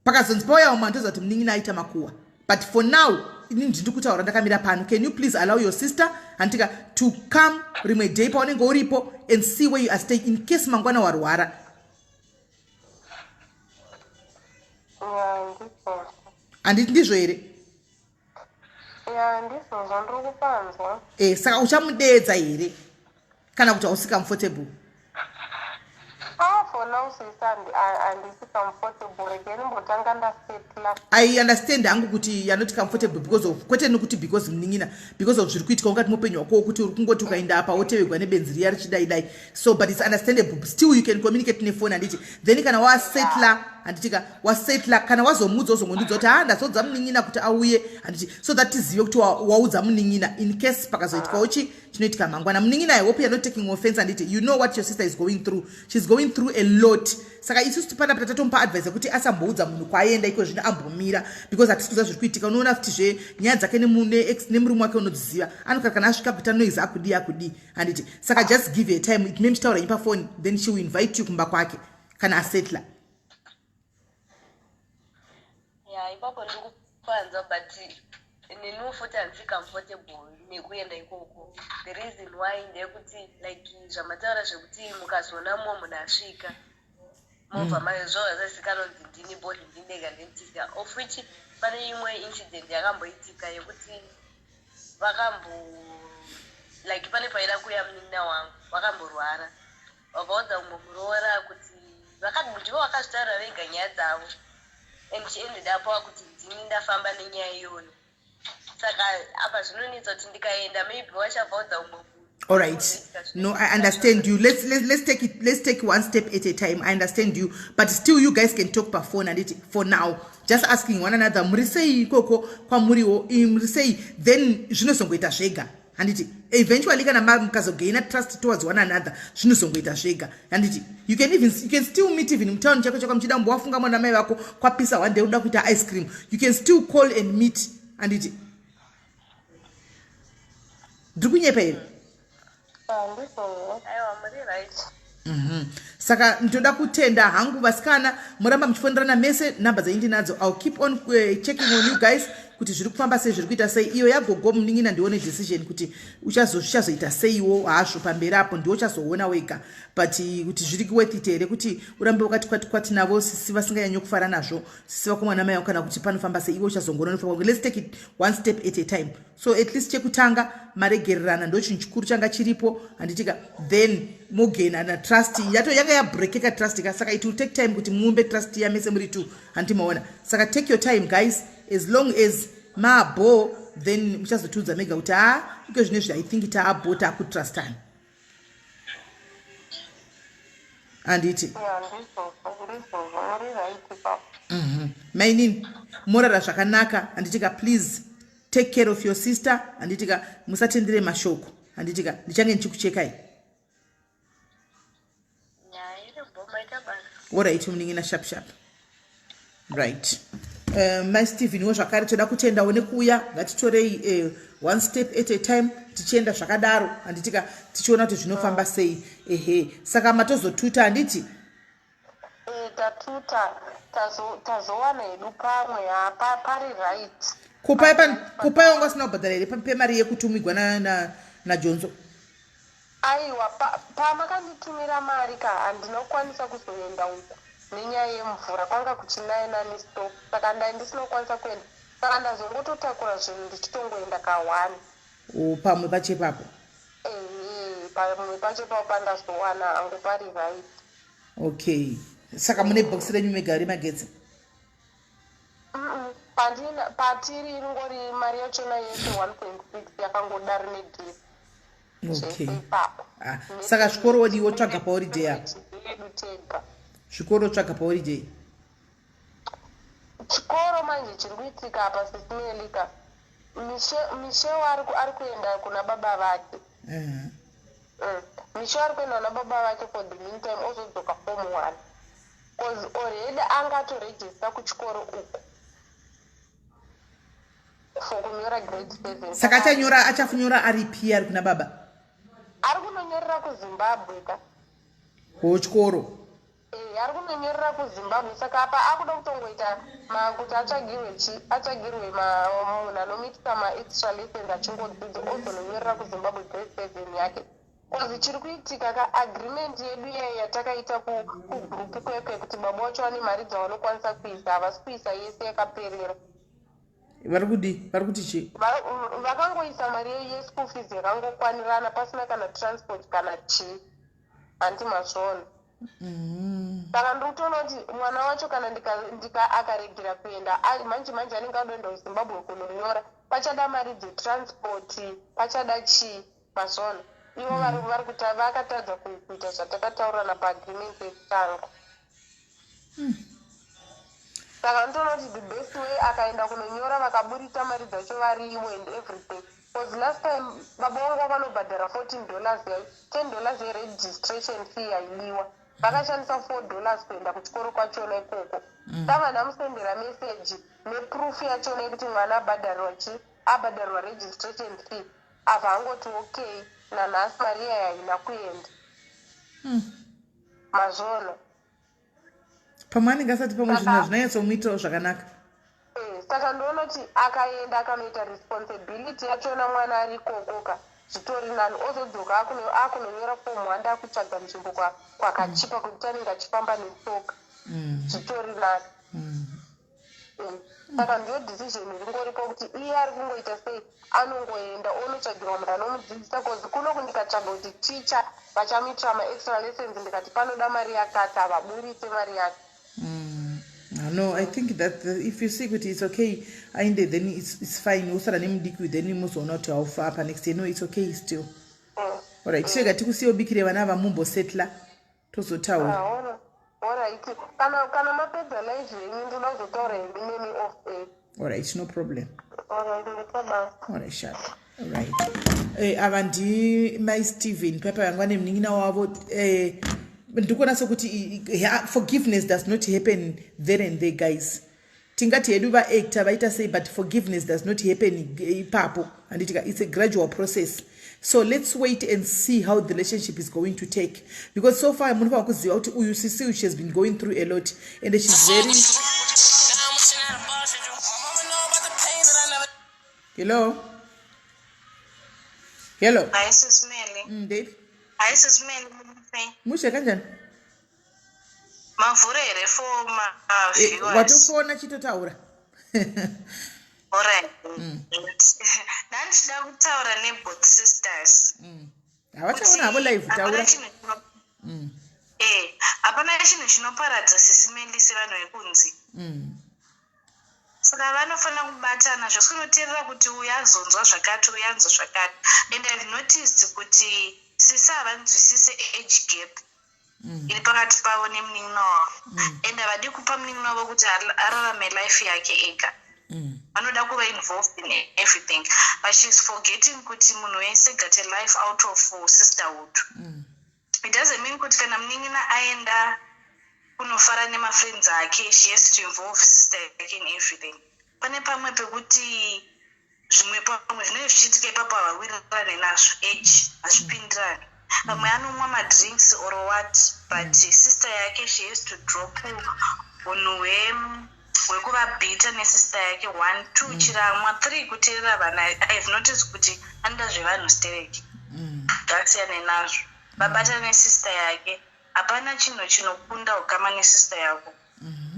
Pakazonzi pauya umwe, antoziva kuti munin'ina aita makuhwa. But for now, ini ndiri kutaura ndakamira pano, can you please allow your sister, handitika, to come rimwe day paunenge uripo and see where you are staying, in case mangwana warwara? Ya, ndizvozvo. Handiti ndizvo here? Ya, ndizvozvo, ndiri kupanzwa. E, saka uchamudeedza here kana kuti hausi comfortable? Ah, for now sisi, handisi comfortable, regeni mbotanga ndasetla. I understand hangu kuti you're not comfortable because of, kwete nekuti because munin'ina, because of zviri kuitika ungati mupenyu wako, wokuti uri kungoti ukaenda apa wotevegwa nebenzi riya richidai dai. So, but it's understandable. Still you can communicate nefoni, handiti? Then kana wasetla, handitika, wasetla, kana wazomudza, wozongondudza kuti, "Ha, ndazodza munin'ina kuti auye," handiti? So that tizive kuti waudza munin'ina, in case pakazoitikawo chi chinoitika mangwana. Munin'ina, I hope you're not taking offense, handiti? You know what your sister is going through. She's going through a lot. Saka isusu panapa tatomupa advice yekuti asamboudza munhu kwaaenda iko zvino, ambomira, because hatisi kuziva zviri kuitika. Unoona futizve nyaya dzake nemurume wake, unodziziva, anokara kana asvika kuita noise, akudii akudii, handiti? Saka just give her time. It may muchitaura henyu pafoni, then she will invite you kumba kwake. Kana asetla. Ya, ipapo ndikupanzwa, but neniwo futi handisi comfortable nekuenda ikoko. The reason why ndeyekuti, like zvamataura zvekuti mukazoona mumwe munhu asvika, mobva mazvova zvazikanwa kunzi ndini body, ndinega ndinotisika, of which pane imwe incident yakamboitika yekuti vakambo, like pane paida kuuya munin'ina wangu, vakamborwara, vabvaudza mumwe muroora kuti ndivo vakazvitaura vega nyaya dzavo, and she ended up wakuti ndini ndafamba nenyaya iyoyo. Saka apa zvinonetsa kuti ndikaenda, maybe vachabvaudza umwe munhu. All right, no, I understand you. Let's take it, let's take one step at a time. I understand you, but still you guys can talk pafone, anditi? For now, just asking one another, "Muri sei ikoko kwamuriwo? Muri sei?" Then zvinozongoita zvega, handiti? Eventually kana mukazogaina trust towards one another, zvinozongoita zvega, handiti? You can still meet even mutown chako chako, muchida mbowafunga mwana mai vako, kwapisa one day, uda kuita ice cream, you can still call and meet, handiti? Ndiri kunyepa here? Handizvo. Aiwa, muri right. Saka ndoda kutenda hangu vasikana, muramba muchifonderana mese. Nhamba dzenyu ndinadzo. I'll keep on checking on you guys kuti zviri kufamba sei, zviri kuita sei. Iyo yagogo munin'ina, ndione decision kuti zvichazoita seiwo hazvo pamberi apo, ndiwo uchazoona wega. But kuti zviri worth it here kuti urambe wakati kwati kwati navo sisi vasinganyanyi kufara nazvo, sisi vako mwana mai vako, kana kuti panofamba sei, iwe uchazongoona nofamba. Let's take it one step at a time. So at least chekutanga maregererana, ndo chinhu chikuru changa chiripo, handitika? Then mogainana trust yato yanga yabrekeka trust ka. Saka it will take time kuti muumbe trust yamese muri two, handiti maona? Saka take your time, guys. As long as maabo, then muchazotiudza mega kuti ha, iko zvinezvi I think taabo, taakutrustana, handiti? Ya, ndizvozvo, ndizvozvo, muri right ipapo. Mainini, morara zvakanaka, handitika? Please take care of your sister, handitika? Musatendere mashoko, handitika? Ndichange ndichikuchekai. Nyaya iri bho, maita basa. Alright munin'ina, sharp sharp. Right, mai Stephen wo zvakare toda kutendawo nekuuya. Ngatitorei one step at a time, tichienda zvakadaro, handitika? Tichiona kuti zvinofamba sei. Ehe, saka matozotuta, handiti? Tatuta, tazowana hedu pamwe hapa pari right. Kupai wanga usina kubhadhara here pemari yekutumigwa naJonzo? Aiwa, pamakanditumira mari ka, handina kukwanisa kuzoenda uku nenyaya yemvura, kwanga kuchinaya nonstop, saka ndai ndisina kukwanisa kuenda, saka ndazongototakura zvinhu ndichitongoenda ka1. O, pamwe pacho ipapo. Ehe, pamwe pacho ipapo pandazowana hangu pari right. Okay, saka mune bhokisi renyu mega remagetsi? Patiri ingori mari yachona yese 1.6 yakangodari negesi. Okay. Zvese ipapo. Ah, saka zvikoro wodiwo tsvaga paholiday apo? Yedu tega. Zvikoro tsvaga paholiday. Chikoro manje chiri kuitika apa, sisimelika, Michel ari kuenda kuna baba vake. Michel ari kuenda kuna baba vake for the meantime, ozodzoka form one, 'cause already angatorejista kuchikoro uku for kunyora grade 7. Saka achanyora, achafunyora ari pi ari kuna baba? Ari kunonyorera kuZimbabwe ka. Ko chikoro? Ari kunonyorera kuZimbabwe, saka apa akuda kutongoita kuti atsvagirwe chi atsvagirwe munhu anomuitisa maextra lessons, achingodzidza, ozononyorera kuZimbabwe grade 7 yake, 'cause chiri kuitika ka, agreement yedu iya yatakaita kugroup kwekwe kuti baba wacho vane mari dzavanokwanisa kuisa, havasi kuisa yese yakaperera. Vari kudi, vari kuti chii? Vakangoisa mari yeschool fees yakangokwanirana, pasina kana transport kana chii, handi mazvona? Saka ndiri kutoona kuti mwana wacho kana ndika akaregera kuenda, manje manje anenge adoenda kuZimbabwe kunonyora, pachada mari dzetransport, pachada chii, mazvona? Ivo vari vakatadza kuita zvatakataurirana paagreement yekutanga. Saka ndinoona kuti the best way, akaenda kunonyora, vakaburitsa mari dzacho variwo and everything, because last time baba vangu vakanobhadhara $14 yai $10 yeregistration fee yaidiwa, vakashandisa $4 kuenda kuchikoro kwachona ikoko. Saka ndamusendera meseji neproof yachona yekuti mwana abhadharirwa chi abhadharirwa registration fee. Abva angoti okay, nanhasi mari iya haina kuenda, mazvona? Pamwe anenge asati, pamwe zvinhu hazvinanyatsomuitirawo zvakanaka. Saka ndoona kuti akaenda akanoita responsibility yachona, mwana ari ikokoka, zvitori nani. Ozodzoka akunonyora form 1, ndakutsvaga nzvimbo kwakachipa kwekuti anenge achifamba netsoka. Zvitori nani. Saka ndiyo decision ringoripo, kuti iye ari kungoita sei, anongoenda onotsvagirwa munhu anomudzidzisa, 'cause kunoku ndikatsvaga kuti ticha vachamuitira maextra lessons, ndikati panoda mari yakati, havaburitse mari yake. No, I think that if you see kuti it's okay ainde, then it's fine. Usara nemudiki, then muzoona kuti haufa apa next year. No, it's okay still. Alright, chirega tikusiye ubikire vana ava, mumbosetla, tozotaura. Ah, alright, kana mapedza live yenyu, ndoda kuzotaura henyu nemi off air. Alright, no problem. Alright, ndikabasa. Alright, sharp. Alright. Ava ndimai Stephen papa vanga nemunin'ina wavo. Ndikuona sekuti forgiveness does not happen there and there, guys. Tingati hedu vaactor vaita sei, but forgiveness does not happen ipapo, handitika? It's a gradual process, so let's wait and see how the relationship is going to take, because so far munofanira kuziva kuti uyu sisi, she has been going through a lot and she's very... Hello, hello. Hayi, sisimele. Dave. Hayi, sisimele. Mushe, kanjani? Mavhura here for maviewers? Watofona, chitotaura. Alright. Ndandichida kutaura neboth sisters. Havachaona havo live, Hapana taura. Hapana chinhu chinoparadza, sisimeli, sevanhu vekunzi. Saka vanofanira kubatana, zvosikunoteerera kuti uyu azonzwa zvakati, uyu anzwa zvakati. And I've noticed kuti sisi havanzwisise age gap iri pakati pavo nemunin'ina wavo, and havadi kupa munin'ina wavo kuti ararame life yake ega. Vanoda kuva involved in everything, but she's forgetting kuti munhu wese got a life out of sisterhood. It doesn't mean kuti kana munin'ina aenda kunofara nemafriends ake, she has to involve sister yake in everything. Pane pamwe pekuti zvimwe pamwe zvinenge zvichiitika ipapo havawirirane nazvo, age hazvipindirani. Pamwe anomwa madrinks or what, but sister yake, she has to drop unhu hwekuva bitter nesister yake. One, two, chiramwa. Three, kuteerera vana. I have noticed kuti anoda zvevanhu stereki. Ngasiyane nazvo, vabatane nesister yake. Hapana chinhu chinokunda ukama nesister yako.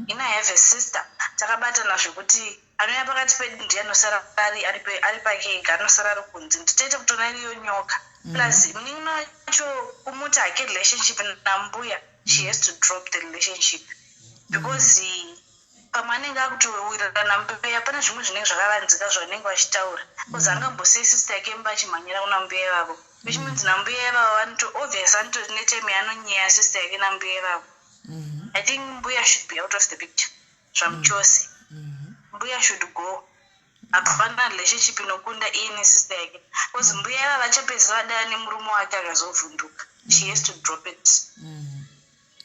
Ina, I have a sister, takabatana zvekuti anouya pakati pedu ndiye anosara ari pake ega, anosara ari kunze. Nditoita kutoona iriyo nyoka. Plus munin'ina wacho kumuti hake relationship nambuya, she has to drop the relationship, because pamwe anenge akutowirirana nambuya, pane zvimwe zvinenge zvakavanzika zvavanenge vachitaura, because angambosei sister yake mba achimhanyira kuna mbuya ivavo, which means nambuya ivavo vanoto, obvious, anotori netime yaanonyeya sister yake nambuya ivavo. I think mbuya should be out of the picture zvamuchose. Mbuya should go. Hapana relationship inokunda iye nesister yake, because mbuya ivava vachapedzisa vadaya nemurume wake akazovhunduka. She has to drop it.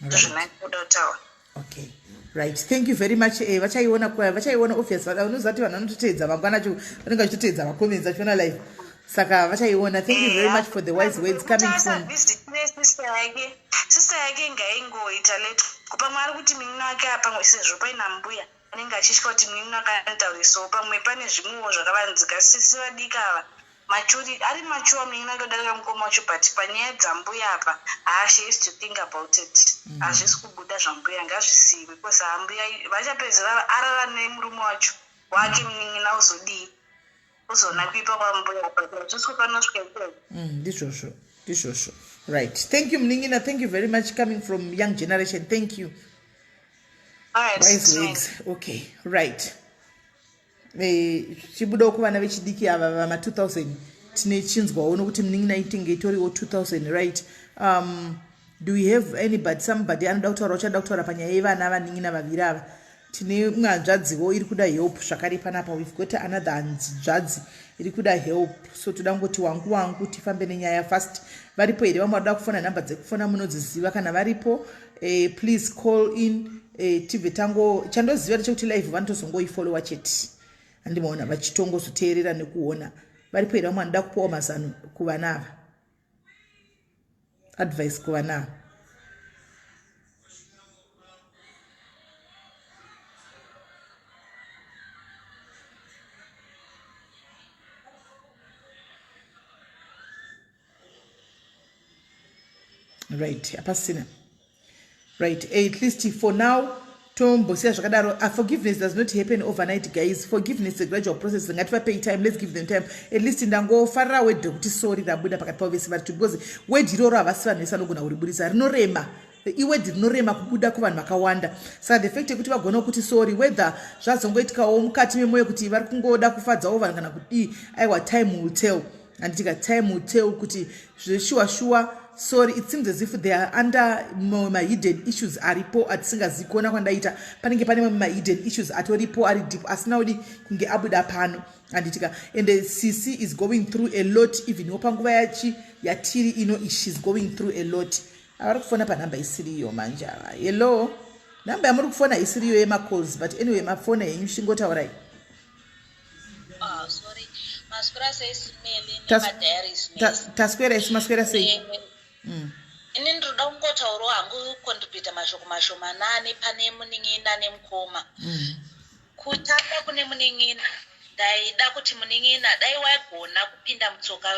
Zvinakuda kutaura. Okay, right, thank you very much. Vachaiona kwa vachaiona, obvious. Unoziva kuti vanhu vanototeedza, mangwana acho vanenge vachitoteedza macomments achiona live, saka vachaiona. Thank you very much for the wise words coming from Sister yake, sister yake ngaingoita let. Pamwe ari kuti munin'ina wake, pamwe sezvo paina mbuya, anenge achitya kuti munin'ina wake anotaurisawo. Pamwe pane zvimwewo zvakavanzika. Sisi vadiki ava machuri ari machuwa, munin'ina wake kudarika mukoma wacho, but panyaya dzambuya apa, haa, she has to think about it. Hazvisi kubuda zvambuya, ngazvisiyiwe, because hambuya vachapedzera arara nemurume wacho wake, munin'ina uzodii, uzoona kuipa kwambuya apa. Hazvisi panosvika ikoko. Ndizvozvo, ndizvozvo. Right, thank you, munin'ina. Thank you very much, coming from young generation. Thank you. Alright, wise sis Mary. words. Okay, right. Chibudawo kuvana vechidiki ava vama2000, tine chinzwawo nokuti munin'ina itenge itoriwo 2000. Right, do we have anybody, somebody anoda kutaura, uchada kutaura panyaya yevana vanin'ina vaviri ava? Tine imwe hanzvadziwo iri kuda help zvakare panapa. We've got another hanzvadzi iri kuda help, so toda kungoti wangu wangu tifambe nenyaya fast. Varipo here vamwe vadoda kufona? Nhamba dzekufona munodziziva. Kana varipo, please call in, tibve tango. Chandoziva ndechekuti live vanotozongoifollowa chete, handimaona vachitongozoteerera nekuona. Varipo here vamwe vanoda kupiwa mazano kuvana ava, advice kuvana ava? Right, hapasina. Right, at least for now tombosiya zvakadaro. Forgiveness does not happen overnight, guys. Forgiveness is a gradual process. Ngativapei time. Let's give them time. At least ndangofarira word rekuti sorry rabuda pakati pavo vese vari two, because word iroro havasi vanhu vese vanogona kuriburisa. Rinorema, iword rinorema kubuda kuvanhu vakawanda. Saka the fact yekuti vagona kuti sorry, whether zvazongoitikawo mukati memwoyo kuti vari kungoda kufadzawo vanhu kana kudii, aiwa, time will tell, handitika? Time will tell kuti zveshuwa shuwa sorry. It seems as if they are under mamwe mahidden issues aripo atisingazivi. Kuona kwandaita, panenge pane mamwe mahidden issues atoripo ari deep asina kudi kunge abuda pano, handitika? And Sisi is going through a lot. Even panguva yachi yatiri ino, she's going through a lot. Avari kufona panhamba isiriyo manje ava. Hello, nhamba yamuri kufona isiriyo yemacalls, but anyway, mafona henyu, chingotaurai. Ah, sorry, maswera sei, Simeli nemadiaries? Taswera isu. Maswera sei? Ini ndinoda kungotaurawo hangu, contributa mashoko mashomanani pane munin'ina nemukoma. Kutanga kune munin'ina, ndaida kuti munin'ina, dai waigona kupinda mutsoka,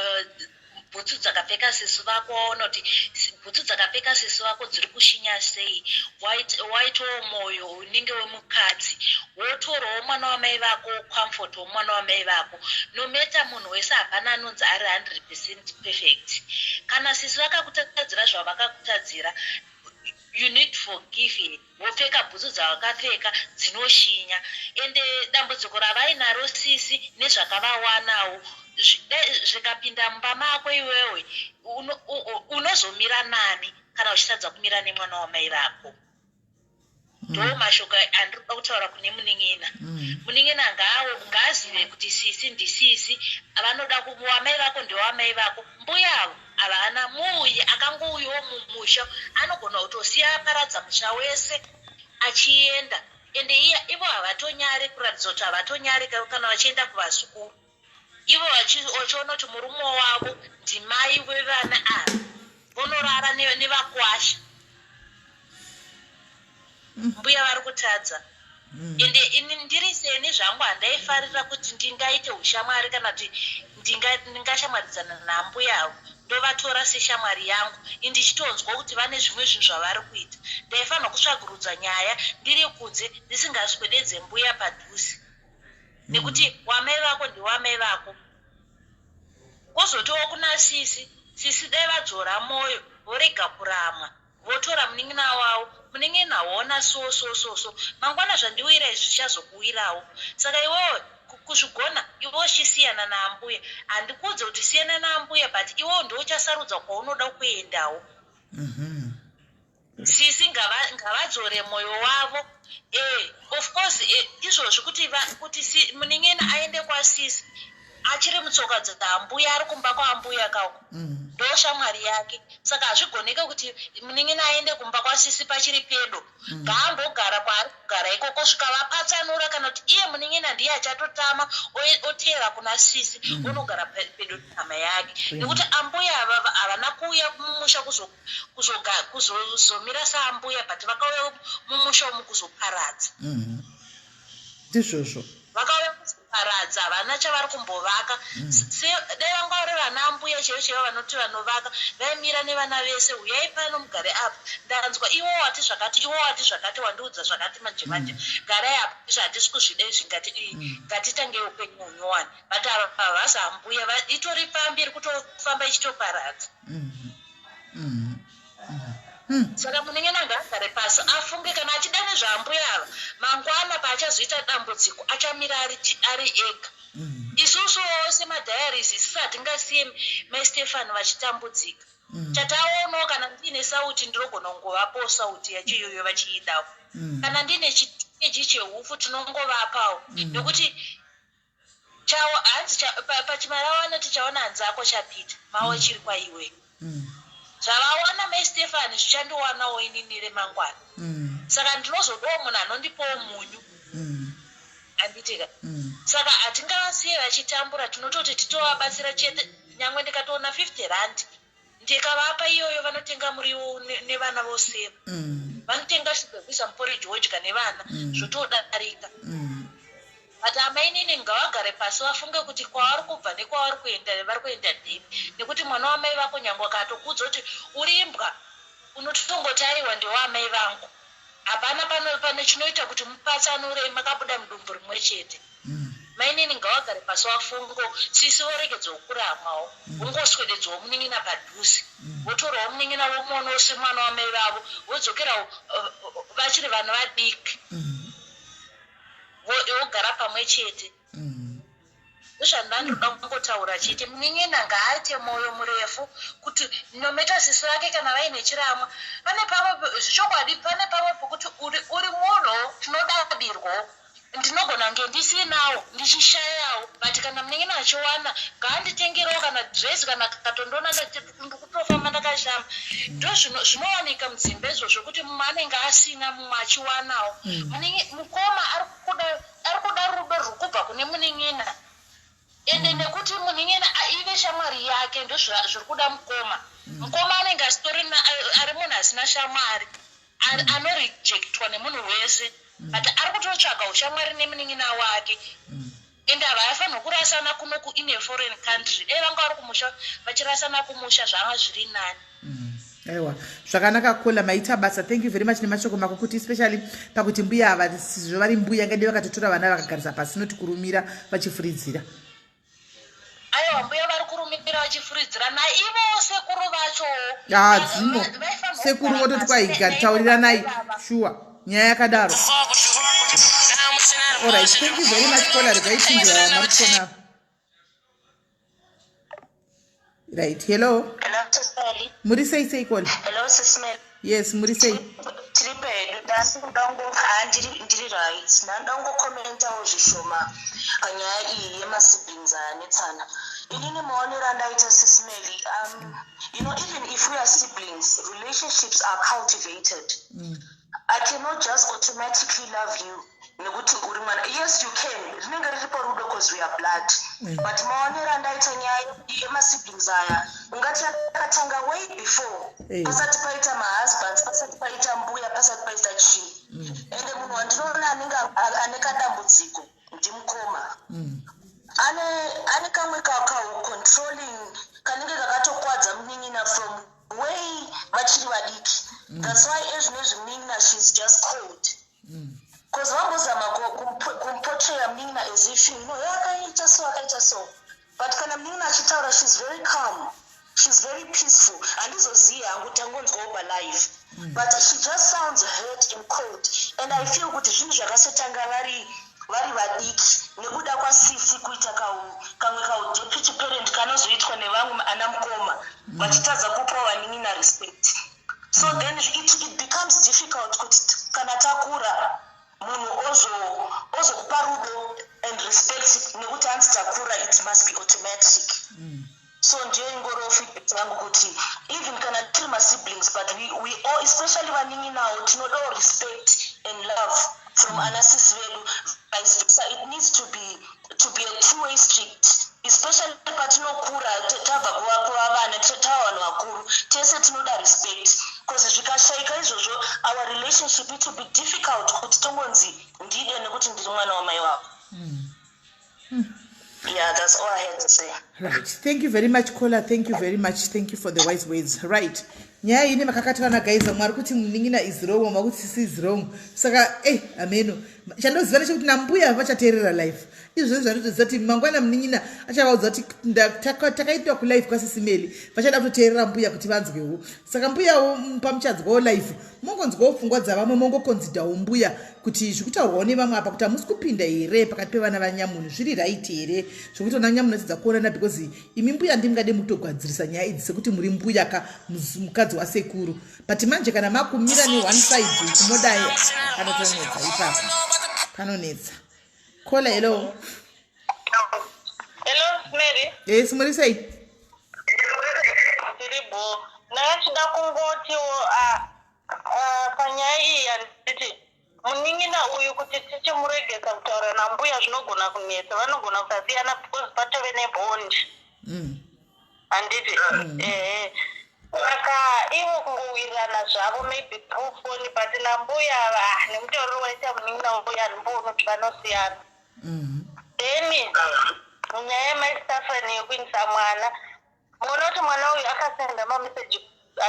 bhutsu dzakapfeka sisi vako, waona kuti bhutsu dzakapfeka sisi vako dziri kushinya sei, waitawo mwoyo unenge wemukadzi, wotorawo mwana wamai vako, comfort womwana wamai vako. No matter, munhu wese hapana anonzi ari 100% perfect. Kana sisi vakakutadzira zvavakakutadzira, you need to forgive him, wopfeka bhutsu dzavakapfeka dzinoshinya. Ende dambudziko ravainaro sisi nezvakavawanawo, zvikapinda mumba mako iwewe, unozomira nani kana uchitadza kumira nemwana wamai vako? Ndo mashoko andinoda kutaura kune munin'ina. Munin'ina ngaazive kuti sisi ndisisi, vanoda wamai vako, ndewamai vako. Mbuyavo havana muuyi, akangouyawo mumusha anogona kutosiya aparadza musha wese achienda. Ende iye ivo havatonyari kuratidza kuti havatonyari kana vachienda kuvazukuru, ivo vachiona kuti murume wavo ndimai vevana ava, vonorara nevakwasha. Mbuya vari kutadza. Ende ini ndiri seni zvangu, handaifarira kuti ndingaite ushamwari kana kuti ndingashamwaridzana nambuya avo, ndovatora seshamwari yangu, indichitonzwa kuti vane zvimwe zvinhu zvavari kuita. Ndaifanirwa kutsvagurudza nyaya ndiri kunze, ndisingaswededze mbuya padhuze, nekuti wamai vako ndewamai vako. Kwozotiwo kuna sisi, sisi dai vadzora mwoyo, vorega kuramwa, votora munin'ina wavo. Munin'ina, hona, so so so so, mangwana zvandiwira izvi zvichazokuwirawo. Saka iwewe kuzvigona, iwe uchisiyana naambuya. Handikuudze kuti siyana naambuya, but iwewo ndouchasarudza kwaunoda kuendawo. Sisi ngavadzore mwoyo wavo. Of course, izvozvi kuti munin'ina aende kwasisi achiri mutsoka dzaambuya, ari kumba kwaambuya kako, ndo shamwari yake. Saka hazvigoneke kuti munin'ina aende kumba kwasisi pachiri pedo. Ngaambogara kwaari kugara ikoko svika vapatsanura, kana kuti iye munin'ina ndiye achatotama, oteera kuna sisi, onogara pedo nehama yake, nekuti ambuya ava havana kuuya mumusha kuzomira saambuya, but vakauya mumusha umu kuzoparadza. Ndizvozvo. Vakauya kuzoparadza, havana chavari kumbovaka. Dai vanga vari vana ambuya chaivo chaivo vanoti vanovaka, vaimira nevana vese, "Uyai pano mugare apa. Ndanzwa iwo wati zvakati, iwo wati zvakati, wandiudza zvakati manje manje. Garai apa, izvi hatisi kuzvida izvi, ngatitange upenyu hunyowani." But ava havasi ambuya, itori pfambi iri kutofamba ichitoparadza. Saka munin'ina ngaagare pasi afunge kana achida nezvaambuya ava. Mangwana paachazoita dambudziko, achamira ari ega. Isusuwo semadiaries, isusu hatingasiye mai Stefan vachitambudzika. Chataonawo, kana ndiine sauti, ndinogona kungovapawo sauti yacho iyoyo vachiidawo. Kana ndiine chikeji chehupfu, tinongovapawo, nekuti hanzi pachimarawo anoti chaona hanzi ako chapita mawo chiri kwaiwe. Zvavawana mai Stefani zvichandiwanawo inini remangwana. Saka ndinozodawo munhu anondipawo munyu, handitika? Saka hatingavasiye vachitambura. Tinototi titovabatsira chete, nyangwe ndikatoona 50 rand, ndikavapa iyoyo, vanotenga muriwo nevana voseva, vanotenga shuga kuisa muporiji, wodya nevana, zvotodarika. But amainini ngavagare pasi vafunge kuti kwavari kubva nekwavari kuenda, vari kuenda depi, nekuti mwana wamai vako, nyange akatokuudza kuti uri imbwa. Unotongoti aiwa, ndewaamai vangu. Hapana pano pane chinoita kuti mupatsanure, makabuda mudumbu rimwe chete. Mainini ngawagare pasi wafungo, sisi voregedzawo kuramwawo, vongoswededzawo munin'ina padhuze, votorawo munin'ina vomuonawo semwana wamai vavo, vodzokerawo vachiri vana vadiki, vogara pamwe chete. Ndozvandandoda kungotaura chete. Munin'ina ngaaite mwoyo murefu kuti nometa sisi vake kana vaine chiramwa. Pane pamwe, zvichokwadi, pane pamwe pokuti uri munhu tinodadirwawo. Ndinogona kunge ndisinawo, ndichishayawo, but kana munin'ina achiwana, ngaanditengerewo kana dress, kana katondoona ndikutofamba ndakashama. Ndo zvinowanika mudzimba izvozvo, kuti mumwe anenge asina, mumwe achiwanawo. Mukoma ari kuda rudo rwuri kubva kune munin'ina, ende nekuti munin'ina ive shamwari yake, ndo zviri kuda mukoma. Mukoma anenge asitorina, ari munhu asina shamwari, anorejectwa nemunhu wese, but ari kutotsvaga ushamwari nemunin'ina wake. Ende havafanirwa kurasana kunoku in a foreign country. Dai vanga vari kumusha, vachirasana kumusha, zvanga zviri nani. Aiwa, zvakanaka caller, maita basa. Thank you very much nemashoko mako, kuti especially pakuti mbuya ava, sezvo vari mbuya, ngadi vakatotora vana vakagarisa pasi, noti kurumira vachifuridzira. Aiwa, mbuya vari kurumira vachifuridzira, naivowo sekuru vachowo. Ah, dzimo sekuru vototi kwaiga tauriranai, shuwa nyaya yakadaro. Alright, thank you very much, caller. Regai chinjwa mari kufona. Right, hello. Hello, Sis Melly. Muri sei sei, caller? Hello, Sis Melly. Yes, muri sei? Tiri pedu. Ndiri right. Ndanoda kungocommentawo zvishoma panyaya iyi yemasiblings ayanetsana. Inini maonero andaita, Sis Melly, even if we are siblings, relationships are cultivated. I cannot just automatically love you nekuti uri mwana. Yes, you can, rinenge riripo rudo because we are blood, but maonero andaita nyaya yemasiblings aya, ungati yakatanga way before, pasati paita mahusbands, pasati paita mbuya, pasati paita chii. Ende munhu wandinoona anenge ane kadambudziko ndimukoma. Ane kamwe kacontrolling kanenge kakatokwadza munin'ina from way vachiri vadiki. That's why ezvinezvi munin'ina, she's just cold, because vambozama kumuportraya munin'ina as if akaita so, akaita so, but kana munin'ina achitaura, she's very calm, she's very peaceful. Handizozivi hangu, tangonzwawo palive, but she just sounds hurt and cold, and I feel kuti zvinhu zvakasotanga vari vadiki nekuda kwasisi kuita kamwe kaudeputy parent kanozoitwa nevamwe ana mukoma, vachitadza kupa vanin'ina respect. So then it becomes difficult kuti kana takura, munhu ozokupa rudo and respect nekuti hanzi takura, it must be automatic. So ndiyo ingoriwo feedback yangu kuti even kana tiri masiblings, but we all, especially vanin'inawo, tinodawo respect and love from ana sisi vedu, vice versa. It needs to be a two way street, especially patinokura, tabva kuva vana, tava vanhu vakuru, tese tinoda respect, because zvikashayika izvozvo, our relationship, it will be difficult kuti tongonzi ndide nekuti ndiri mwana wamai wako. Yeah, that's all I had to say. Right, thank you very much, caller. Thank you very much. Thank you for the wise words. Right, nyaya iyi nemakakatirana, guys. Mwari kuti munin'ina is wrong, makuti sisi is wrong, saka ameno. Chandoziva ndechekuti nambuya vachateerera live izvozvo. Zvanditoziva kuti mangwana munin'ina achavaudza kuti takaitwa kulive kwasisi Melly, vachada kutoteerera mbuya kuti vanzwewo. Saka mbuyawo, pamuchanzwawo live, mongonzwawo pfungwa dzavamwe, mongoconsiderawo mbuya kuti zvikutaurwawo nevamwe apa, kuti hamusi kupinda here pakati pevana vanyamunhu, zviri right here zvokuti vana nyamunhu atidza kuonana, because imi mbuya ndimungade mutogadzirisa nyaya idzi sekuti muri mbuya ka mukadzi wasekuru. But manje kana makumira neone side kumodai, panotonetsa ipapo, panonetsa. Caller, hello. Hello, Mary. Yes, muri sei? Tiri bo. Ndakachida kungotiwo panyaya iyi yanditi munin'ina uyu, kuti tichimuregesa kutaura nambuya zvinogona kunetsa, vanogona kusasiyana because patove nebond. Handiti? Ehe. Saka ivo kungowirirana zvavo maybe through phone, but nambuya ava, nemutauriro waita munin'ina uyu, handimbooni kuti vanosiyana. Then nyaya yemaistafani yekuindisa mwana, muona kuti mwana uyu akasenda mameseji.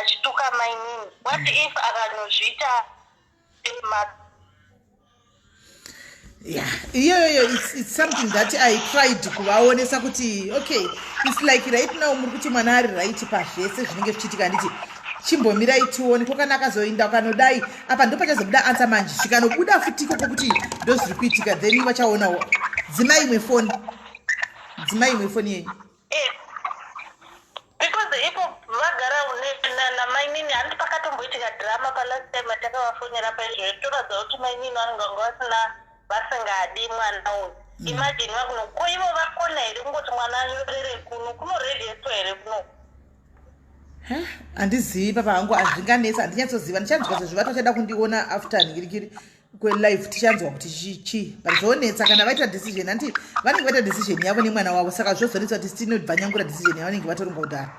achituka mainini. What if akanozviita yeah iyoyoyo it's something that I tried kuvaonesa kuti okay, it's like right now muri kuti mwana ari right pazvese zvinenge zvichiitika, handiti? Chimbomirai tione ko kana akazoinda kanodai apa ndo pachazobuda answer manje. Zvikanobuda futi ikoko kuti ndo zviri kuitika, then vachaonawo. Dzimai imwe foni, dzimai imwe foni yenyu. Because ipo vagara namainini, handiti pakatomboitika drama palast time atakavafonera paizvozvo, toratidza kuti mainini vanenge vanga vasina, vasingadi mwana uyu. Imagine vakuno, ko ivo vakona here kungoti mwana anyorere kuno? Kunoregisterwa here kuno? Handizivi papa hangu, hazvinganetsa, handinyatsoziva. Ndichanzwa sezvo vatochada kundiona after nhingirikiri kwelive, tichanzwa kuti chichi, but zvonetsa kana vaita decision. Handiti vanenge vaita decision yavo nemwana wavo, saka zvozonetsa kuti tinobvanyangura decision yavanenge vatoronga kudhara.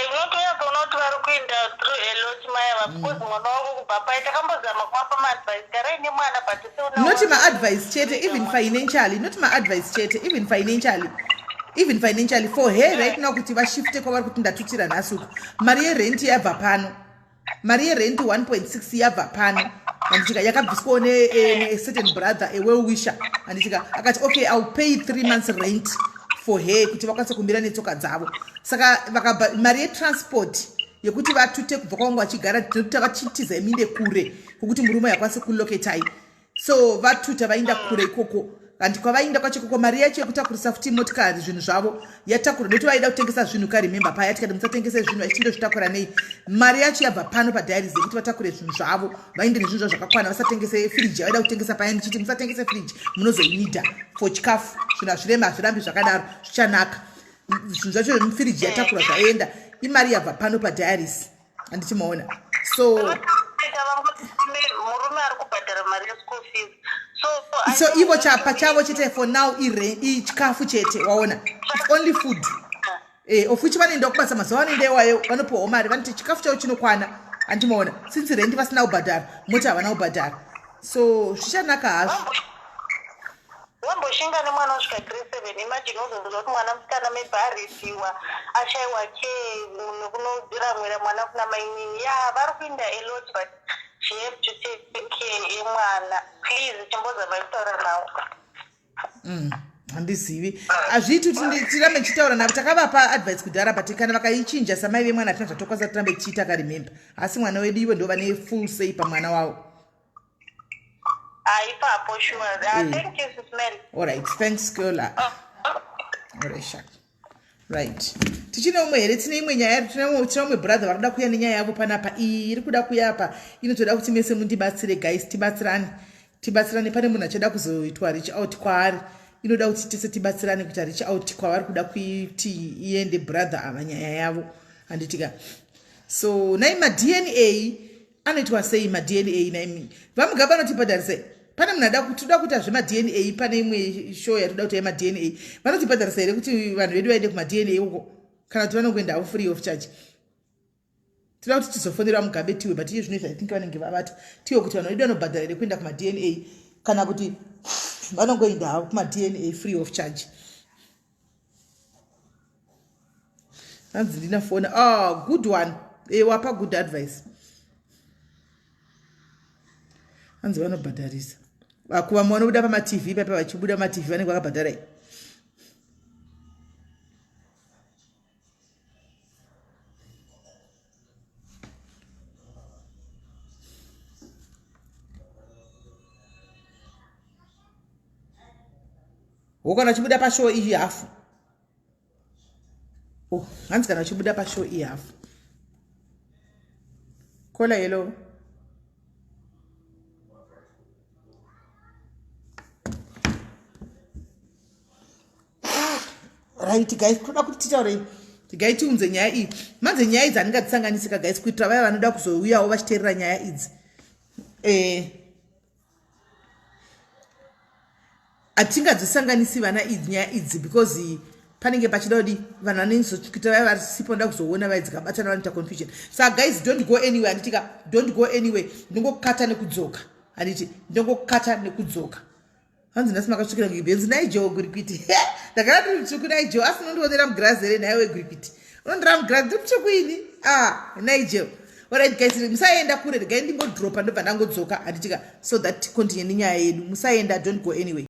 Unotoyatsoona kuti vari kuenda through a lot maya, because mwana wako kubva pai takambozama kuvapa maadvice, garai nemwana, but not maadvice chete, even financially, not maadvice chete, even financially, even financially for her right now kuti vashifte kwavari kuti ndatutira nhasi uku, mari yerenti yabva pano, mari yerenti 1.6 yabva pano, handitika? Yakabviswawo necertain brother, a well wisher, handitika? Akati okay, I'll pay 3 months rent for her kuti vakwanise kumira netsoka dzavo. Saka vakabva mari yetransport yekuti vatute kubva kwavanga vachigara, nekuti vachitiza iminde kure kwokuti murume yakwanise kuloketai, so vatuta vainda kure ikoko. Handi kwavainda kwacho ikoko, mari yacho yekutakurisa futi motikari zvinhu zvavo yatakura, nekuti vaida kutengesa zvinhu karemember paya tikati musatengese zvinhu, vachitindozvitakura nei? Mari yacho yabva pano padiaries yekuti vatakure zvinhu zvavo vainde nezvinhu zvavo zvakakwana, vasatengese firiji yavaida kutengesa paya, ndichiti musatengese firiji, munozoinida for chikafu. Zvinhu hazvirema, hazvirambi zvakadaro, zvichanaka. Zvinhu zvacho mufiriji yatakura zvaenda, imari yabva pano padiaries, handiti maona? So Murume ari kubhadhara mari yeschool fees, so so ivo chapa chavo chete for now ichikafu chete, waona? It's only food, of which vanoenda kubasa mazuva vanoenda iwayo, vanopiwawo mari, vanoti chikafu chavo chinokwana, handimaona? Since rendi vasina kubhadhara, mota havana kubhadhara, so zvichanaka hazvo. Wamboshinga nemwana kusvika grade 7. Imagine uzonzwa kuti mwana musikana maybe arisiwa, ashayiwa care nekunoramwira mwana kuna mainini. Ya, vari kuinda a lot, but she have to take care yemwana. Please chimbozamai kutaura navo. Handizivi, hazviiti kuti tirambe tichitaura navo. Takavapa advice kudhara, but kana vakaichinja samai vemwana, hatina zvatokwanisa tirambe tichiita karemember. Asi mwana wedu, ivo ndo vane full say pamwana wavo. Ipapo sure. Thank you, Sis Mary. All right, thanks girl. Alright, sharp. Right, tichine umwe here? Tine imwe nyaya, tine umwe brother vari kuda kuuya nenyaya yavo panapa. Iyi iri kuda kuuya apa inotoda kuti mese mundibatsire guys, tibatsirane, tibatsirane. Pane munhu achada kuzoitwa reach out kwaari, inoda kuti tese tibatsirane kuita reach out kwavari kuda kuti iende brother ava nyaya yavo, handitika? So nai maDNA anoitwa sei maDNA? Naimi VaMugabe vanotibhadharisei? Pane munhu ada toda kuita zvemaDNA, pane imwe show yatoda kuita yemaDNA, vanotibhadharisa here kuti vanhu vedu vaende kumaDNA uko, kana kuti vanongoenda havo free of charge? Toda kuti tizofonera Mugabe tiwe, but iye zvino izvi I think vanenge vavata tiwe kuti vanhu vedu vanobhadhara here kuenda kumaDNA, kana kuti vanongoenda havo kumaDNA free of charge. Hanzi ndina fona. Oh, good one. Wapa good advice. Hanzi vanobhadharisa kuvamwe vanobuda pamaTV paipa, vachibuda pamaTV vanenge vakabhadhara. I wo kana uchibuda pashow iyi hafu. Oh, hanzi kana uchibuda pashow iyi hafu. Caller, hello. Right guys, toda kuti titaurei gai, tiunze nyaya iyi manze. Nyaya idzi handingadzisanganisika guys, kuitira vaya vanoda kuzouyawo vachiteerera nyaya idzi. Hatingadzisanganisi vana idzi nyaya idzi, because panenge pachida kudi vanhu vanenzokuita vaya varisipo vanoda kuzoona vai dzikabatana vanoita confusion. Saka guys, don't go anywhere, handitika? Don't go anywhere, ndingokata nekudzoka, handiti? Ndingokata nekudzoka. Hanzi nhasi makasvikira kubenzi. Naijo gurikwiti, ndakara ndiri mutsvuku. Naijo, asi unondionera mugirazi here? Nhaiwe gurikwiti. Unondira mugrad ndiri muchekuini. Ah, Nigel. Alright guys, musaenda kure, regai ndingodropa ndobva ndangodzoka, handitika, so that continue nenyaya yedu. Musaenda, don't go anyway.